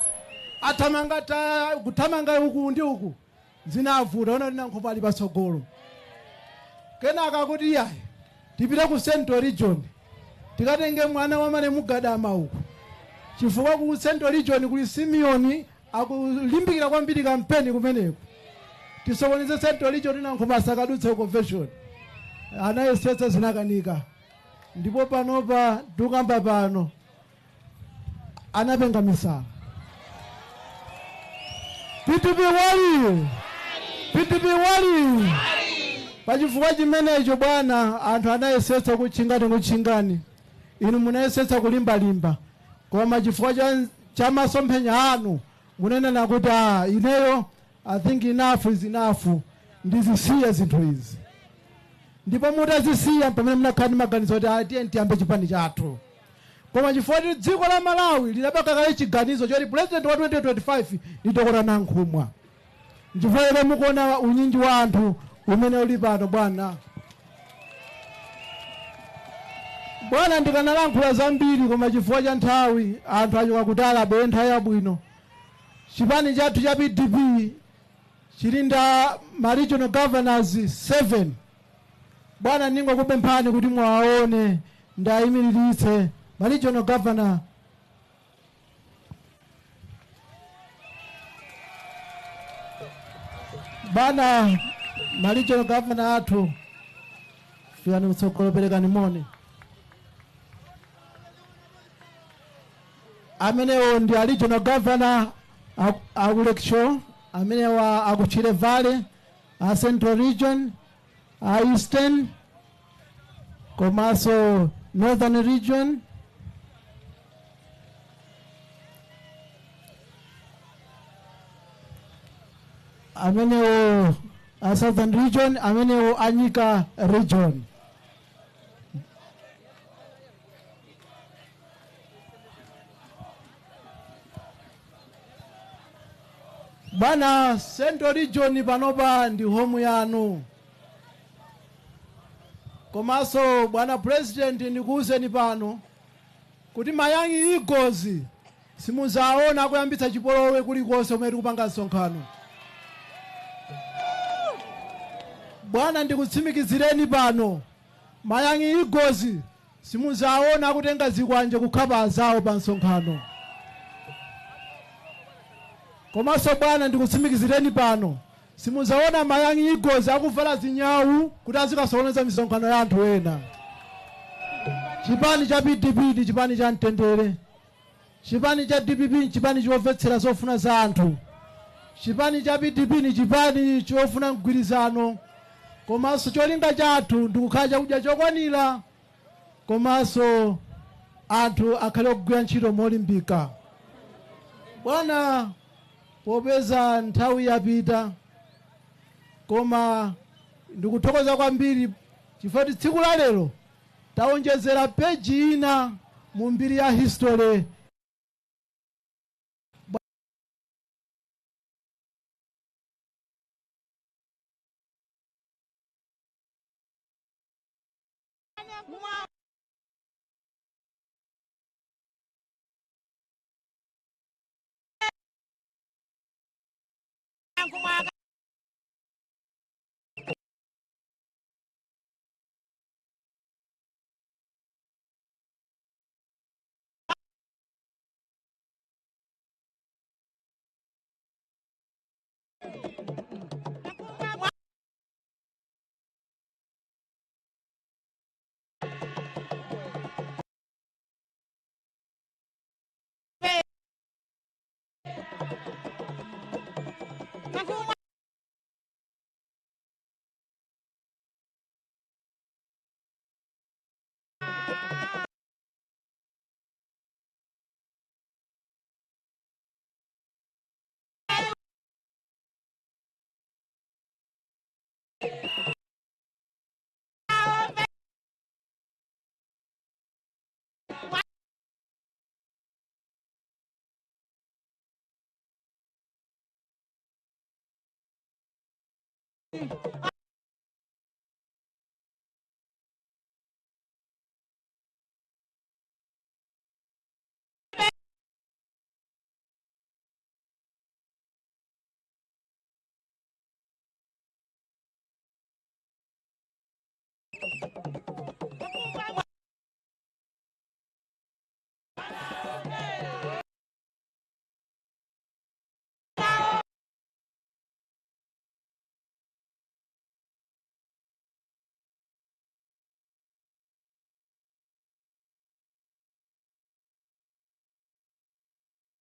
athamanga taya kuthamanga uku ndi uku, zinavuta. Ona kuti Nankhumwa ali patsogolo. Kenaka akuti iyayi, tipite ku Central Region tikatenge mwana wa malemu Gadama uku, chifukwa ku Central Region kuli Simeoni akulimbikira kwambiri kampeni kumeneko, tisokoneze Central Region, Nankhumwa asakadutse convention. Anayesetsa, zinakanika. Ndipo panopa tikamba pano anapenga misala. PDP wali, PDP wali. Pachifukwa chimenecho bwana, anthu anayesetsa kutchingani kutchingani, inu munayesetsa kulimbalimba, koma chifukwa cha masomphenya anu munenena kuti ineyo I think enough is enough, ndizisiye zinthu izi. Ndipo mutazisiya pamene munakhala ndi maganizo kuti tiye tiyambe chipani chathu. Koma chifukwa kuti dziko la Malawi lidapanga kale chiganizo choti president wa 2025 ndi Dr. Nankhumwa, nchifukwa chake mukuona unyinji wa anthu umene uli pano. Bwana, bwana, ndikanalankhula zambiri, koma chifukwa cha nthawi, anthu achoka kutali, abwere nthawi yabwino. Chipani chathu cha PDP chili nda ma regional governors 7. Bwana, ningokupemphani kuti mwaone, ndayimiriritse ma regional governor. Bwana, ma regional governor athu, fikani kutsogolo, perekani moni. Amenewo ndi a regional governor aku Lakeshore, amenewa aku Shire Valley, a Central Region, a Eastern komanso Northern Region. Amenewo a Southern Region, amenewo a Nyika Region. Bwana, Central Region panopa ndi home yanu. Komanso bwana president, ndikuwuzeni pano kuti ma Young Eagles simuzaona kuyambitsa chipolowe kulikonse kumene tikupanga msonkhano. Bwana, ndikutsimikizireni pano, ma Young Eagles simuzaona kutenga zikwanje kukhapa azawo pa msonkhano. Komanso bwana, ndikutsimikizireni pano, simuzaona ma Young Eagles akuvala zinyawu kuti azikasokoneza misonkhano ya anthu ena. Chipani cha PDP ndi chipani cha mtendere. Chipani cha DPP ndi chipani chomvetsera zofuna za anthu. Chipani cha PDP ni chipani chofuna mgwirizano, komanso cholinga chathu ndikukhala chakudya chokwanira, komanso anthu akhale ogwira ntchito molimbika. Bwana, popeza nthawi yapita, koma ndikuthokoza kwambiri chifukwa tsiku la lero taonjezera peji ina mu mbiri ya history. Nankhumwa. Nankhumwa.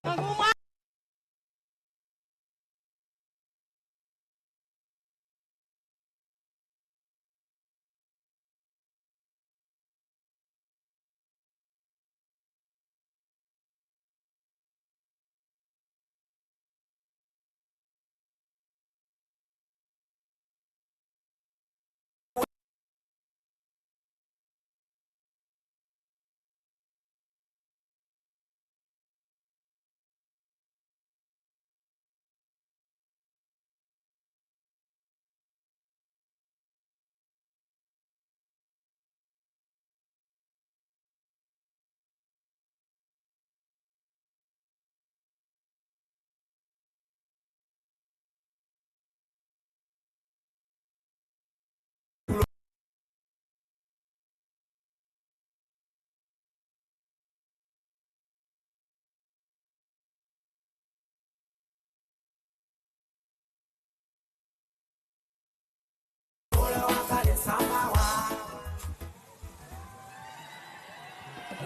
Nankhumwa.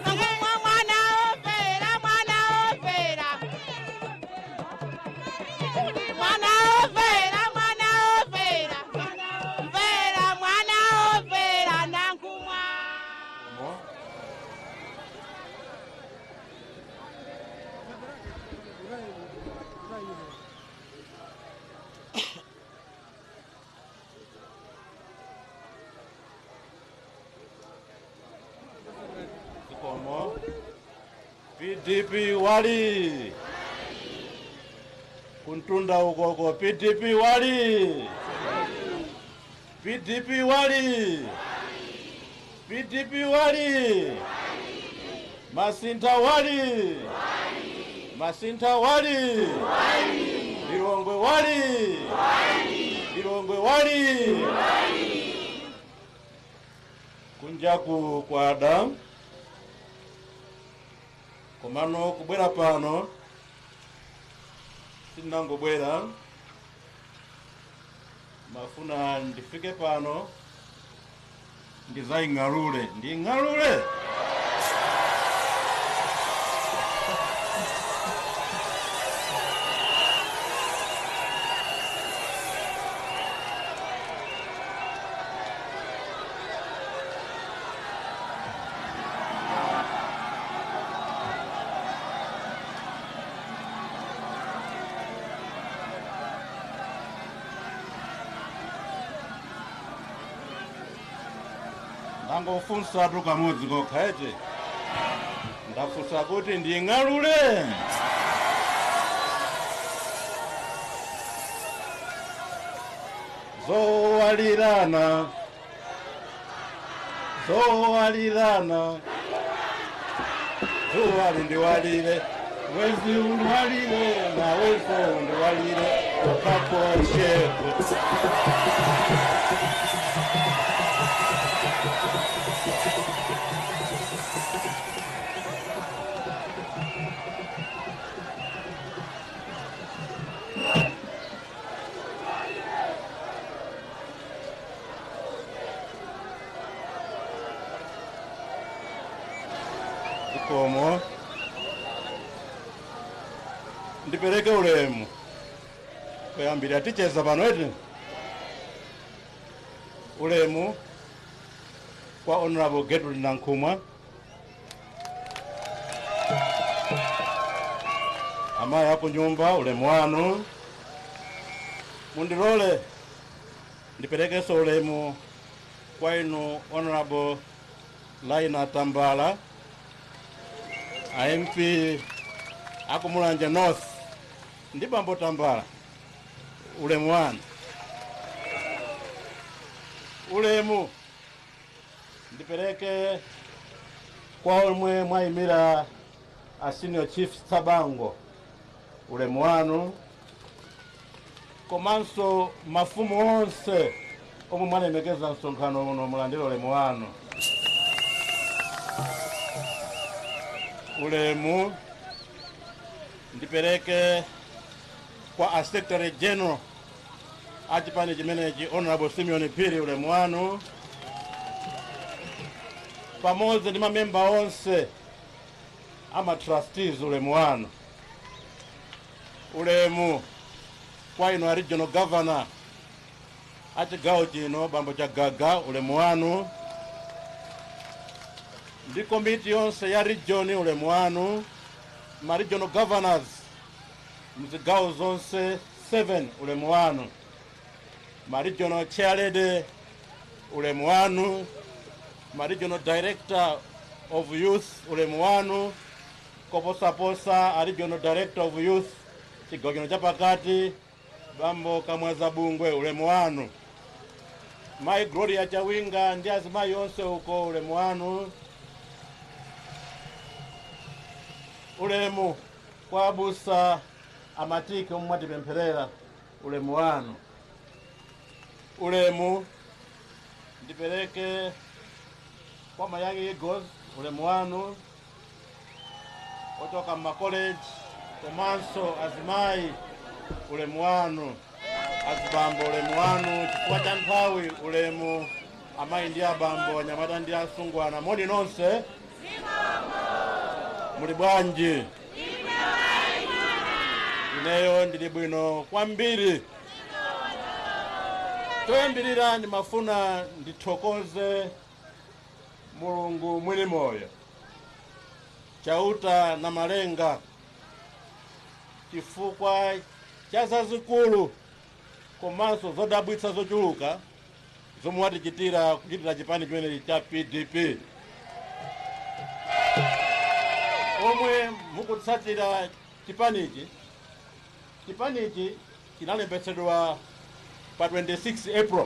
Nankhumwa mwana omvera, mwana omvera. Mwana omvera, mwana omvera. Mvera, mwana omvera, Nankhumwa. Zikomo. PDP wali kuntunda ukoko. PDP wali, PDP wali, PDP wali, Masintha wali, Masintha wali, Lilongwe wali, Lilongwe wali. Kunjaku kwada, komano kubwera pano sindinangobwera, mafuna ndifike pano ndizaying'alule, nding'alule. Ndangofunsa tu kamodzi kokha ete, ndafunsa kuti nding'alule. Zowalirana, zowalirana, zuwa lindiwalire. Mwezi undiwalire nawenso undiwalire ukakosheko. Zikomo. Ndipereke ulemu kuyambira ticheza pano eti ulemu kwa Honorable Gertrude Nankhumwa, amayi aku nyumba, ulemu wanu. Mundilole ndiperekenso ulemu kwa inu Honorable Laina Tambala, a MP akumulanje North, ndi Bambo Tambala, ulemu wanu. Ulemu ndipereke kwa omwe mwayimira a Senior Chief Tsabango, ulemu wanu, komanso mafumu onse omwe mwalemekeza msonkhano uno, mulandire ulemu wanu. Ulemu ndipereke kwa a Secretary General a chipani chimenechi, Honorable Simeon Phiri, ulemu wanu, pamodzi ndi mamemba onse ama trustees, ulemu wanu. Ulemu kwa inu a Regional Governor a chigawo chino, Bambo Chagaga, ulemu wanu, ndi komiti yonse ya region, ulemu wanu, ma regional governors mzigawo zonse 7, ulemu wanu, ma regional chairlady, ulemu wanu, ma regional director of youth, ulemu wanu, koposaposa a regional director of youth chigawo chino chapakati, Bambo Kamwaza Bungwe, ulemu wanu, Mai Gloria Chawinga ndi azimayi onse uko, ulemu wanu. Ulemu kwa abusa amatiki omwe mwatipempherera, ulemu wanu. Ulemu ndipereke kwa ma Young Eagles, ulemu wanu, ochoka mmakoleji komanso azimayi, ulemu wanu, azibambo, ulemu wanu. Chifukwa cha nthawi, ulemu amayi ndi abambo, anyamata ndi asungwana, moni nonse, muli bwanji? Ineyo ndili bwino kwambiri. Toyambirira ndimafuna ndithokoze Mulungu mwini moyo, Chauta na Malenga, chifukwa cha zazikulu komanso zodabwitsa zochuluka zomwe watichitira kuchitira chipani chimenechi cha PDP. Omwe mukutsatira chipanichi, chipanichi chinalembetsedwa pa 26 April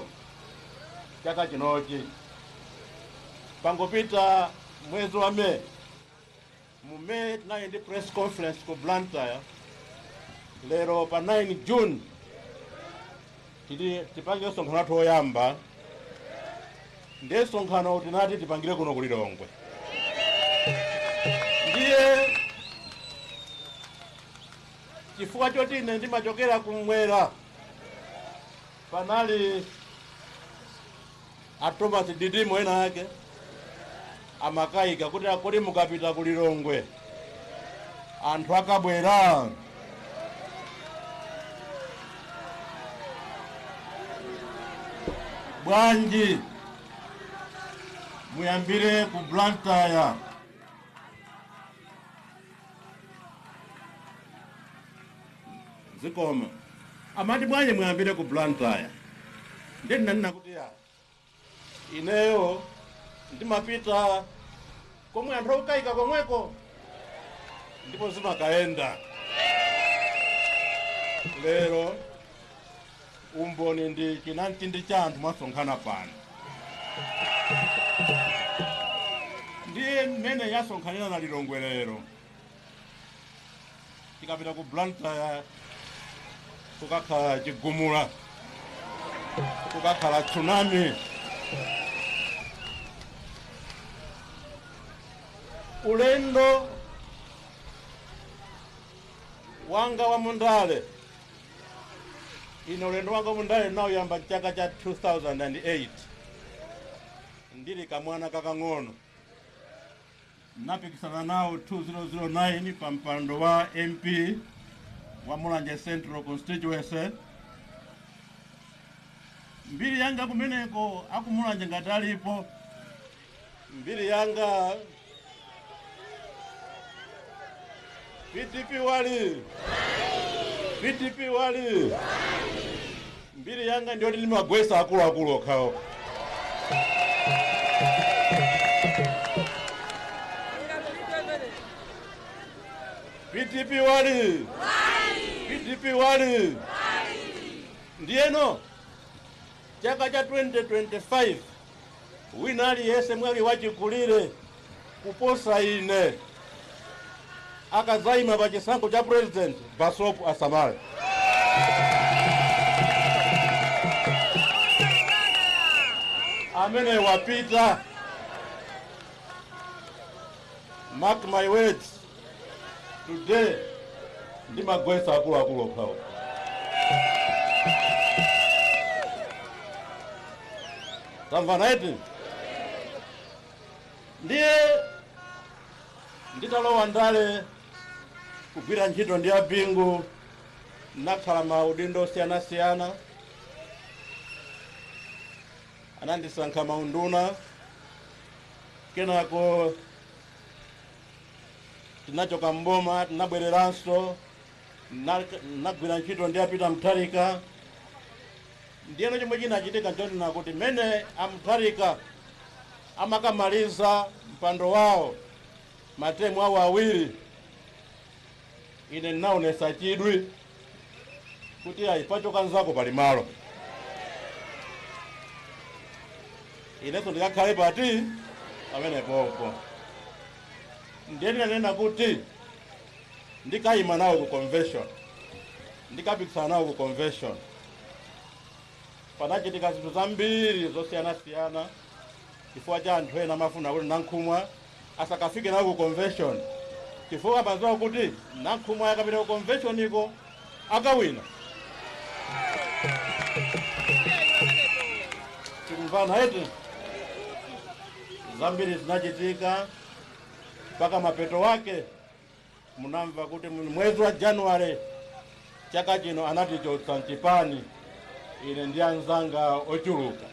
chaka chinochi. Pangopita mwezi wa May, mu May tinali ndi press conference ku Blantyre. Lero pa 9 June tili tipange msonkhano wathu woyamba, ndiye msonkhano tinati tipangire kuno ku Lilongwe. Ndiye chifukwa choti ine ndimachokera kumwera, panali a Thomas Didimo ena ake amakayika kuti akoti mukapita ku Lilongwe anthu akabwera. Bwanji muyambire ku Blantyre. Zikoma amati bwanji muyambire ku Blantyre, ndiye ndinanena kuti ya ineyo ndimapita komwe anthu akukayika komweko, ndipo zimakaenda. Lero umboni ndi chinamtindi cha anthu mwasonkhana pano, ndiye mmene yasonkhanira na Lilongwe lero. Tikapita ku Blantyre kukakhala chigumula, kukakhala tsunami. Ulendo wanga wa mundale, ine ulendo wanga mundale nauyamba chaka cha 2008 ndili kamwana kakang'ono. Napikisana nawo 2009 pa mpando wa MP wa Mulanje Central Constituency. Mbiri yanga kumeneko akumulanje ngati alipo, mbiri yanga PDP wali, PDP wali, mbiri yanga ndiyo ndimagwesa akuluakulu okhawo. PDP wali, PDP wali. Ndiyeno chaka cha 2025 wina aliyense mwali wachikulire kuposa ine akazaima pa chisankho cha president, basopu asamale. Amene wapita, mark my words, today ndimagwesa akuluakulu okhawo. Tamvana eti? Ndiye nditalowa ndale kugwira ntchito ndi abingu, nakhala maudindo osiyanasiyana. Anandisankha maunduna, kenako tinachoka mboma, tinabwereranso, nagwira ntchito ndi apita Mutharika. Ndiyeno chomwe chinachitika nchonena kuti mene amutharika amakamaliza mpando wawo matemu awo awiri, ine ndinaonesa chidwi kuti ayi, pachoka nzako pali malo, inenso ndikakhale pati pamenepopo. Ndiye ndinanena kuti ndikayima nawo ku convention, ndikapikisana nawo ku convention. Panachitika zinthu zambiri zosiyanasiyana chifukwa cha anthu ena amafuna kuti Nankhumwa asakafike nawo ku convention, chifukwa amadziwa kuti Nankhumwa akapita ku convention iko akawina. Tikumvana eti? Zambiri zinachitika mpaka mapeto wake munamva kuti mwezi wa January chaka chino anatichotsa mchipani, ine ndi anzanga ochuluka.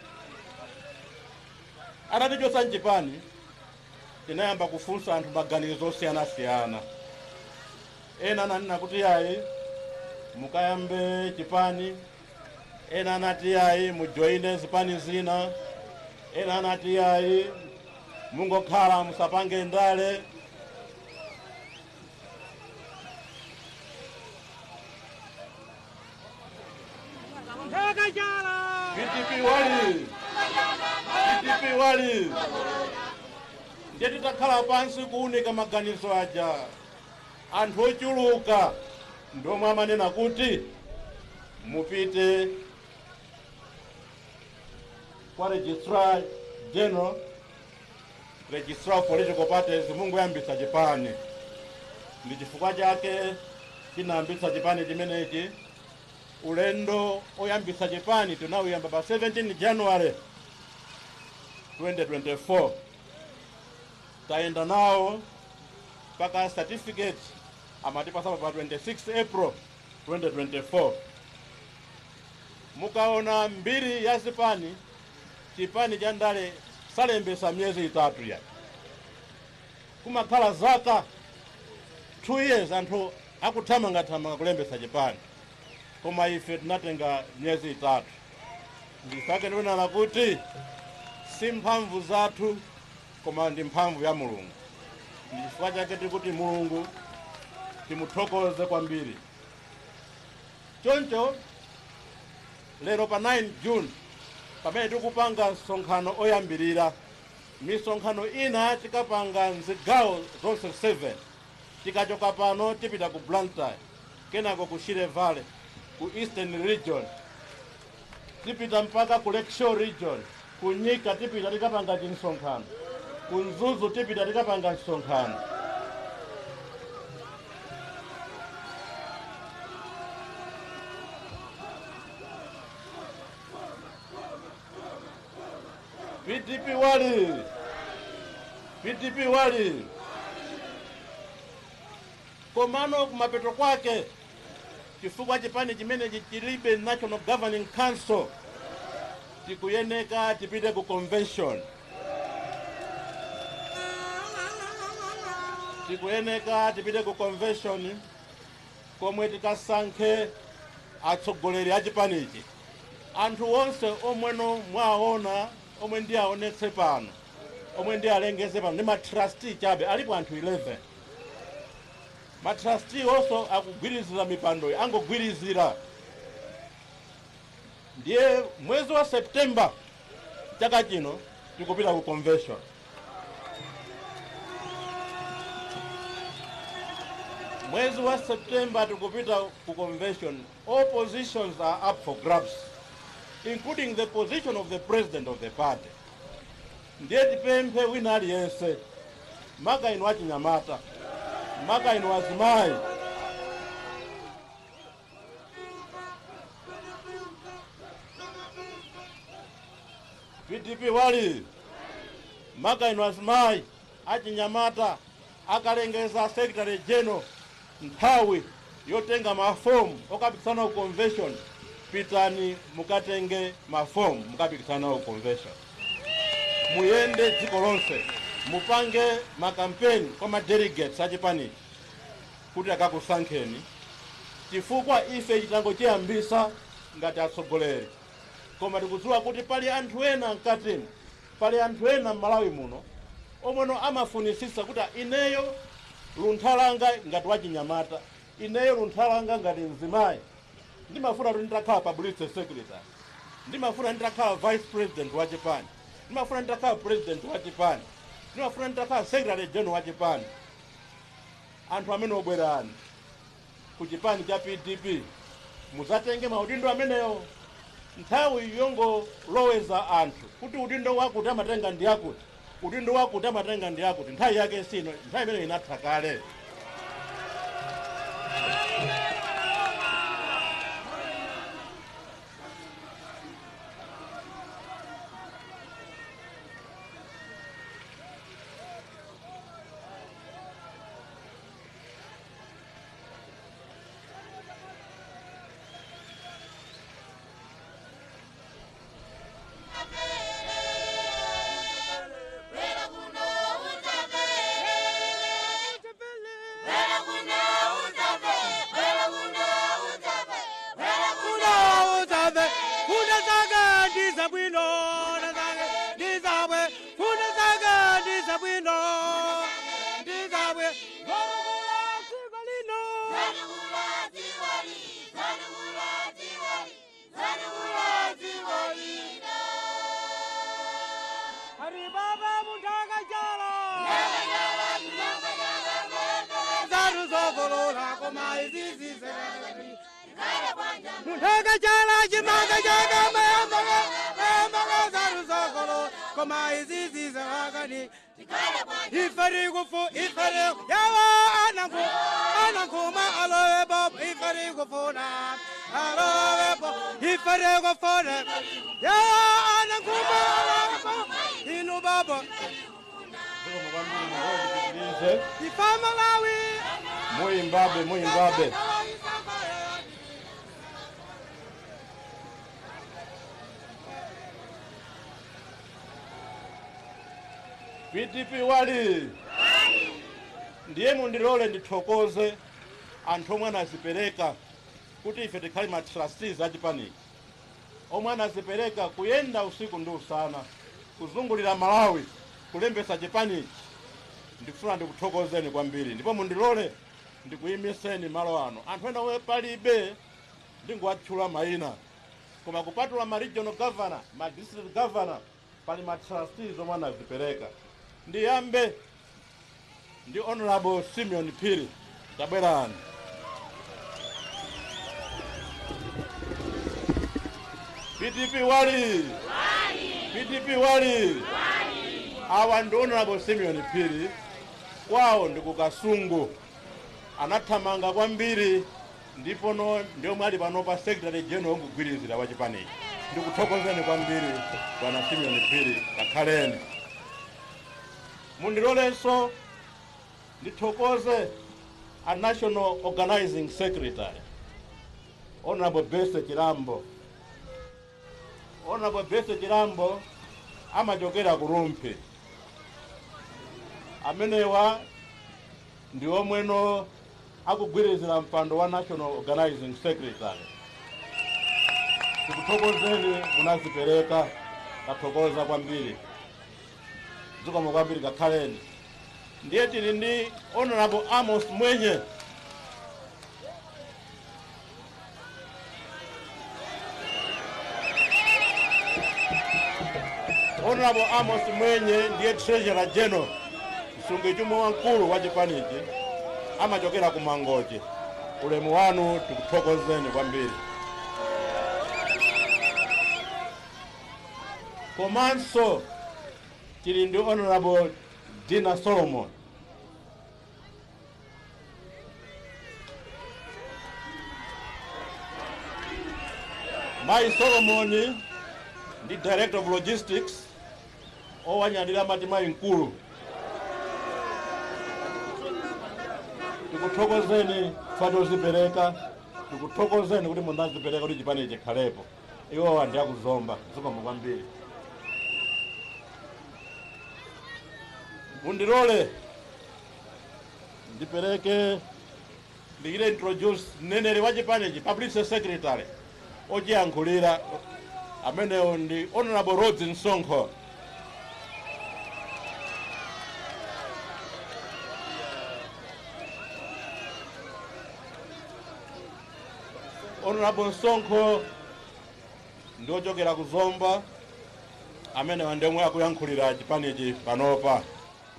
Atatichotsa mchipani, tinayamba kufunsa anthu maganizo osiyanasiyana. Ena ananena kuti yayi, mukayambe chipani, ena anati yayi, mujoine zipani zina, ena anati yayi, mungokhala musapange ndale. PDP wali, PDP wali. Ndiye titakhala pansi kuunika maganizo aja, anthu ochuluka ndomwe amanena kuti mupite kwa registrar general, registrar of political parties, mungoyambitsa chipani. Ndi chifukwa chake tinayambitsa chipani chimenechi. Ulendo oyambitsa chipani tinawuyamba pa 17 January 2024, tayenda nawo mpaka certificate amatipasa pa 26 April 2024. Mukaona mbiri ya zipani, chipani cha ndale salembesa miyezi itatu ya, kumakhala zaka 2 years anthu akuthamangathamanga kulembesa chipani, koma ife tinatenga miyezi itatu. Ndifake ndionala kuti si mphamvu zathu koma ndi mphamvu ya Mulungu. Ndi chifukwa chake tikuti Mulungu timuthokoze kwambiri. Choncho lero pa 9 June pamene tikupanga msonkhano oyambirira, misonkhano ina tikapanga mzigawo zonse 7. Tikachoka pano tipita ku Blantyre, kenako ku Shire Valley, ku Eastern Region, tipita mpaka ku Lakeshore Region, ku Nyika tipita tikapanga chinsonkhano, ku Mzuzu tipita tikapanga msonkhano. PDP wali, PDP wali. Komano kumapeto kwake, chifukwa chipani chimene chilibe National Governing Council, tikuyeneka tipite ku convention. Tikuyeneka tipite ku convention komwe tikasankhe atsogoleri a chipanichi. Anthu onse omweno mwaona, omwe ndi aonetse pano, omwe ndi alengeze pano, ndi ma trustee chabe, alipo anthu 11. Ma trustee onso akugwirizira mipandoyi, angogwirizira. Ndiye mwezi wa September chaka chino tikupita ku convention. Mwezi wa September tikupita ku convention. All positions are up for grabs, including the position of the president of the party. Ndiye tipemphe wina aliyense, maka inu achinyamata, maka inu azimayi, PDP wali, maka inu azimayi, achinyamata, akalengeza secretary general nthawi yotenga mafomu okapikisana ku convention, pitani mukatenge mafomu mukapikisana ku convention. Muyende dziko lonse, mupange makampeni kwa ma delegates achipanichi kuti akakusankheni, chifukwa ife chitango chiyambisa ngati atsogoleri. Koma tikudziwa kuti pali anthu ena mkatimu, pali anthu ena m'Malawi muno omweno amafunisisa kuti ineyo luntha langa ngati wachinyamata, ineyo luntha langa ngati mzimayi, ndimafuna kuti nditakhala publicity secretary, ndimafuna nditakhala vice president wa chipani, ndimafuna nditakhala president wa chipani, ndimafuna nditakhala secretary general wa chipani. Anthu amene obwerani ku chipani cha PDP muzatenge maudindo ameneyo. Nthawi yongoloweza anthu kuti udindo wakuti amatenga ndi akuti, udindo wakuti amatenga ndi akuti, nthawi yake sino, nthawi imene inatha kale. Muimbabe, muimbabe. PDP wali, ndiye mundilole ndithokoze anthu omwe anazipereka kuti ife tikhale ma trustees achipaniki, omwe anazipereka kuyenda usiku ndi usana kuzungulira Malawi kulembesa chipaniki. Ndikufuna ndikuthokozeni kwambiri, ndipo mundilole ndikuyimiseni malo ano. Anthu ena omwe palibe ndinguwatchula mayina, koma kupatula ma regional governor, ma district governor, pali ma trustees omwe anazipereka. Ndiyambe Ndi Honorable Simeon Phiri, tabwerani. PDP wali, PDP wali. Awa ndi Honorable Simeon Phiri, kwawo ndi kukasungu, anathamanga kwambiri ndipo no ndiomwe ali pano pa secretary general wongugwirizira wa chipanichi. Ndikuthokozeni kwambiri bwana Simeon Phiri, kakhaleni. Mundilolenso ndithokoze a national organizing secretary Honorable Bese Chilambo. Honorable Bese Chilambo amachokera ku Rumphi. Amenewa ndi omweno akugwirizira mpando wa national organizing secretary. Tikuthokozeni, munazipereka, tathokoza kwambiri, zikomo kwambiri, kakhaleni. Ndiye tili ndi Honorable Amos Mwenye. Honorable Amos Mwenye ndiye treasurer general, msungichuma wamkulu wa chipanichi, amachokera ku Mangochi. Ulemu wanu, tikuthokozeni kwambiri. Komanso tili ndi Honorable Dina Solomon. Mai Solomon ndi director of logistics, owanyadira mati mayi mkulu. Tikuthokozeni chozipereka, tikuthokozeni kuti munazipereka kuti chipani chikhalepo. Iwowa ndi akuzomba, zikomo kwambiri. Mundilole ndipereke, ndikire introduce mneneri wa chipanichi, publicity secretary, ochiyankhulira, amenewo ndi Honorable Rhodes Msonkho. Honorable Msonkho ndi ochokera kuzomba, amenewa ndi omwe akuyankhulira chipanichi panopa.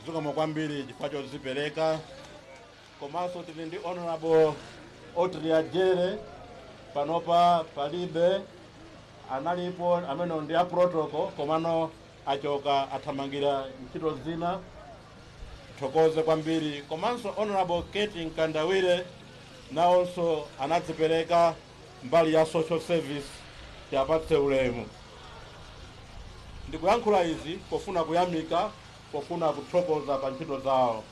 Zikomo kwambiri chifukwa chozipereka. Komanso tili ndi Honorable Otria Jere, panopa palibe, analipo, amene ndi a protocol, komano achoka, athamangira ntchito zina, thokoze kwambiri. Komanso Honorable Kate Nkandawire nawonso anadzipereka mbali ya social service, tiapatse ulemu. Ndikuyankhula izi pofuna kuyamika, pofuna kuthokoza pa ntchito zawo.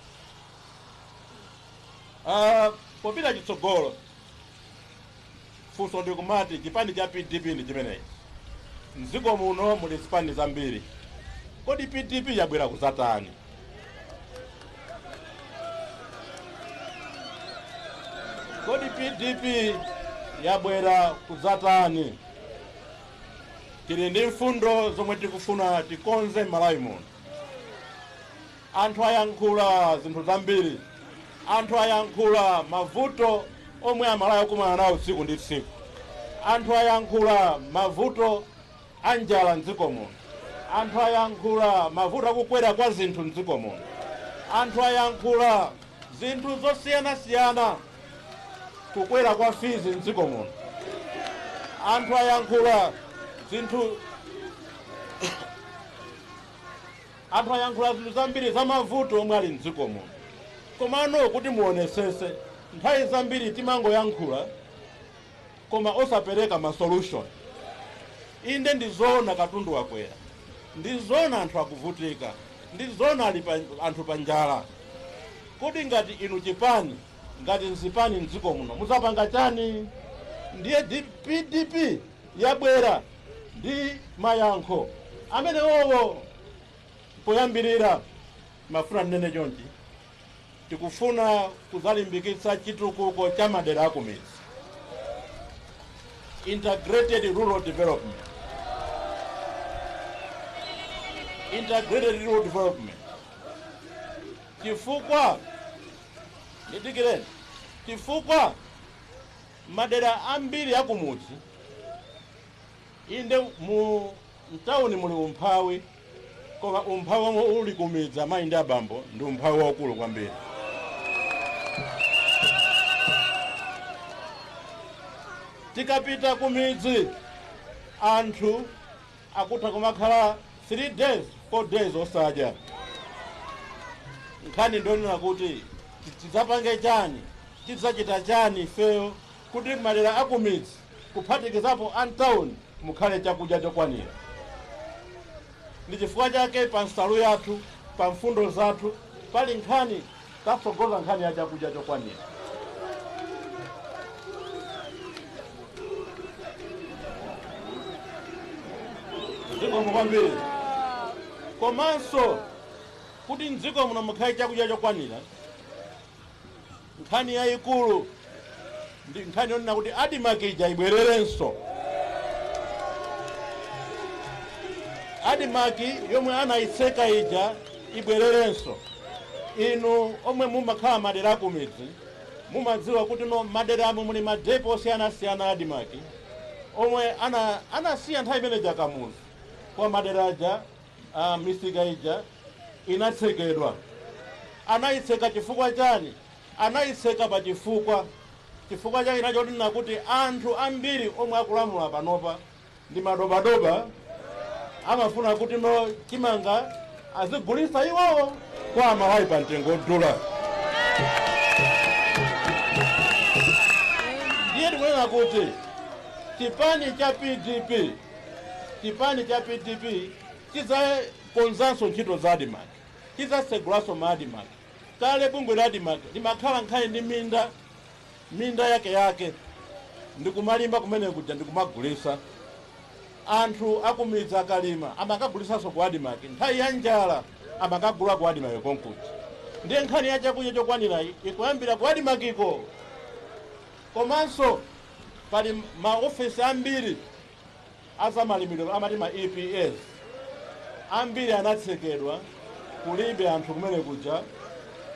Popita chitsogolo, funso ndikumati chipani cha PDP ndi chimenechi. Mdziko muno muli zipani zambiri, kodi PDP yabwera kuzatani? Kodi PDP yabwera kuzatani? Tili ndi mfundo zomwe tikufuna tikonze m'Malawi muno. Anthu ayankhula zinthu zambiri, anthu ayankhula mavuto omwe Amalawi akumana nawo tsiku ndi tsiku, anthu ayankhula mavuto a njala mdziko muno, anthu ayankhula mavuto akukwera kwa zinthu mdziko muno, anthu ayankhula zinthu zosiyanasiyana, kukwera kwa fees mdziko muno, anthu ayankhula zinthu, anthu ayankhula zinthu zambiri za mavuto omwe ali mdziko muno. Komano kuti muonesese, nthawi zambiri timangoyankhula koma osapereka ma solution. Inde ndizoona katundu wakwera, ndizoona anthu akuvutika, ndizoona ali anthu pa njala. Kodi ngati inu chipani, ngati nzipani mdziko muno, muzapanga chani? Ndiye PDP yabwera ndi mayankho amene owo. Poyambirira mafuna mnene chonchi, tikufuna kuzalimbikitsa chitukuko cha madera akumidzi, integrated rural development. Integrated rural development, chifukwa ndidikireni, chifukwa madera ambiri akumudzi, inde mu mtawuni muli umphawi, koma umphawi omwe uli kumidzi, amayi ndi abambo, ndi umphawi waukulu kwambiri. Tikapita kumidzi anthu akutha kumakhala 3 days 4 days osadya. Nkhani ndonena kuti tidzapange chani, tidzachita chani ifeyo kuti madera akumidzi kuphatikizapo antawuni mukhale chakudya chokwanira. Ndi chifukwa chake pa nsalu yathu, pa mfundo zathu pali nkhani tatsogoza nkhani ya chakudya chokwanira. Zikomo kwambiri. Komanso kuti mdziko muno mukhale chakudya chokwanira, nkhani yayikulu ndi nkhani yonena kuti ADMARC ija ibwererenso. ADMARC yomwe anayitseka ija ibwererenso. Inu omwe mumakhala madera akumidzi mumadziwa kuti no maderamo muli madepo osiyanasiyana ADMARC omwe anasiya nthawi imene Kamuzu kwa madera aja. Misika ija inatsekedwa. Anayitseka chifukwa chani? Anayitseka pa chifukwa chake nachonena kuti anthu ambiri omwe akulamula panopa ndi madobadoba, amafuna kuti no chimanga azigulisa iwowo kwa Amalawi pa mtengo wodula. Ndiye tikunena kuti chipani cha PDP, chipani cha PDP chidzakonzanso ntchito za ADMARC, chidzasegulanso ma ADMARC. Kale bungwe la ADMARC limakhala nkhani ndi minda yake yake ndikumalimba kumene kuja ndikumagulisa. Anthu akumidzi akalima amakagulisanso ku ADMARC, nthawi ya njala amakagula ku ADMARC konkuja. Ndiye nkhani ya chakudya chokwanira ikuyambira ku ADMARC-ko. Komanso pali maofesi ambiri azamalimidwe amati ma EPS ambiri anatsekedwa, kulibe anthu kumene kuja.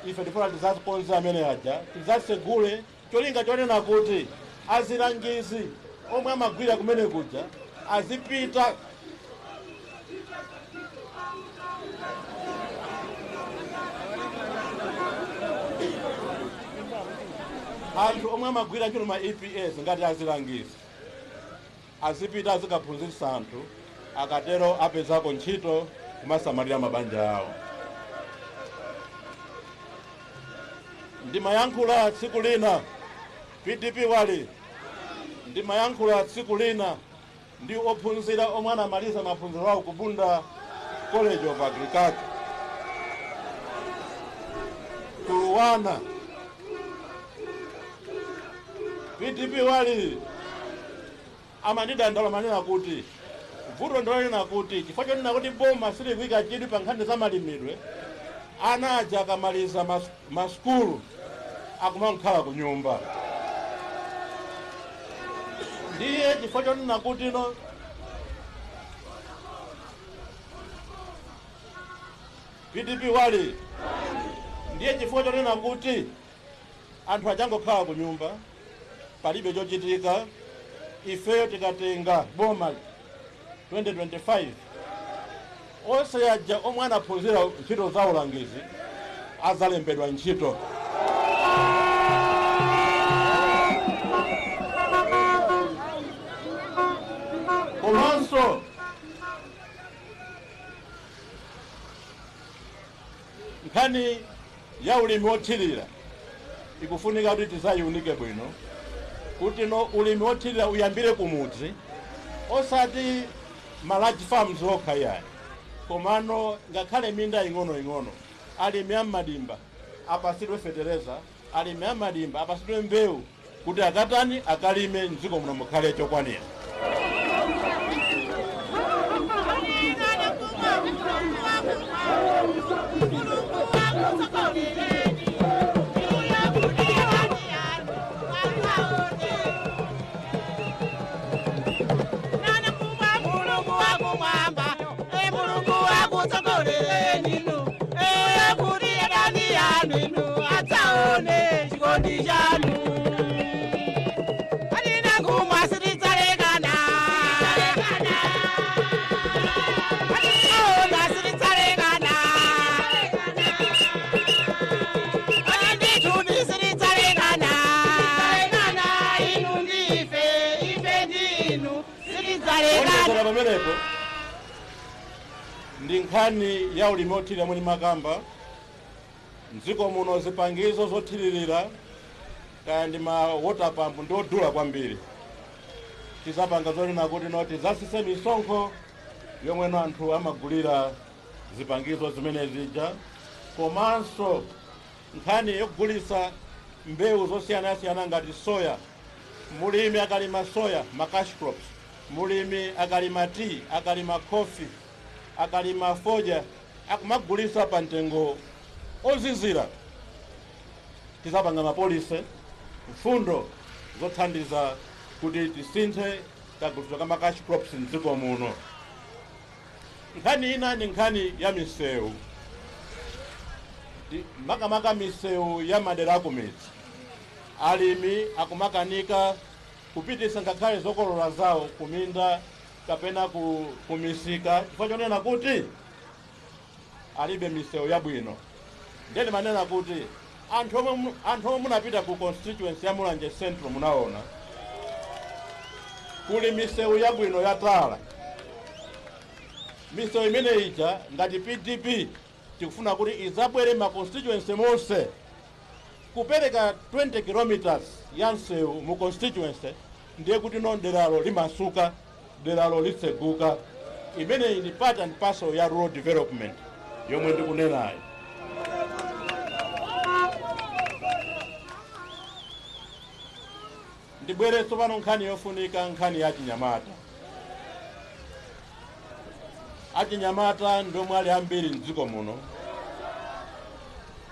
Ife tifuna tidzakonze amene aja, tidzasegule cholinga chonena kuti azilangizi omwe amagwira kumene kuja azipita anthu omwe amagwira ntchito ma EPS ngati azilangizi azipita azikaphunzitsa anthu, akatero apezako ntchito kumasamalira mabanja awo. Ndimayankhula tsiku lina PDP wali, ndimayankhula tsiku lina ndi ophunzira omwe anamaliza maphunziro awo ku Bunda College of Agriculture ku Luanar. PDP wali amandidandala manena kuti vuto ndilonena kuti chifukwa chonena kuti boma silikuyika chidwi pa nkhani za malimidwe, ana aja akamaliza masukulu akumakhala ku nyumba. Ndiye chifukwa chonena kuti no PDP wali, ndiye chifukwa chonena kuti anthu achangokhala ku nyumba palibe chochitika. Ifeyo tikatenga boma 2025 onse aja omwe anaphunzira ntchito za ulangizi azalembedwa ntchito. Komanso nkhani ya ulimi wothirira ikufunika kuti tizayiunike bwino kuti no ulimi wothirira uyambire kumudzi, osati ma large farms okha yayi, komano ngakhale minda ing'onoing'ono alimi ammadimba apasidwe fetereza, alimi ammadimba apasidwe mbewu kuti akatani akalime mdziko muno mukhale chokwanira. Talekana. Pamenepo ndi nkhani ya ulimi othirira mwini makamba mdziko muno. Zipangizo zothiririra kaya ndi ma water pump ndi odula kwambiri. Tizapanga zonena kuti no, tizasise misonkho yomweno anthu amagulira zipangizo zimene zija. Komanso nkhani yogulisa mbewu zosiyanasiyana ngati soya, mulimi akalima soya, ma cash crops, mulimi akalima tea, akalima coffee, akalima fodya, akumagulisa pa mtengo ozizira. Tizapanga ma policy, mfundo zothandiza kuti tisinthe kagulitsidwe ka ma cash crops mdziko muno. Nkhani ina ni nkhani ya misewu, makamaka misewu ya madera akumidzi. Alimi akumakanika kupitisa ngakhale zokolola zawo kuminda kapena kumisika chifukwa chonena kuti alibe misewu yabwino. Ndeni manena kuti anthu omwe munapita ku constituency ya Mulanje Central munaona kuli misewu yabwino yatala. Misewu imene ija ngati PDP tikufuna kuti izabwere ma constituency monse, kupereka 20 kilometers ya msewu mu constituency, ndiye kuti no, deralo limasuka, deralo litseguka. Imeneyi ndi part and parcel ya rural development yomwe ndikunenayo. Ndibwere tsopano nkhani yofunika, nkhani ya chinyamata. Achinyamata ndomwe ali ambiri mdziko muno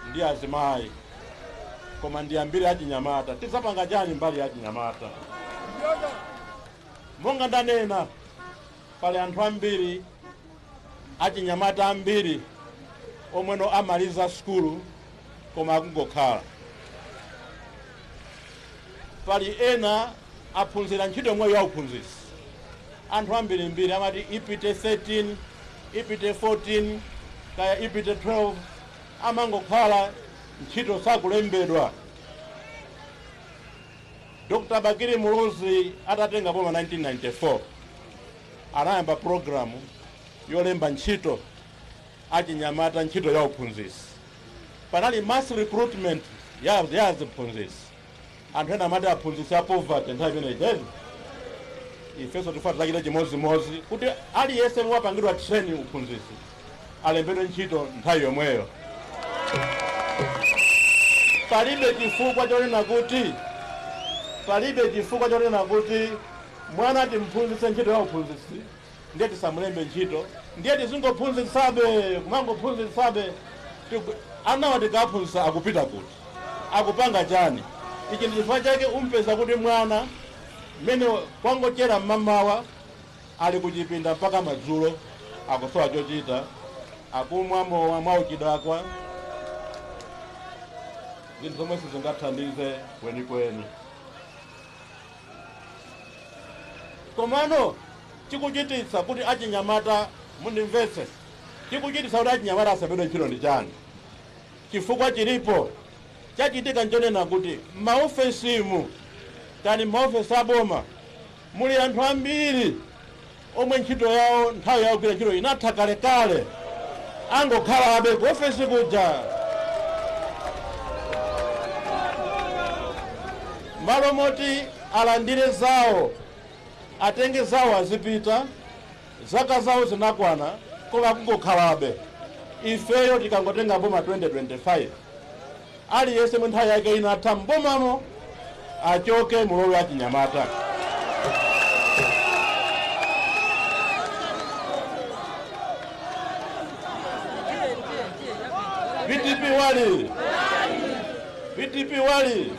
ndi azimayi, koma ndi ambiri achinyamata. Tizapanga chani mbali ya achinyamata? Monga ndanena, pali anthu ambiri, achinyamata ambiri omweno amaliza sukulu koma akungokhala. Pali ena aphunzira ntchito yomweyo ya uphunzitsi. Anthu ambirimbiri amati IPTE 13, IPTE 14, kaya IPTE 12, amangokhala, ntchito sakulembedwa. Dr. Bakili Muluzi atatenga boma 1994 anayamba programu yolemba ntchito achinyamata, ntchito ya uphunzitsi. Panali mass recruitment ya aziphunzitsi. Anthu ena amati aphunzitsi a poverty nthawi imeneyi chezi. Ifenso tifuna tizachita chimodzimodzi kuti aliyense wapangidwa training uphunzitsi alembedwe ntchito nthawi yomweyo. Palibe chifukwa chonena kuti mwana timphunzitse ntchito ya uphunzitsi ndiye tisamulembe ntchito, ndiye tizingophunzitsabe, kumangophunzitsabe. Anawa tikaphunzitsa akupita kuti? Akupanga chani? Ichi ndi chifukwa chake umpeza kuti mwana mmene kwangochera mmamawa ali kuchipinda mpaka madzulo, akusowa chochita, akumwa mowa mwauchidakwa, zinthu zomwe sizingathandize kwenikweni. Komano chikuchititsa kuti achinyamata, mundimvetse, chikuchititsa kuti achinyamata asapedwe ntchito ndi chani? Chifukwa chilipo chachitika nchonena kuti maofesimu kani maofesi aboma muli anthu ambiri omwe ntchito yawo, nthawi yawo kugwira ntchito inatha kalekale, angokhalabe ku ofesi kuja. Malo moti alandire zawo, atenge zawo azipita, zaka zawo zinakwana, koma kungokhalabe. Ifeyo tikangotenga boma 2025, aliyense mu nthawi yake inatha mbomamo achoke, mulowe achinyamata. PDP wali, PDP wali.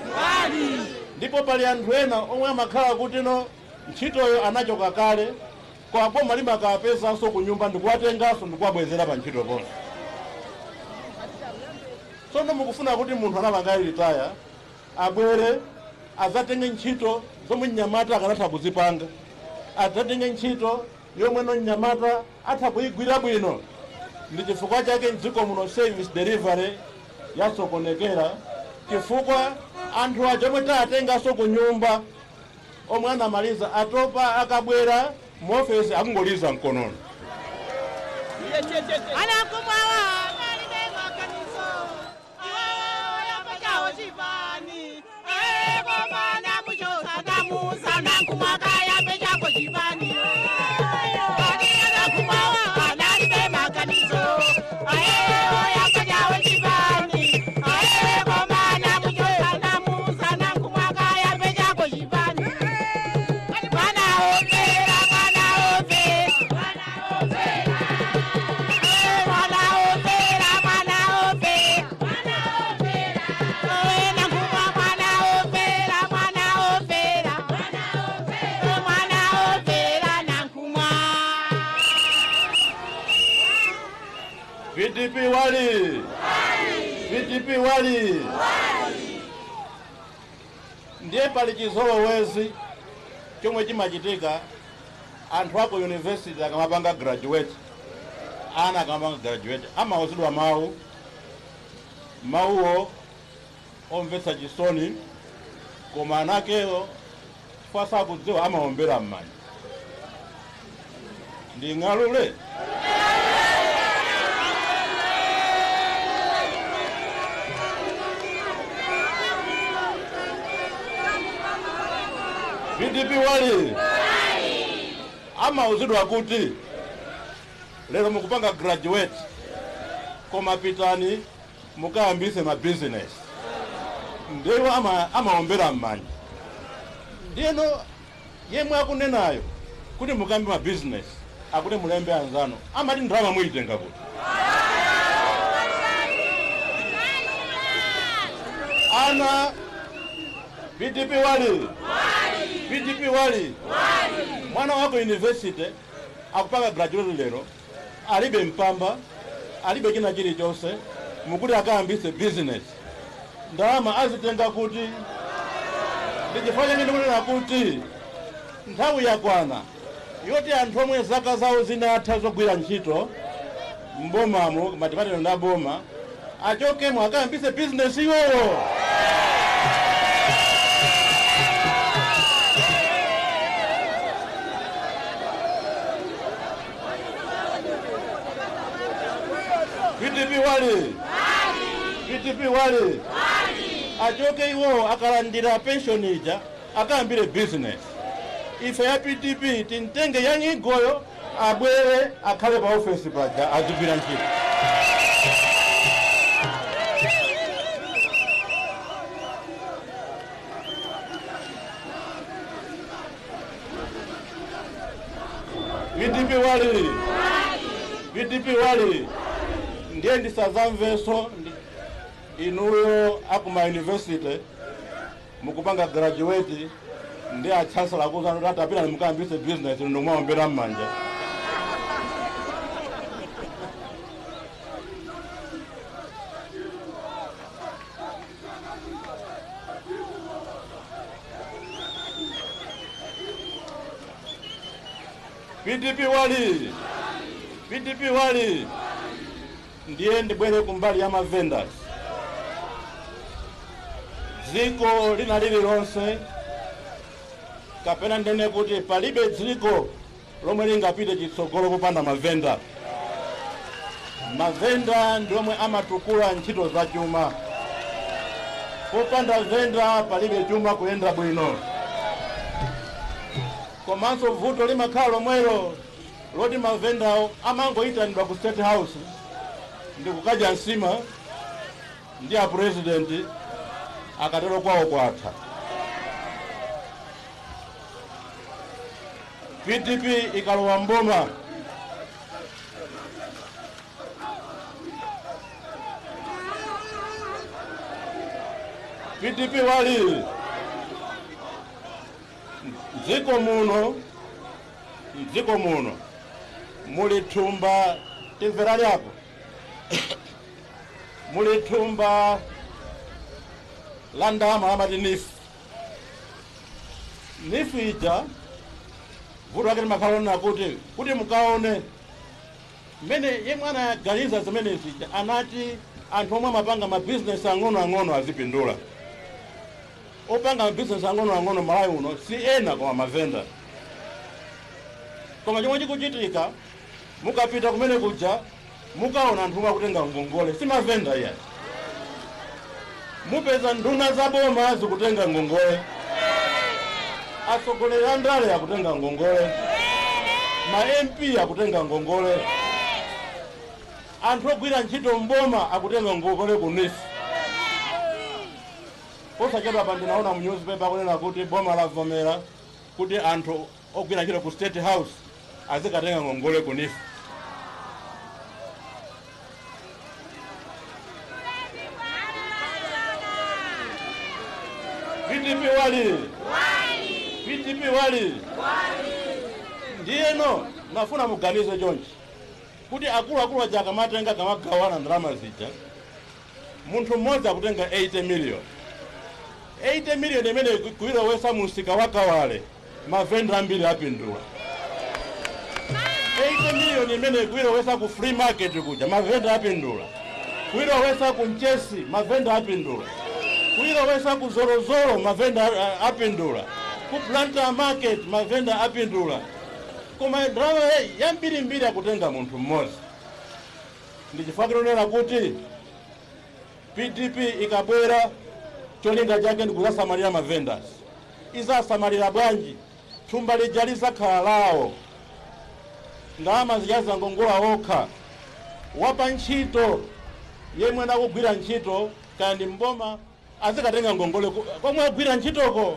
Ndipo pali anthu ena omwe amakhala kuti no, ntchitoyo anachoka kale, kwa boma limakapezanso ku nyumba ndikuwatenganso ndikuwabwezera pa ntchito ponse. Tsono mukufuna kuti munthu anapanga retire abwere adzatenge ntchito zomwe mnyamata akanatha kuzipanga, adzatenge ntchito yomwe no mnyamata atha kuyigwira bwino? Ndi chifukwa chake mdziko muno service delivery yasokonekera, chifukwa anthu aja omwe tawatenganso ku nyumba, omwe anamaliza, atopa, akabwera Muofesi akungoliza mkonono. Anakumwawa alibe maganizo iwawo yapachawo chipani komana muchosa namusa nankumwaka yapechako chipani anakumwawa analibe maganizo yapachawo chipani komana muchosa namusa nankumwaka yapechako chipani mwana omvera mwana omvera mwana omvera mwana omvera nankumwa mwana omvera mwana omvera mwana omvera nankumwa. PDP wali! PDP wali! Ndiye pali chizolowezi chomwe chimachitika anthu ako university akamapanga graduate, ana akamapanga graduate amauzidwa mawu, mawuwo omvetsa chisoni, koma anakewo chifukwa sakudziwa amaombera m'manja. Nding'alule PDP wali! Amauzidwa kuti lero mukupanga graduate, koma pitani mukayambise ma business. Ndiwo amaombera m'manja. Ndiyeno yemwe akunenayo kuti mukambe ma business akuti mulembe anzano amati ndalama muyitenga kuti ana. PDP wali! PDP wali! Mwana wako university akupanga graduate lero alibe mpamba, alibe china chilichonse, mukuti akayambise business, ndalama azitenga kuti? Ndichifukwa chake ndikunena kuti nthawi yakwana yoti anthu omwe zaka zawo zinatha zogwira ntchito mbomamo madipatimenti a boma achokemo akayambise business iwowo. PDP wali! PDP wali! Achoke iwo akalandira pension ija akayambire business. Ife ya PDP tintenge yanyigoyo abwere akhale pa ofesi paja azigwira ntchito. PDP wali! PDP wali! Ndiye ndisazamveso inuyo akuma university mukupanga graduate ndi a chancellor akuzana kuti atapita mukayambise business ndomwaombera m'manja. PDP wali! PDP wali! Ndiye ndibwere kumbali ya mavendors. Dziko lina lililonse kapena ndene kuti palibe dziko lomwe lingapite chitsogolo popanda mavenda. Mavenda ndi omwe amatukula ntchito za chuma. Popanda venda palibe chuma kuyenda bwino. Komanso vuto limakhala lomwelo loti mavendawo amangoyitanidwa ku State House ndi kukadya nsima ndi a president akatero kwawo kwatha. PDP ikalowa mboma PDP wali! Mdziko muno muli thumba, timverani apo, muli thumba la ndalama amati NEEF. NEEF ija vuto lake limakhala kuti mukaone mmene yemwe anaganiza zimene zija anati anthu omwe amapanga mabizinesi ang'onoang'ono azipindula. Opanga mabizinesi ang'onoang'ono Malawi uno si ena koma mavenda. Koma chomwe chikuchitika, mukapita kumene kuja mukaona anthu omwe akutenga ngongole simavenda iya. Mupeza nduna za boma zikutenga ngongole, atsogoleri a ndale akutenga ngongole, ma MP akutenga ngongole, anthu ogwira ntchito mboma akutenga ngongole ku NEEF. Posachedwa pa ndinaona mu newspaper kunena kuti boma lavomera kuti anthu ogwira ntchito ku State House azikatenga ngongole ku NEEF. PDP wali, PDP wali. Ndiyeno nafuna muganize chonchi kuti akuluakulu aja akamatenga kamagawana ndalama zija, munthu mmodzi akutenga 80 million. 80 million imene kuilowesa musika wakawale, mavenda ambiri apindula. 80 million imene kuilowesa ku free market kuja, mavenda apindula. Kuilowesa ku Mchesi, mavenda apindula. Kuilowesa ku Zorozoro, mavenda apindula. Ku Blantyre market, mavenda apindula. Koma ndalama yambirimbiri akutenga munthu mmodzi. Ndi chifukwa tinonena kuti PDP ikabwera cholinga chake ndi kuzasamalira mavendors. Izasamalira bwanji? Thumba lija lizakhala lawo, ndalama zija zangongola okha. Wapa ntchito yemwe anakugwira ntchito kandi mboma azikatenga ngongole komwe agwira ntchitoko.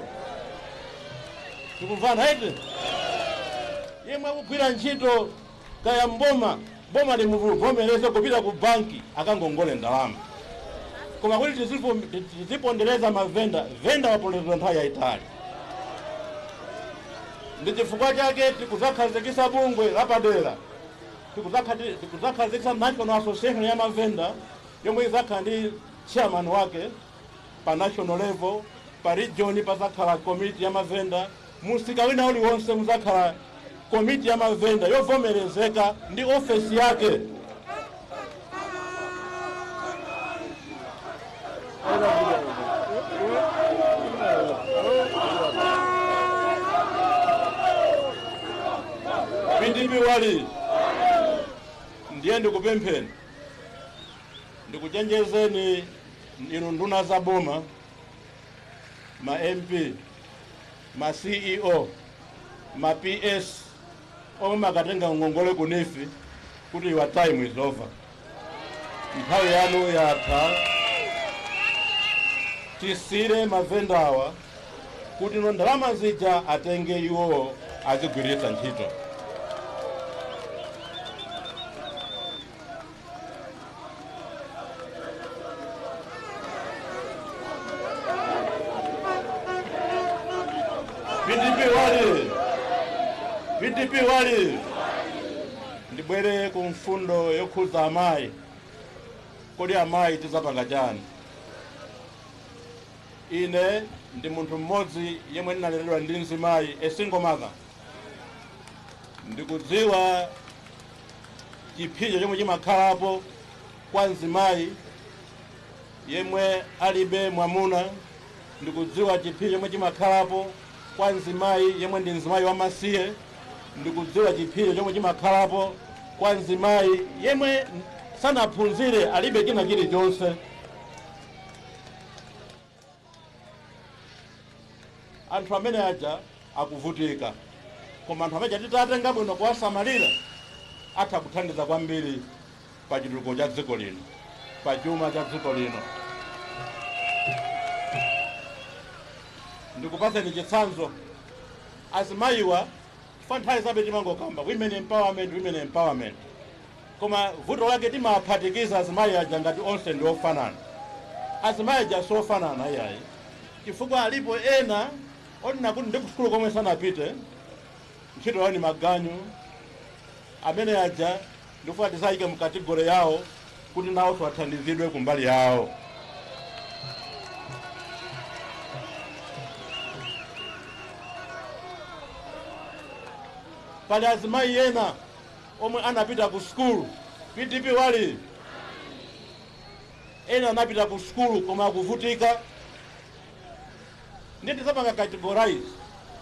Tikumvana iti? Yemwe akugwira ntchito kaya mboma, boma limuvomereze kupita ku banki akangongole ndalama. Koma kuti tizipondereza mavenda, venda waponderezwa nthawi yayitali. Ndi chifukwa chake tikuzakhazikisa bungwe lapadera, tikuzakhazikisa National Association ya mavenda yomwe izakhala ndi chairman wake pa national level, pa region pazakhala komiti ya mavenda, musika wina uliwonse muzakhala komiti ya mavenda yovomerezeka ndi ofesi yake. PDP wali. Ndiye ndikupempheni, ndikuchenjezeni inu nduna za boma, ma MP, ma CEO, ma PS omwe makatenga ngongole ku NEEF kuti your time is over. Nthawi yanu yatha. Tisire mavendawa kuti no ndalama zija atenge iwowo azigwiritsa ntchito. PDP wali, PDP wali. Ndibwere ku mfundo yokhudza amayi. Kodi amayi tizapanga chani? Ine ndi munthu mmodzi yemwe ndinaleredwa ndi mzimayi, a single mother. Ndikudziwa chipsinjo chomwe chimakhalapo kwa mzimayi yemwe alibe mwamuna. Ndikudziwa chipsinjo chomwe chimakhalapo kwa mzimayi yemwe ndi mzimayi wamasiye. Ndikudziwa chipsinjo chomwe chimakhalapo kwa mzimayi yemwe sanaphunzire, alibe china chilichonse. Anthu amene aja akuvutika, koma anthu amene titatenga bwino kuwasamalira atha kuthandiza kwambiri pa chitukuko cha dziko lino, pa chuma cha dziko lino. Ndikupaseni chitsanzo. Azimayiwa, chifukwa nthawi zabe timangokamba women empowerment, women empowerment, koma vuto lake timaphatikiza azimayi aja ngati onse ndi ofanana. Azimayi aja siofanana iyayi, chifukwa alipo ena onena kuti ndi kusukulu komwe sanapite, ntchito yawo ni maganyu. Amene aja ndikufuna tisayike mu category yawo kuti nawo athandizidwe kumbali yawo. Pali azimayi ena omwe anapita ku sukulu, PDP wali, ena anapita ku sukulu koma akuvutika. Ndi tisapanga categorize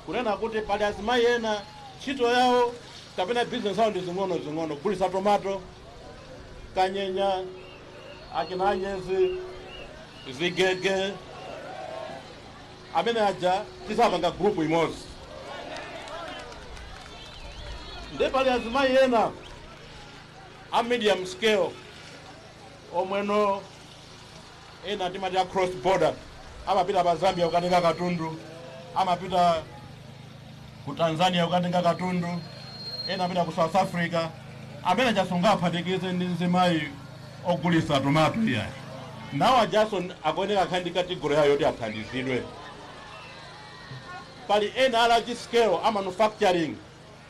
kunena kuti pali azimayi ena ntchito yawo kapena business awo ndi zing'ono-zing'ono, kugulitsa tomato, kanyenya, akinanyezi, zigege, amene aja tisapanga group imodzi. Nde pali azimayi ena a medium scale omweno ena timati a cross border, amapita pa Zambia kukatenga katundu, amapita ku Tanzania kukatenga katundu, ena amapita ku South Africa. Amene achasunga aphatikize ndi mzimayi ogulitsa tomato iyayi, nawo ajaso akuoneka akhali ndi category yayo yoti athandizidwe. Pali ena a large scale a manufacturing,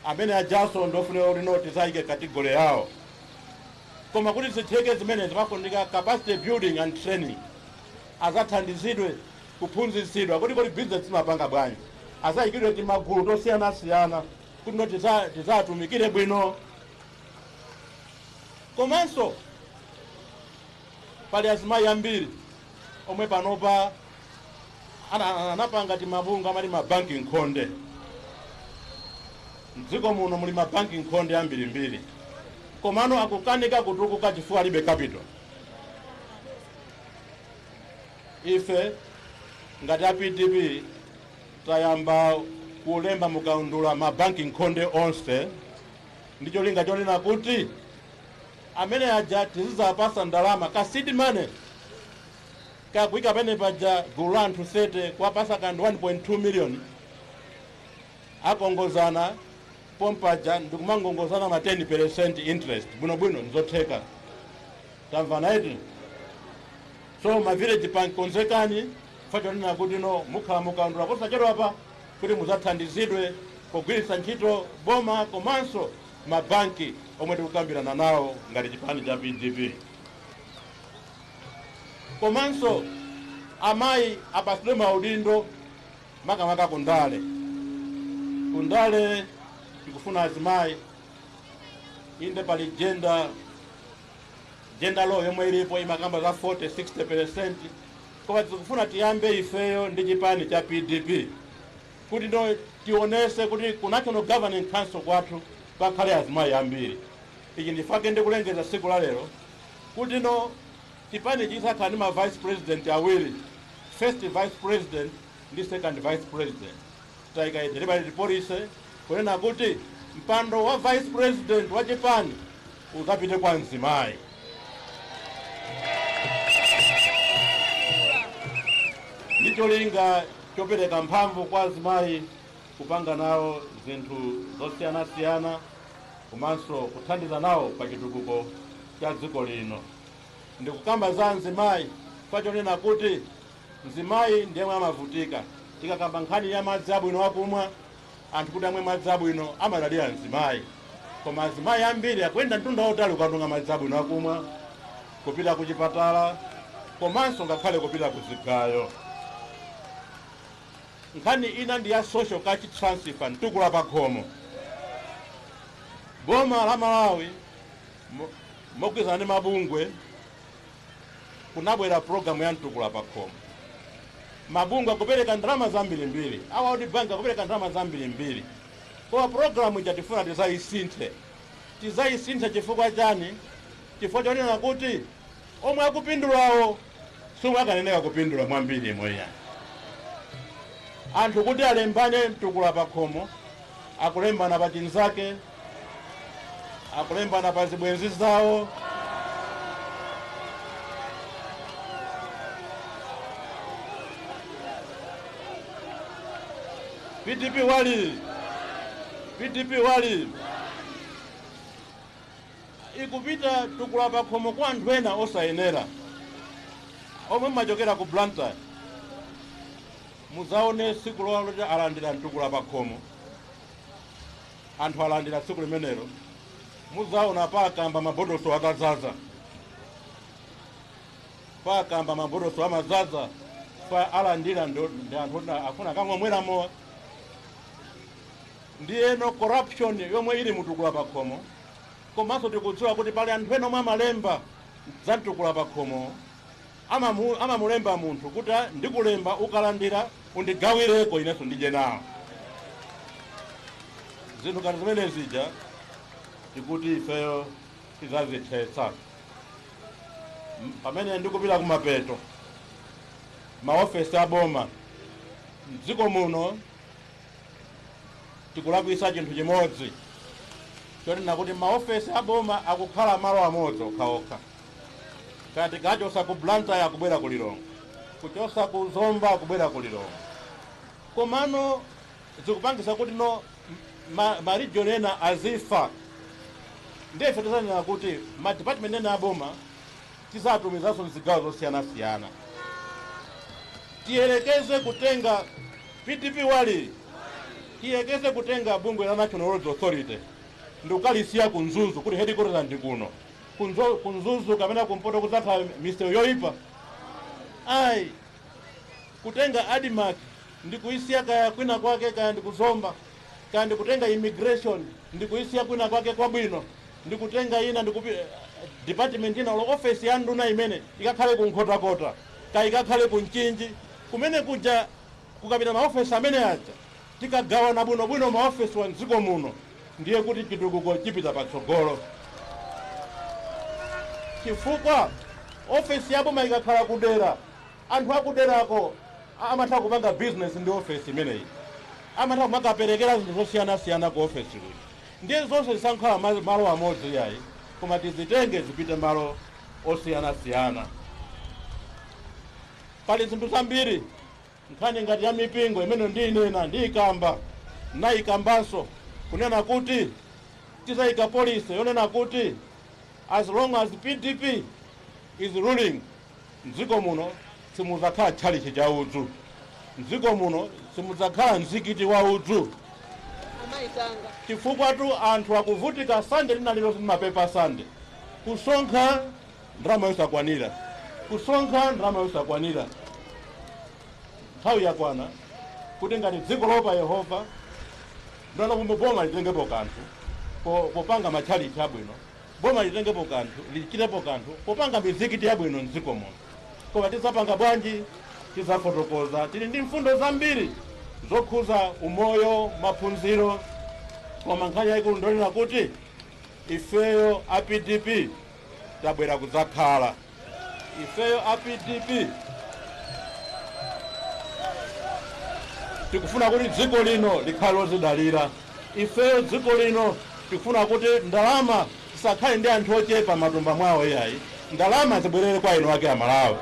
amene ajaso ndofunika kuti no tizayike category yawo. Koma kuti zitheke zimene zimafunika capacity building and training, azathandizidwe kuphunzitsidwa kuti kodi business imapanga bwanji, azayikidwe timagulu tosiyanasiyana kuti no tizatumikire bwino. Komanso pali azimayi ambiri omwe panopa anapanga timabungwe amati mabanki nkhonde. Mdziko muno muli mabanki nkhonde ambirimbiri, komano akukanika kutukuka chifukwa alibe capital. Ife ngati a PDP tayamba kulemba mukaundula mabanki nkhonde onse ndi cholinga chonena kuti amene aja tizizapasa ndalama ka seed money, kakuyika pene paja gulu la anthu 30 kuwapasa kandi 1.2 million, akongozana pompaja ndikumangongozana ma 10% interest bwinobwino, ndizotheka. Tamvana iti? So ma village bank konzekani fachonena kuti no mukhala mukaundula posachedwapa kuti muzathandizidwe kugwiritsa ntchito boma komanso mabanki omwe tikukambirana nawo ngati chipani cha PDP. Komanso amayi apasidwe maudindo makamaka kundale. Kundale tikufuna azimayi, inde pali gender law yomwe ilipo imakamba za 40 60%, koma tikufuna tiyambe ifeyo ndi chipani cha PDP kuti ndo tionese kuti ku National Governing Council kwathu pakhale azimayi ambiri. Ichi ndifake ndikulengeza tsiku la lero kuti no chipani chisakhala ndi ma vice president awiri, first vice president ndi second vice president. Tayika deliberate policy kunena kuti mpando wa vice president wa chipani uzapite kwa mzimayi. Ndi cholinga chopereka mphamvu kwa azimayi kupanga nawo zinthu zosiyanasiyana komanso kuthandiza nawo pa chitukuko cha dziko lino. Ndikukamba za mzimayi kwachonena kuti mzimayi ndiye amavutika. Tikakamba nkhani ya madzi abwino akumwa, anthu kuti amwe madzi abwino amadalira mzimayi, koma azimayi ambiri akuyenda mtunda wotali kukatunga madzi abwino akumwa, kupita kuchipatala komanso ngakhale kupita kuzigayo. Nkhani ina ndi ya social cash transfer, mtukula pakhomo. Boma la Malawi mogwirizana ndi mabungwe kunabwera programu ya mtukula pakhomo. Mabungwe akupereka ndalama zambirimbiri, awa World Bank akupereka ndalama zambirimbiri, koma programu ija tifuna tizayisinthe. Tizayisinthe chifukwa chani? Chifukwa chonena kuti omwe akupindulawo somwe akaneneka kupindula mwambiri moya. Anthu kuti alembane mtukula pakhomo akulembana pa chinzake, akulembana pa zibwenzi zawo. PDP wali, PDP wali ikupita tukula pakhomo kwa anthu ena osayenera omwe machokera ku Blantyre. Muzaone tsiku loti alandira mtukula pakhomo, anthu alandira tsiku limenelo, muzaona pakamba mabodoso akazaza, pakamba mabodoso amazaza fa alandira ndi anthu afuna kangomwera mowa. Ndiyeno corruption yomwe ili mutukula pakhomo, komanso tikudziwa kuti pali anthu ena omwe amalemba za mtukula pakhomo, amamulemba munthu kuti ndikulemba ukalandira undigawireko inenso ndidye nawo. Zinthu ngati zimene zija Tikuti ifeyo tizazithetsa. Pamene ndikupita kumapeto, maofesi aboma mdziko muno tikulakwisa chinthu chimodzi chonena kuti maofesi aboma akukhala malo amodzi okhaokha. Kati kachosa ku Blantyre akubwera ku Lilongwe, kuchosa ku Zomba akubwera ku Lilongwe. Komano zikupangisa kuti no ma region ena azifa. Ndiye ife tizanena kuti ma department ena aboma tizatumizanso mzigawo zosiyanasiyana. Tiyelekeze kutenga PDP wali, tiyelekeze kutenga bungwe la National Roads Authority ndikukalisiya ku Mzuzu kuti headquarters ndi kuno. Ku Mzuzu kapena kumpoto kudzakhala misewu yoyipa. Ayi, kutenga ADMARC ndikuisiya kaya kwina kwake, kaya ndikuzomba, kaya ndikutenga immigration ndikuisiya kwina kwake kwabwino, ndikutenga ina ndikupi department ina lo office ya nduna imene ikakhale ku Nkhotakota, kaya ikakhale ku Mchinji. Kumene kuja kukapita maofesi amene aja, tikagawana bwinobwino maofesi wa mdziko muno, ndiye kuti chitukuko chipita patsogolo. Chifukwa ofesi yaboma ikakhala kudera, anthu akuderako amatha kupanga business ndi ofesi imeneyi, amatha kumakaperekera zinthu zosiyanasiyana ku ofesi kuja. Ndiye zonse zisankhala malo amodzi yayi, koma tizitenge zipite malo osiyanasiyana. Pali zinthu zambiri, nkhani ngati ya mipingo imene ndiyinena ndiyikamba, nayikambanso kunena kuti tizayika policy yonena kuti as long as PDP is ruling mdziko muno simudzakhala tchalichi cha udzu, mdziko muno simudzakhala mzikiti wa udzu. Chifukwa tu anthu akuvutika Sande lina lililonse ndi mapepa Sande, kusonkha ndalama yosakwanira, kusonkha ndalama yosakwanira. Nthawi yakwana kuti ngati dziko lopa Yehova, ndona kumbe boma litengepo kanthu popanga matchalichi abwino, boma litengepo kanthu, lichitepo kanthu popanga mizikiti yabwino mdziko muno. Koma tidzapanga bwanji? Tidzafotokoza. Tili ndi mfundo zambiri zokhuza umoyo, maphunziro, koma nkhani yayikulu ndonena kuti ifeyo a PDP tabwera kudzakhala. Ifeyo a PDP tikufuna kuti dziko lino likhale lozidalira. Ifeyo dziko lino tikufuna kuti ndalama zisakhale ndi anthu ochepa matumba mwawo iyayi, ndalama zibwerere kwa inu ake Amalawi.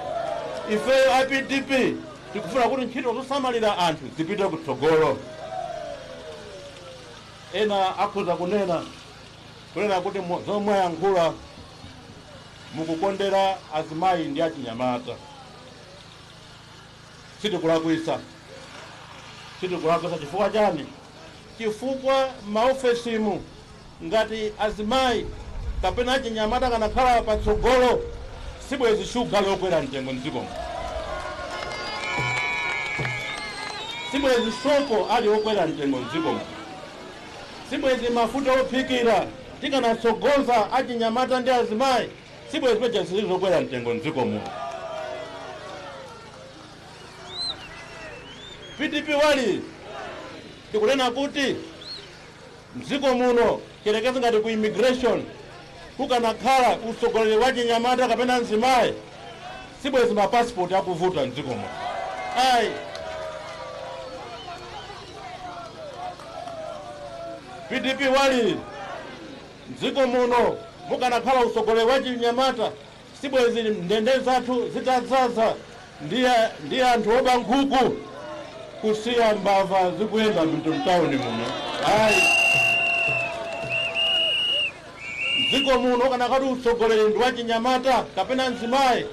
Ifeyo a PDP tikufuna kuti ntchito zosamalira anthu zipite kutsogolo. Ena akhoza kunena kuti zomwe ayankhula mukukondera azimayi ndi achinyamata. Sitikulakwisa, sitikulakwisa. Chifukwa chani? Chifukwa maofesimu ngati azimayi kapena achinyamata kanakhala patsogolo, sibwezi shuga lokwera mtengo mdzikomo, sibwezi soko ali okwera mtengo mdzikomo, sibwezi mafuta ophikira tikanatsogoza achinyamata ndi azimayi, sibwezi peja zili zokwera mtengo mdziko muno. PDP wali tikunena kuti mdziko muno chirekeze ngati ku immigration kukanakhala utsogoleri wa chinyamata kapena mzimayi, sibwezi mapasipoti akuvuta mdziko muno. Ayi, PDP wali mdziko muno mukanakhala utsogoleri wa chinyamata, sibwezi ndende zathu zitadzaza ndi anthu oba nkhuku, kusiya mbava zikuyenda mtawuni muno. Ayi, mdziko muno kanakati utsogoleri ndi wa chinyamata kapena mzimayi,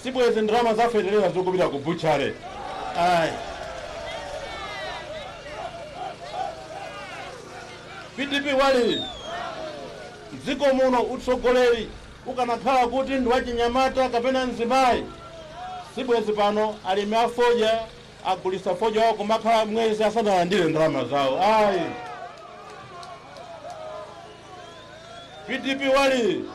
sibwezi ndalama zafetereza zikupita ku butchery. Ayi, PDP wali mdziko muno utsogoleri ukanakhala kuti ndi wa chinyamata kapena mzimayi, sibwezi pano alimi afoja agulisa foja wako kumakhala mwezi asanalandire ndalama zawo. Ayi, PDP wali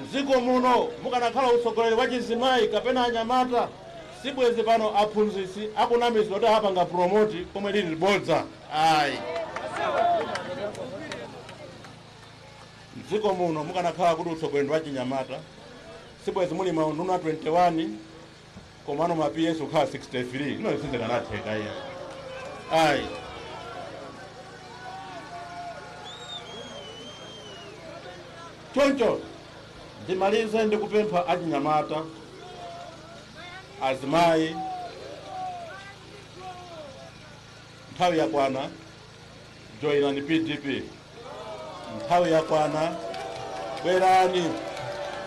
mdziko muno mukanakhala utsogoleri wa chizimayi kapena anyamata, sibwezi pano aphunzitsi akunamizidwa kuti apanga promote komwe lili libodza. Ayi, Mdziko muno mukanakhala kuti utsogoleri wa chinyamata, sibwezi muli maunduna 21 komano ma PS kukhala 63. Ino sizikanatheka iya, ayi. Choncho ndimalize ndikupempha achinyamata, azimayi, nthawi yakwana, joinani PDP. Nthawi yakwana, bwerani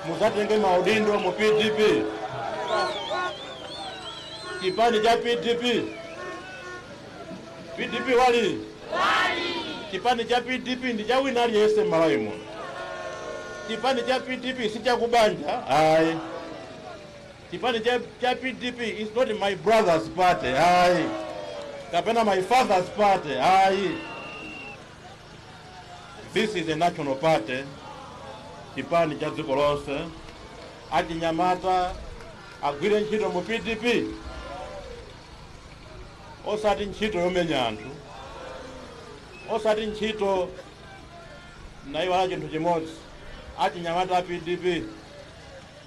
muzatenge maudindo mu PDP. Chipani cha PDP, PDP wali chipani cha PDP ndi cha wina aliyense m'Malawi muno. Chipani cha PDP si chakubanja, ayi. Chipani cha PDP is not my brother's party, ayi, kapena my father's party, ayi. This is a national party, chipani cha dziko lonse. Achinyamata agwire ntchito mu PDP, osati ntchito yomenya anthu, osati ntchito. Nayiwala chinthu chimodzi: achinyamata a PDP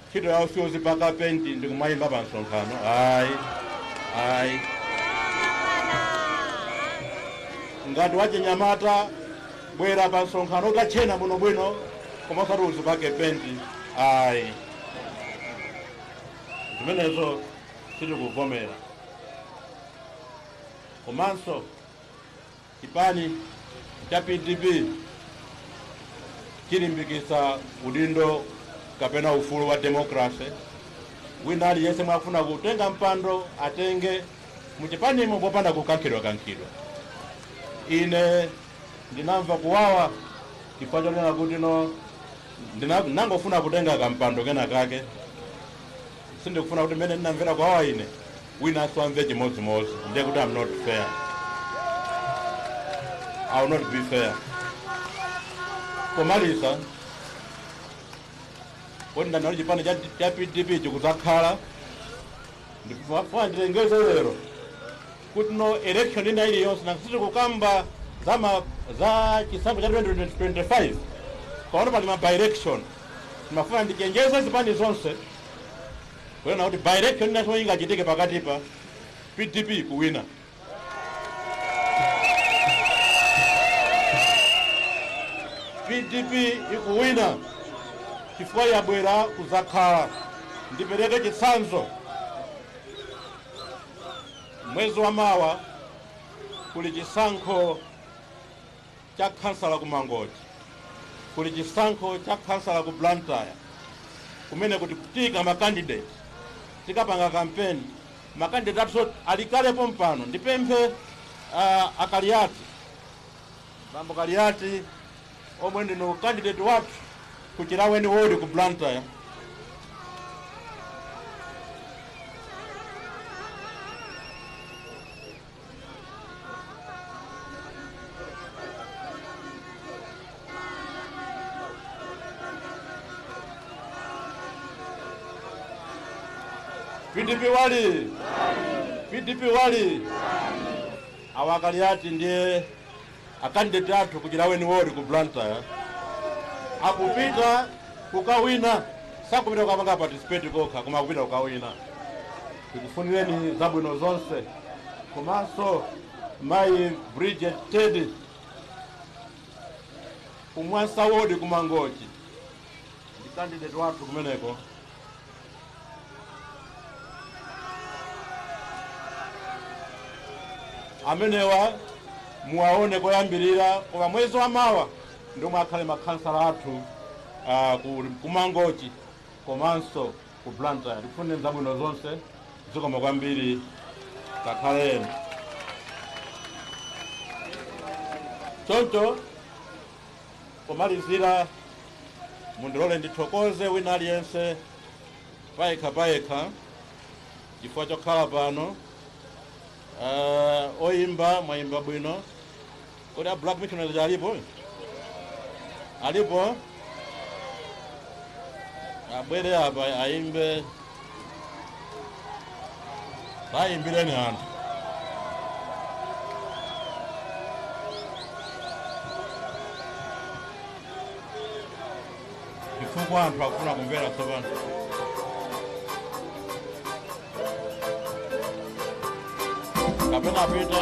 ntchito yawo siyozipaka penti ndikumayimba pa msonkhano, ayi, ayi. Ngati wachinyamata, bwera pa msonkhano utachena bwinobwino, koma osati uzipake penti, ayi. Zimenezo sitikuvomera. Komanso chipani cha PDP chilimbikitsa udindo kapena ufulu wa democracy. Wina aliyense mwafuna kutenga mpando, atenge muchipanimo popanda kukankhidwa kankhidwa. Ine ndinamva kuwawa chifukwa chonena kuti no nangofuna kutenga kampando kena kake. Sindikufuna kuti mmene ndinamvera kuwawa ine, wina amve chimodzimodzi. Ndiye kuti I'm not fair, I will not be fair. Pomaliza, kodi ndanalo chipani cha PDP chikudzakhala. Ndikufuna ndilengeze lero kuti no election ina iliyonse, nakusiti kukamba za chisankho cha 2025, kaona pali ma by-election. Ndimafuna ndichenjeze zipani zonse kunena kuti by-election inasomwe ingachitike pakatipa, PDP kuwina. PDP ikuwina chifukwa yabwera kuzakhala. Ndipereke chitsanzo: mwezi wa mawa kuli chisankho cha khansala ku Mangochi, kuli chisankho cha khansala ku Blantyre, kumene kuti kutika ma candidate tikapanga campaign. Ma candidate athu alikalepo mpano. Ndipemphe akaliati, bambo Kaliati, omwe ndinu candidate wathu ku Chilaweni ward ku Blantyre. PDP wali, PDP wali. Awakaliati ndiye a candidate athu ku Chilaweni ward ku Blantyre. Akupita kukawina, sakupita kukapanga participate kokha, koma akupita kukawina. Tikufunireni zabwino zonse. Komanso mayi Bridget Teddy kumwasa ward ku Mangochi ndi candidate wathu kumeneko. Amenewa muwaone koyambirira, koma mwezi wa mawa ndomwe akhale makhansala athu ku Mangochi komanso ku Blantyre. Ndikufunireni zabwino zonse. Zikomo kwambiri, kakhaleni choncho. Pomalizira, mundilole ndithokoze wina aliyense payekha payekha chifukwa chokhala pano. Oyimba mwayimba bwino. Kodi a Black Missionaries alipo? Alipo? Abwere apa ayimbe, ayimbireni anthu. Chifukwa anthu akufuna kumvera tsopano. Kapena apite.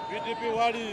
PDP wali.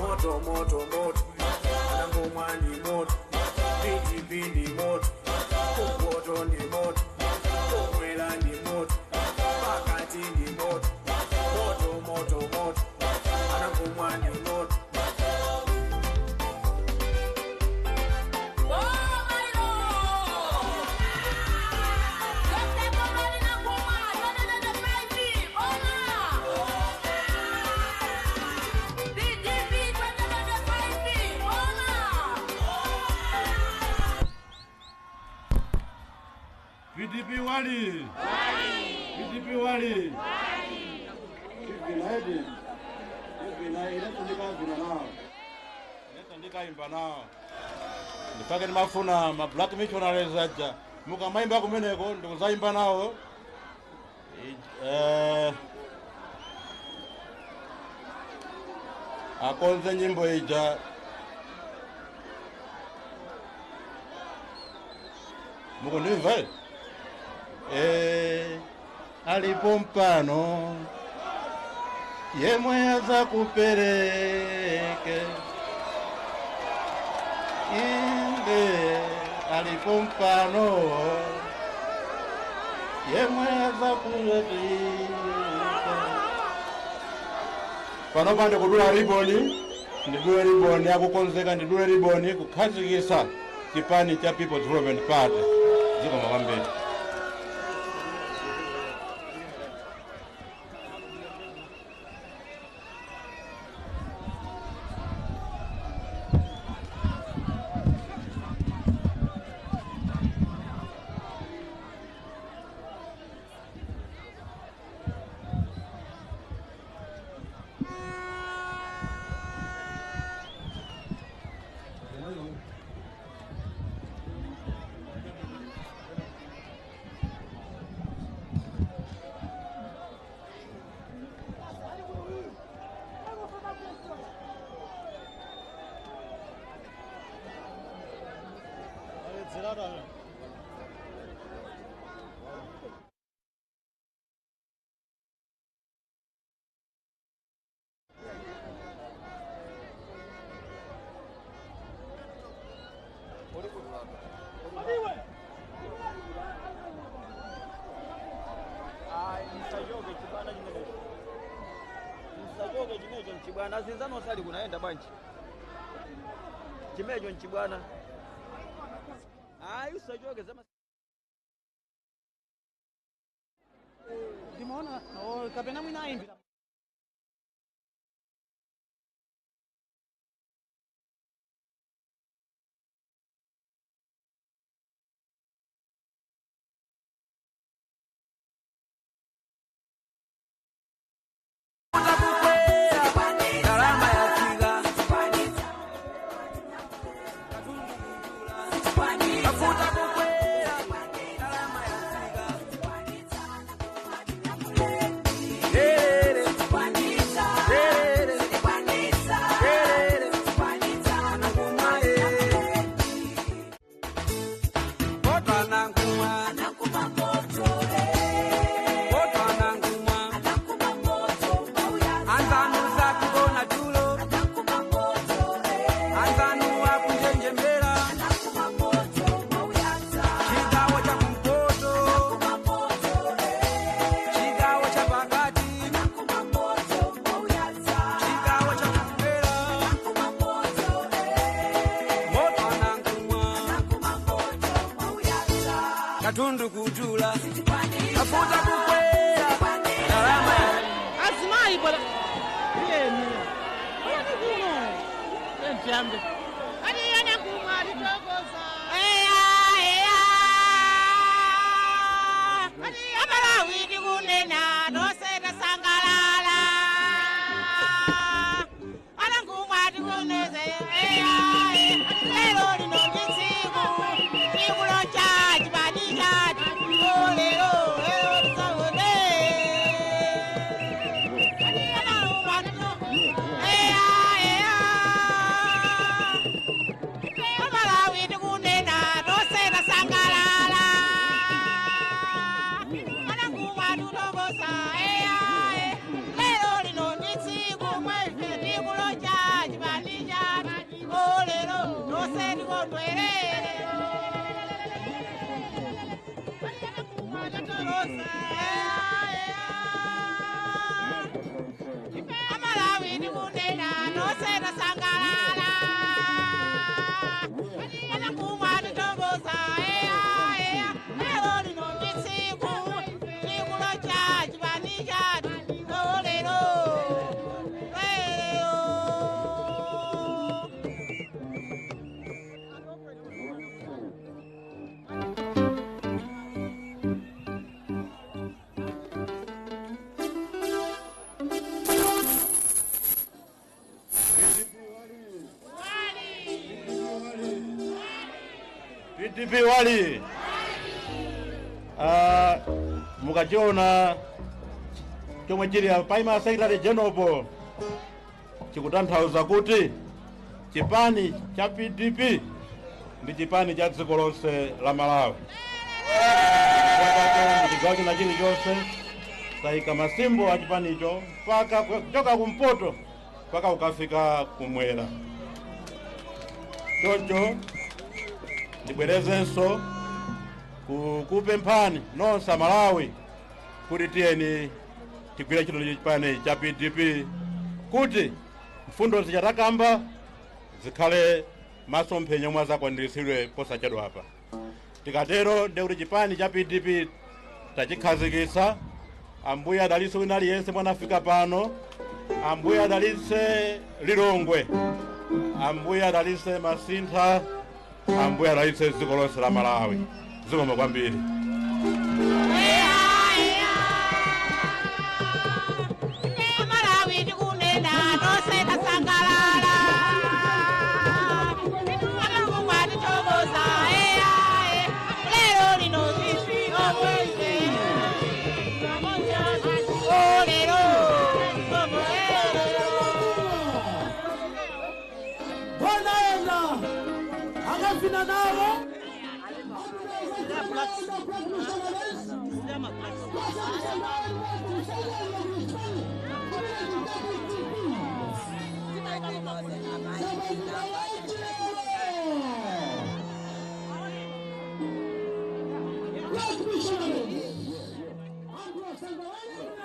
Moto, moto, moto. Anangomwa ndi moto. PDP ndi moto. Kumpoto ndi moto. Kumwera ndi moto. Pakati ndi moto. Moto, moto, moto. Anangomwa ndi moto. PDP wali. PDP wali. Ivina edi. Ivina inatandika vina nao. Inatandika imba nao. Ndipake ndimafuna ma black missionaries aja. Mukamaimba kumeneko ndikuzaimba nawo. Akonze nyimbo ija. Mukundimva? Alipo mpano yemwe azakupereke inde alipo mpano yemwe azakupereke. Pano pande kudula riboni, ndidule riboni akukonzeka, ndidule riboni kukhazikitsa chipani cha People's Development Party. Zikomo kwambiri. Msachoke chibwana chimenecho, msachoke chimenecho nchibwana, zinzano sali kunaenda bwanji chimenecho nchibwana. Ayi, usachoke zama Ndimaona oh, kapena mwina ayimbira. Gharama ya kila mafuta kukwea, gharama ya Terere, terere, terere, ananguma, eh. Moto ananguma. Moto ananguma. Anzanu zakugona tulo. Anzanu akunjenjemera. Chigawo cha kumpoto. Chigawo cha pakati. Chigawo cha kumpera. Moto ananguma. Katundu kutula. Mafuta kukwera. Gharama ya Azimayi bwana. Yeni. Bwana kuno. Ndiyambe. Ani yana kumwa litokoza. Eya, eya. Amalawi tikunena tonse tasangalala. Anangumwa tikuneze. Eya, eya. Lero lino ndi tsiku. Tsiku locha chipani chathu. Oh, lero, lero tisaone. Anangumwa Eya, eya. Amalawi tikunena tonse tasangalala. Anangumwa titokoza. Eya, eya. Lero lino ndi tsiku mwaife tikulocha chipani chathu. Oh, lero tonse tikondwerere. Amalawi tikunena tonse tasangalala. Anangumwa titokoza. Eya, eya. Lero lino ndi tsiku. Tsiku locha chipani chathu. Oh, lero. Lero. PDP wali mukachiona chomwe chili paima secretary general chikutanthauza kuti chipani cha PDP ndi chipani cha dziko lonse la Malawi. Chigawo china chilichonse tayika masimbo a chipanicho mpaka kuchoka kumpoto mpaka ukafika kumwera. Choncho ndibwerezenso kukupemphani nonse Amalawi kuti tiyeni tigwire ntchito chipani cha PDP kuti mfundo zichatakamba zikhale masomphenya omwe azakwaniritsidwe posachedwa apa. Tikatero ndekuti chipani cha PDP tachikhazikitsa. Ambuye adalitse wina aliyense mwanafika pano. Ambuye adalitse Lilongwe. Ambuye adalitse Masintha. Ambuye adalitse dziko lonse la Malawi. Zikomo kwambiri. Amalawi tikunena tonse tasangalala. Anangumwa titokoza. Eya, eya. Lero lino omweze. Oh, lero. Bwana ena akafina nawo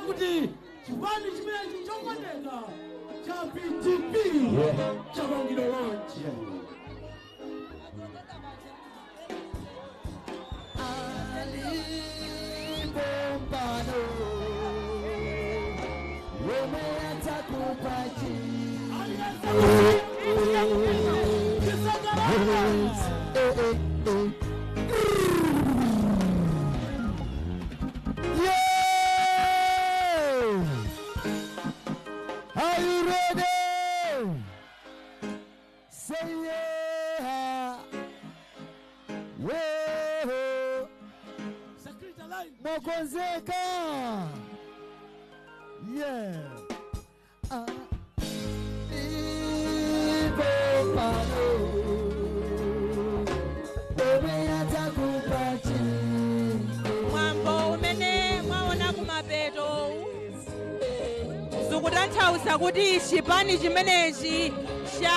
Kuti chipani chimenechi chokondeka cha PDP chapangidwa launch. Yeah! Are you ready? Say yeah! Yeah! Mokonzeka! Yeah! Mwambo umene mwaona kumapeto zikutanthauza kuti chipani chimenechi cha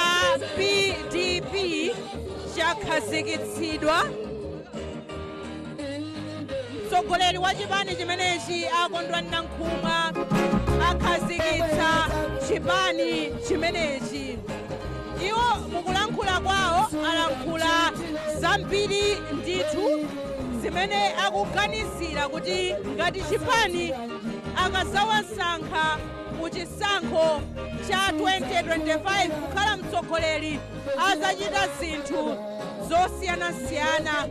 PDP chakhazikitsidwa. Mtsogoleri wa chipani chimenechi akondwani Nankhumwa akhazikitsa chipani chimenechi. Iwo mukulankhula kwawo alankhula zambiri ndithu zimene akuganizira kuti ngati chipani akazawasankha mu chisankho cha 2025 kukhala mtsogoleri azachita zinthu zosiyanasiyana.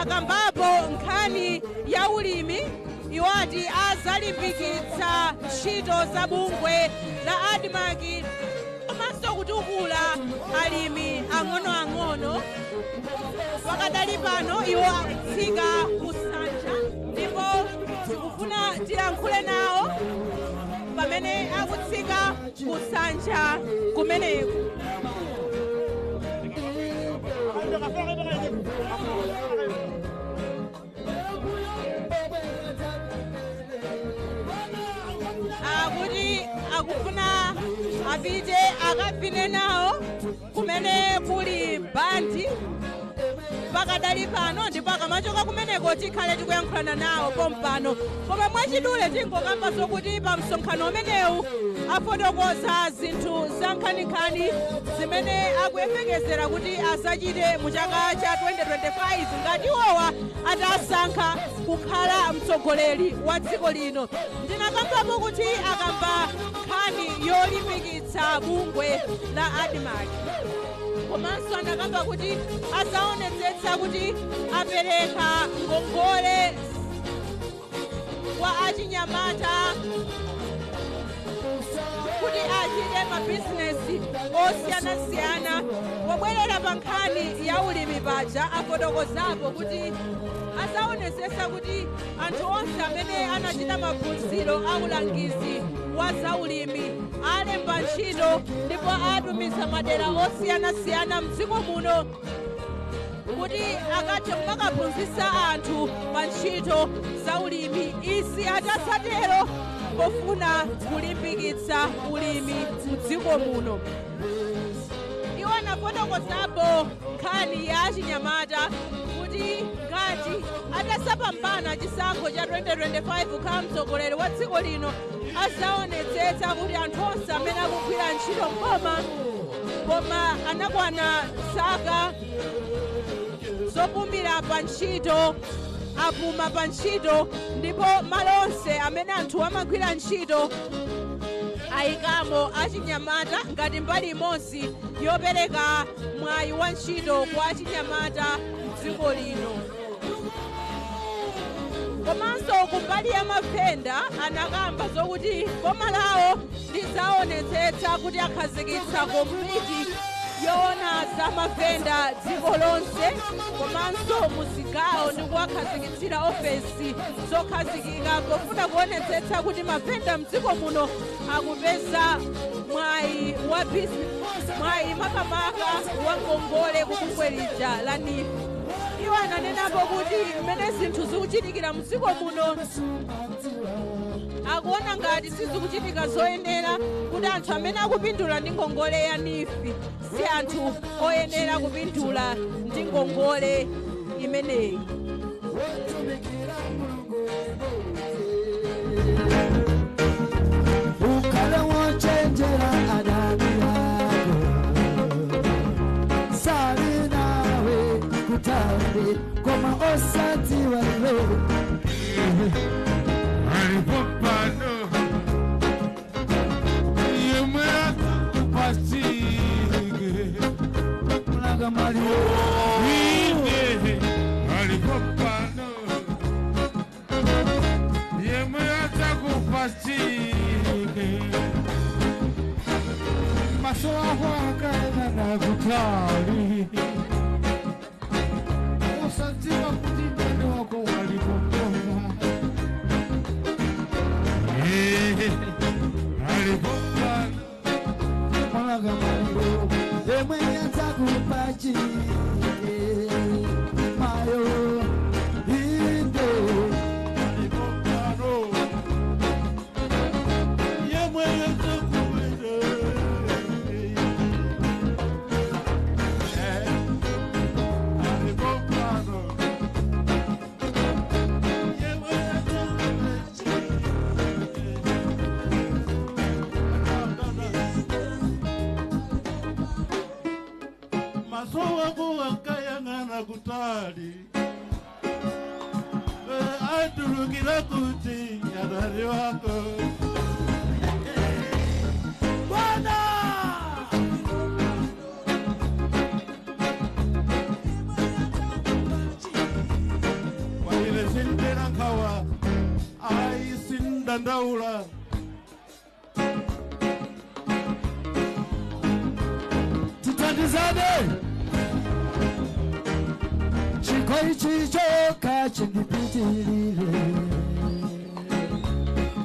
Akambapo nkhani ya ulimi, iwo ati azalimbikitsa ntchito za bungwe la ADMARC komanso kutukula alimi ang'onoang'ono. Pakadali pano iwo akutsika kusanja ndipo tikufuna tilankhule nawo pamene akutsika kusanja kumeneku. Akuti akufuna apite akavine nawo kumene kuli bandi pakadali pano, ndipo akamachoka kumeneko tikhale tikuyankhulana nawo pompano. Koma mwachidule tingokamba zokuti pa msonkhano umenewu afotokoza zinthu za nkhaninkhani zimene akuyembekezera kuti azachite mu chaka cha 2025 ngati iwowa atasankha kukhala mtsogoleri wa dziko lino. Ndinakambapo kuti akamba nkhani yolimbikitsa bungwe la ADMARC, komanso anakamba kuti azaonetsetsa kuti apereka ngongole kwa achinyamata kuti achite mabizinesi osiyanasiyana. Wabwerera pa nkhani ya ulimi paja afotokozapo kuti azaonetsetsa kuti anthu onse amene anachita maphunziro a ulangizi wa zaulimi alemba ntchito ndipo atumiza madera osiyanasiyana mdziko muno kuti akathe kumakaphunzitsa anthu pa ntchito za ulimi. Izi atatsatero pofuna kulimbikitsa ulimi mdziko muno. Iwo anafotokozapo nkhani ya achinyamata kuti ngati atasapambana chisankho cha 2025 kukhala mtsogoleri wa dziko lino azaonetsetsa kuti anthu onse amene akugwira ntchito mboma koma anakwana zaka zopumira pa ntchito apuma pa ntchito, ndipo malo onse amene anthu amagwira ntchito ayikamo achinyamata ngati mbali imodzi yopereka mwayi wa ntchito kwa achinyamata mdziko lino. Komanso kumbali ya mavenda anakamba zokuti boma lawo lizaonetsetsa kuti akhazikitsa komiti yoona za mavenda dziko lonse komanso muzigawo ndi kuwakhazikitsira ofesi zokhazikika pofuna kuonetsetsa kuti mavenda mdziko muno akupeza mwayi wa business, mwayi makamaka wa ngongole kubungwe lija la NEEF. Iwo ananenapo kuti mmene zinthu zikuchitikira mdziko muno akuona ngati sizikuchitika zoyenera kuti anthu amene akupindula ndi ngongole ya NEEF si anthu oyenera kupindula ndi ngongole imeneyi. Ukale wochenjera adani yako sali nawe kutali koma osati wewe Alipopano yemwe akupasike Mlaka Maliro ine alipopano yemwe atakupasike maso ako akaenda kutali usadziwa kuti mtende wako walipopona. Alipopano Mlaka Maliro yemwe atakupachike mayo inde alipopano yemwe atakupasike alipopano yemwe atakupasike. Maso wako wakayang'ana kutali atulukira kuti adani wako Bwana Kwaile sindera nkhawa ayi sindandaula. Titandizane chikho ichi chokha chindipitirire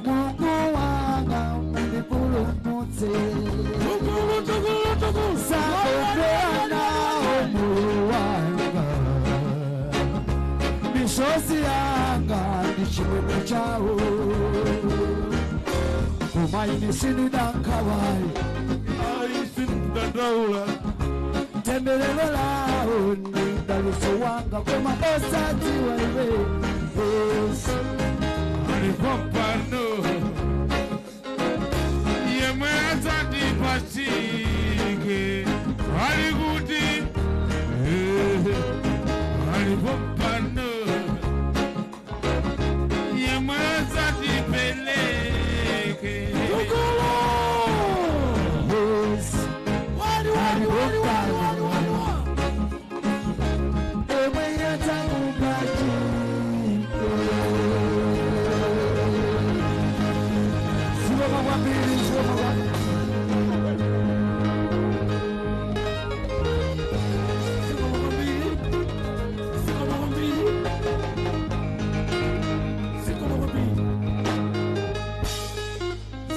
Mungu wanga mundipulumutse sakondera nawo moyo wanga misozi yanga ndi chimwemwe chawo koma ine sindidankhawayi ayi sindandaula temberero lawo ndi mdaliso wanga koma osati wewe Yesu alipopano yemwe atandipachike alikuti alipopano yemwe atandipeleke Yesu alipopano emwe yatakupachike. Sibonga kwambiri, sibonga kwambiri.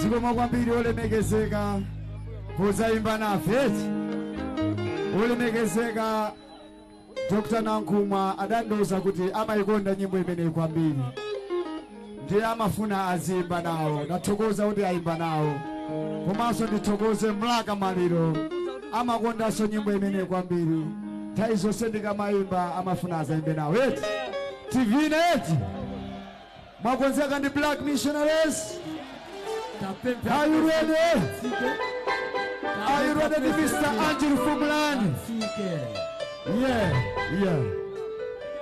Zikomo kwambiri olemekezeka podzayimba nafe eti olemekezeka Dr. Nankhumwa adandiuza kuti amayikonda nyimbo imeneyi kwambiri ndiye amafuna aziyimba nawo. Ndathokoza kuti ayimba nawo, komanso ndithokoze Mlaka Maliro amakondanso nyimbo imeneyi kwambiri. Nthawi zonse ndikamayimba amafuna azayimbe nawo eti. Tivine eti mwakonzeka ndi Black Missionaries? Are you ready? Are you ready, Mr. Angel Fumlani? Yeah.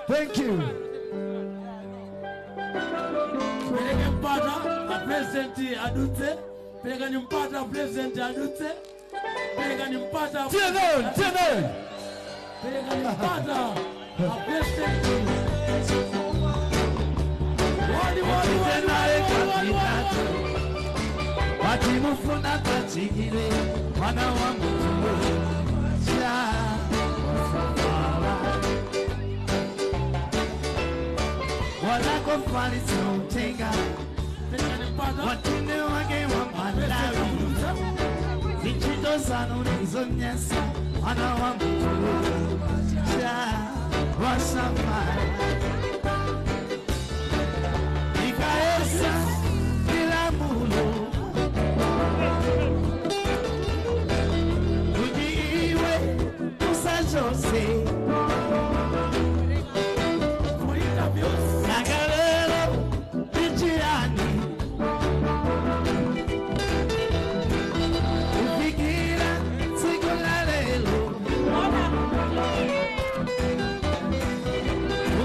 Thank you. Pereke mpata a president adutse. Perekani mpata a president adutse. Perekani mpata. Tieneni, tieneni. Perekani mpata a president. Wali, wali, wali, wali, wali, wali. Watimufuna pachikile mwana wa mtu cha wasafala wanakofalisa utenga watinde wake wa Malawi zinchito zanu nizonyesa mwana wa mtu cha Wasamala Ikaesa Bilamulo Kuti iwe usachose Nagalelo Bijirani Kufikira siku la lelo.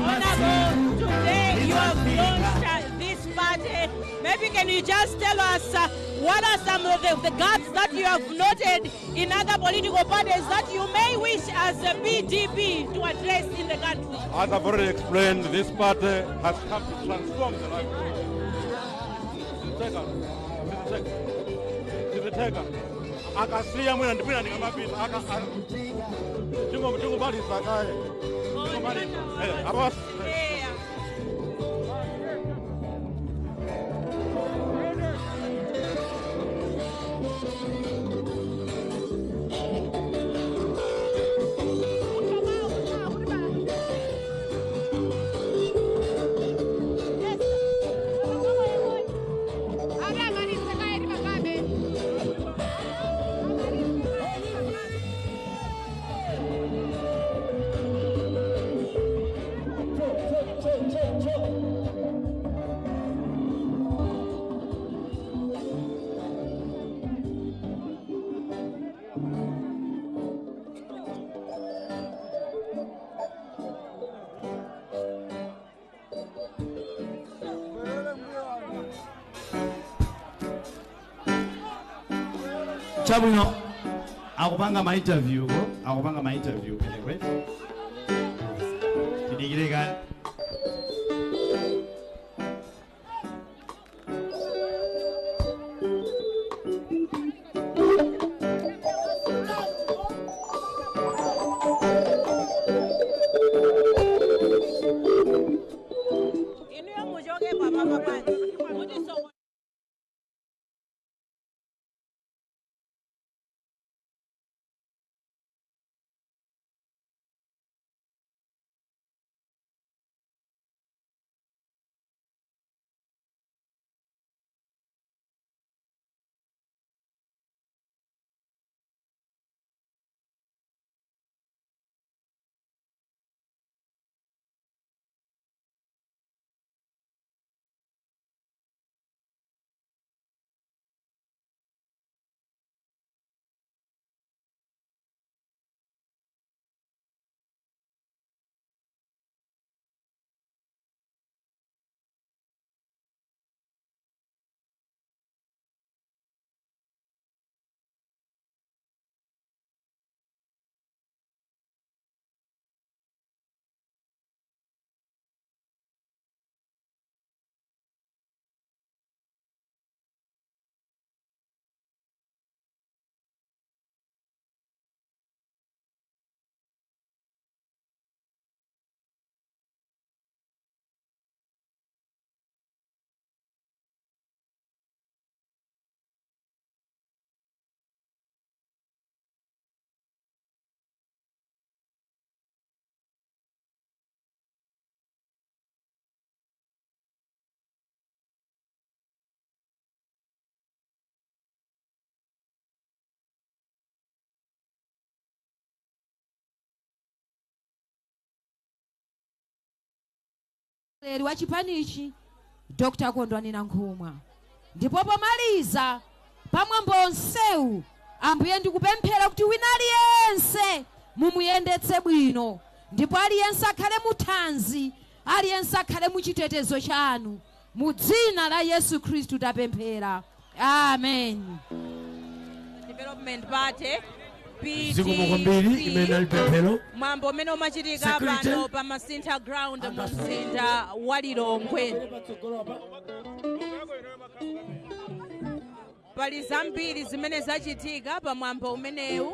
Honorable, today you have launched this party. Maybe can you just tell us what are some of the gaps that you have noted in other political parties that you may wish as a PDP to address in the country? As I've already explained, this party has come to transform the life of people. Siziteka. Akasiya mwina ndipina ndingamapita aka tingombalisa kaye. Tingombalisa. Apo Chabwino akupanga ma interview ko akupanga ma interview anyway tidikire kale. Inuyo muchoke pamapa bwanji kuti so mtsogoleri wa chipanichi Dr. Kondwani Nankhumwa. Ndipo pomaliza pamwambo onsewu, Ambuye ndikupemphera kuti wina aliyense mumuyendetse bwino, ndipo aliyense akhale muthanzi, aliyense akhale muchitetezo chanu. Mu dzina la Yesu Khristu tapemphera, amen. Development Party Zikomo kwambiri imene ali pemphero. Mwambo umene umachitika Security. pano pa Masintha Ground mu mzinda wa Lilongwe. Pali zambiri zimene zachitika pa mwambo umenewu,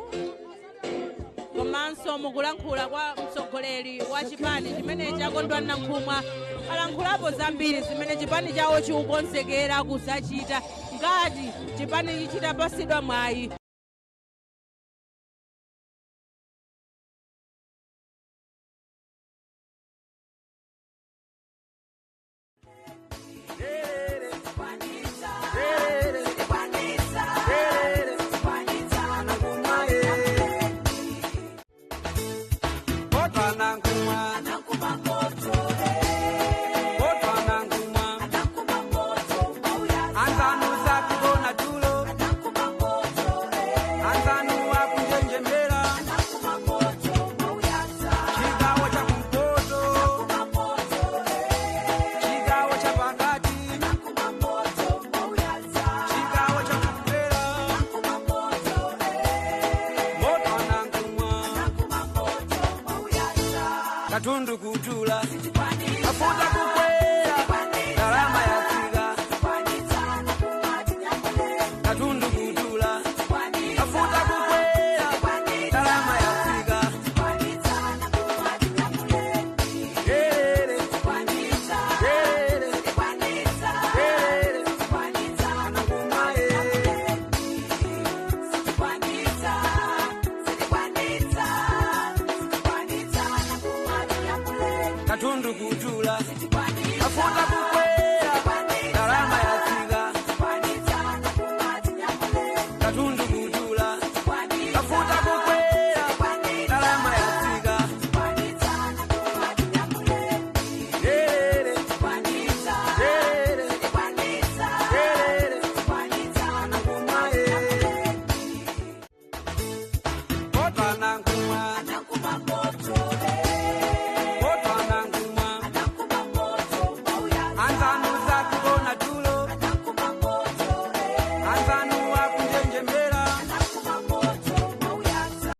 komanso mukulankhula kwa mtsogoleri wa chipani chimene cha Kondwani Nankhumwa alankhulapo zambiri zimene chipani chawo chikukonzekera kuzachita ngati chipani chitapasidwa mwayi. Katundu kudula, mafuta kukwera, ndalama yatsika. Katundu kudula, mafuta kukwera, ndalama yatsika. Yerere, yerere, yerere, ananguma ye. Katundu kudula, mafuta kukwera, ndalama yatsika. Katundu kudula, mafuta kukwera, ndalama yatsika. Yerere, yerere, yerere, ananguma ye. Kodwa nanguma, kodwa nanguma, anzana.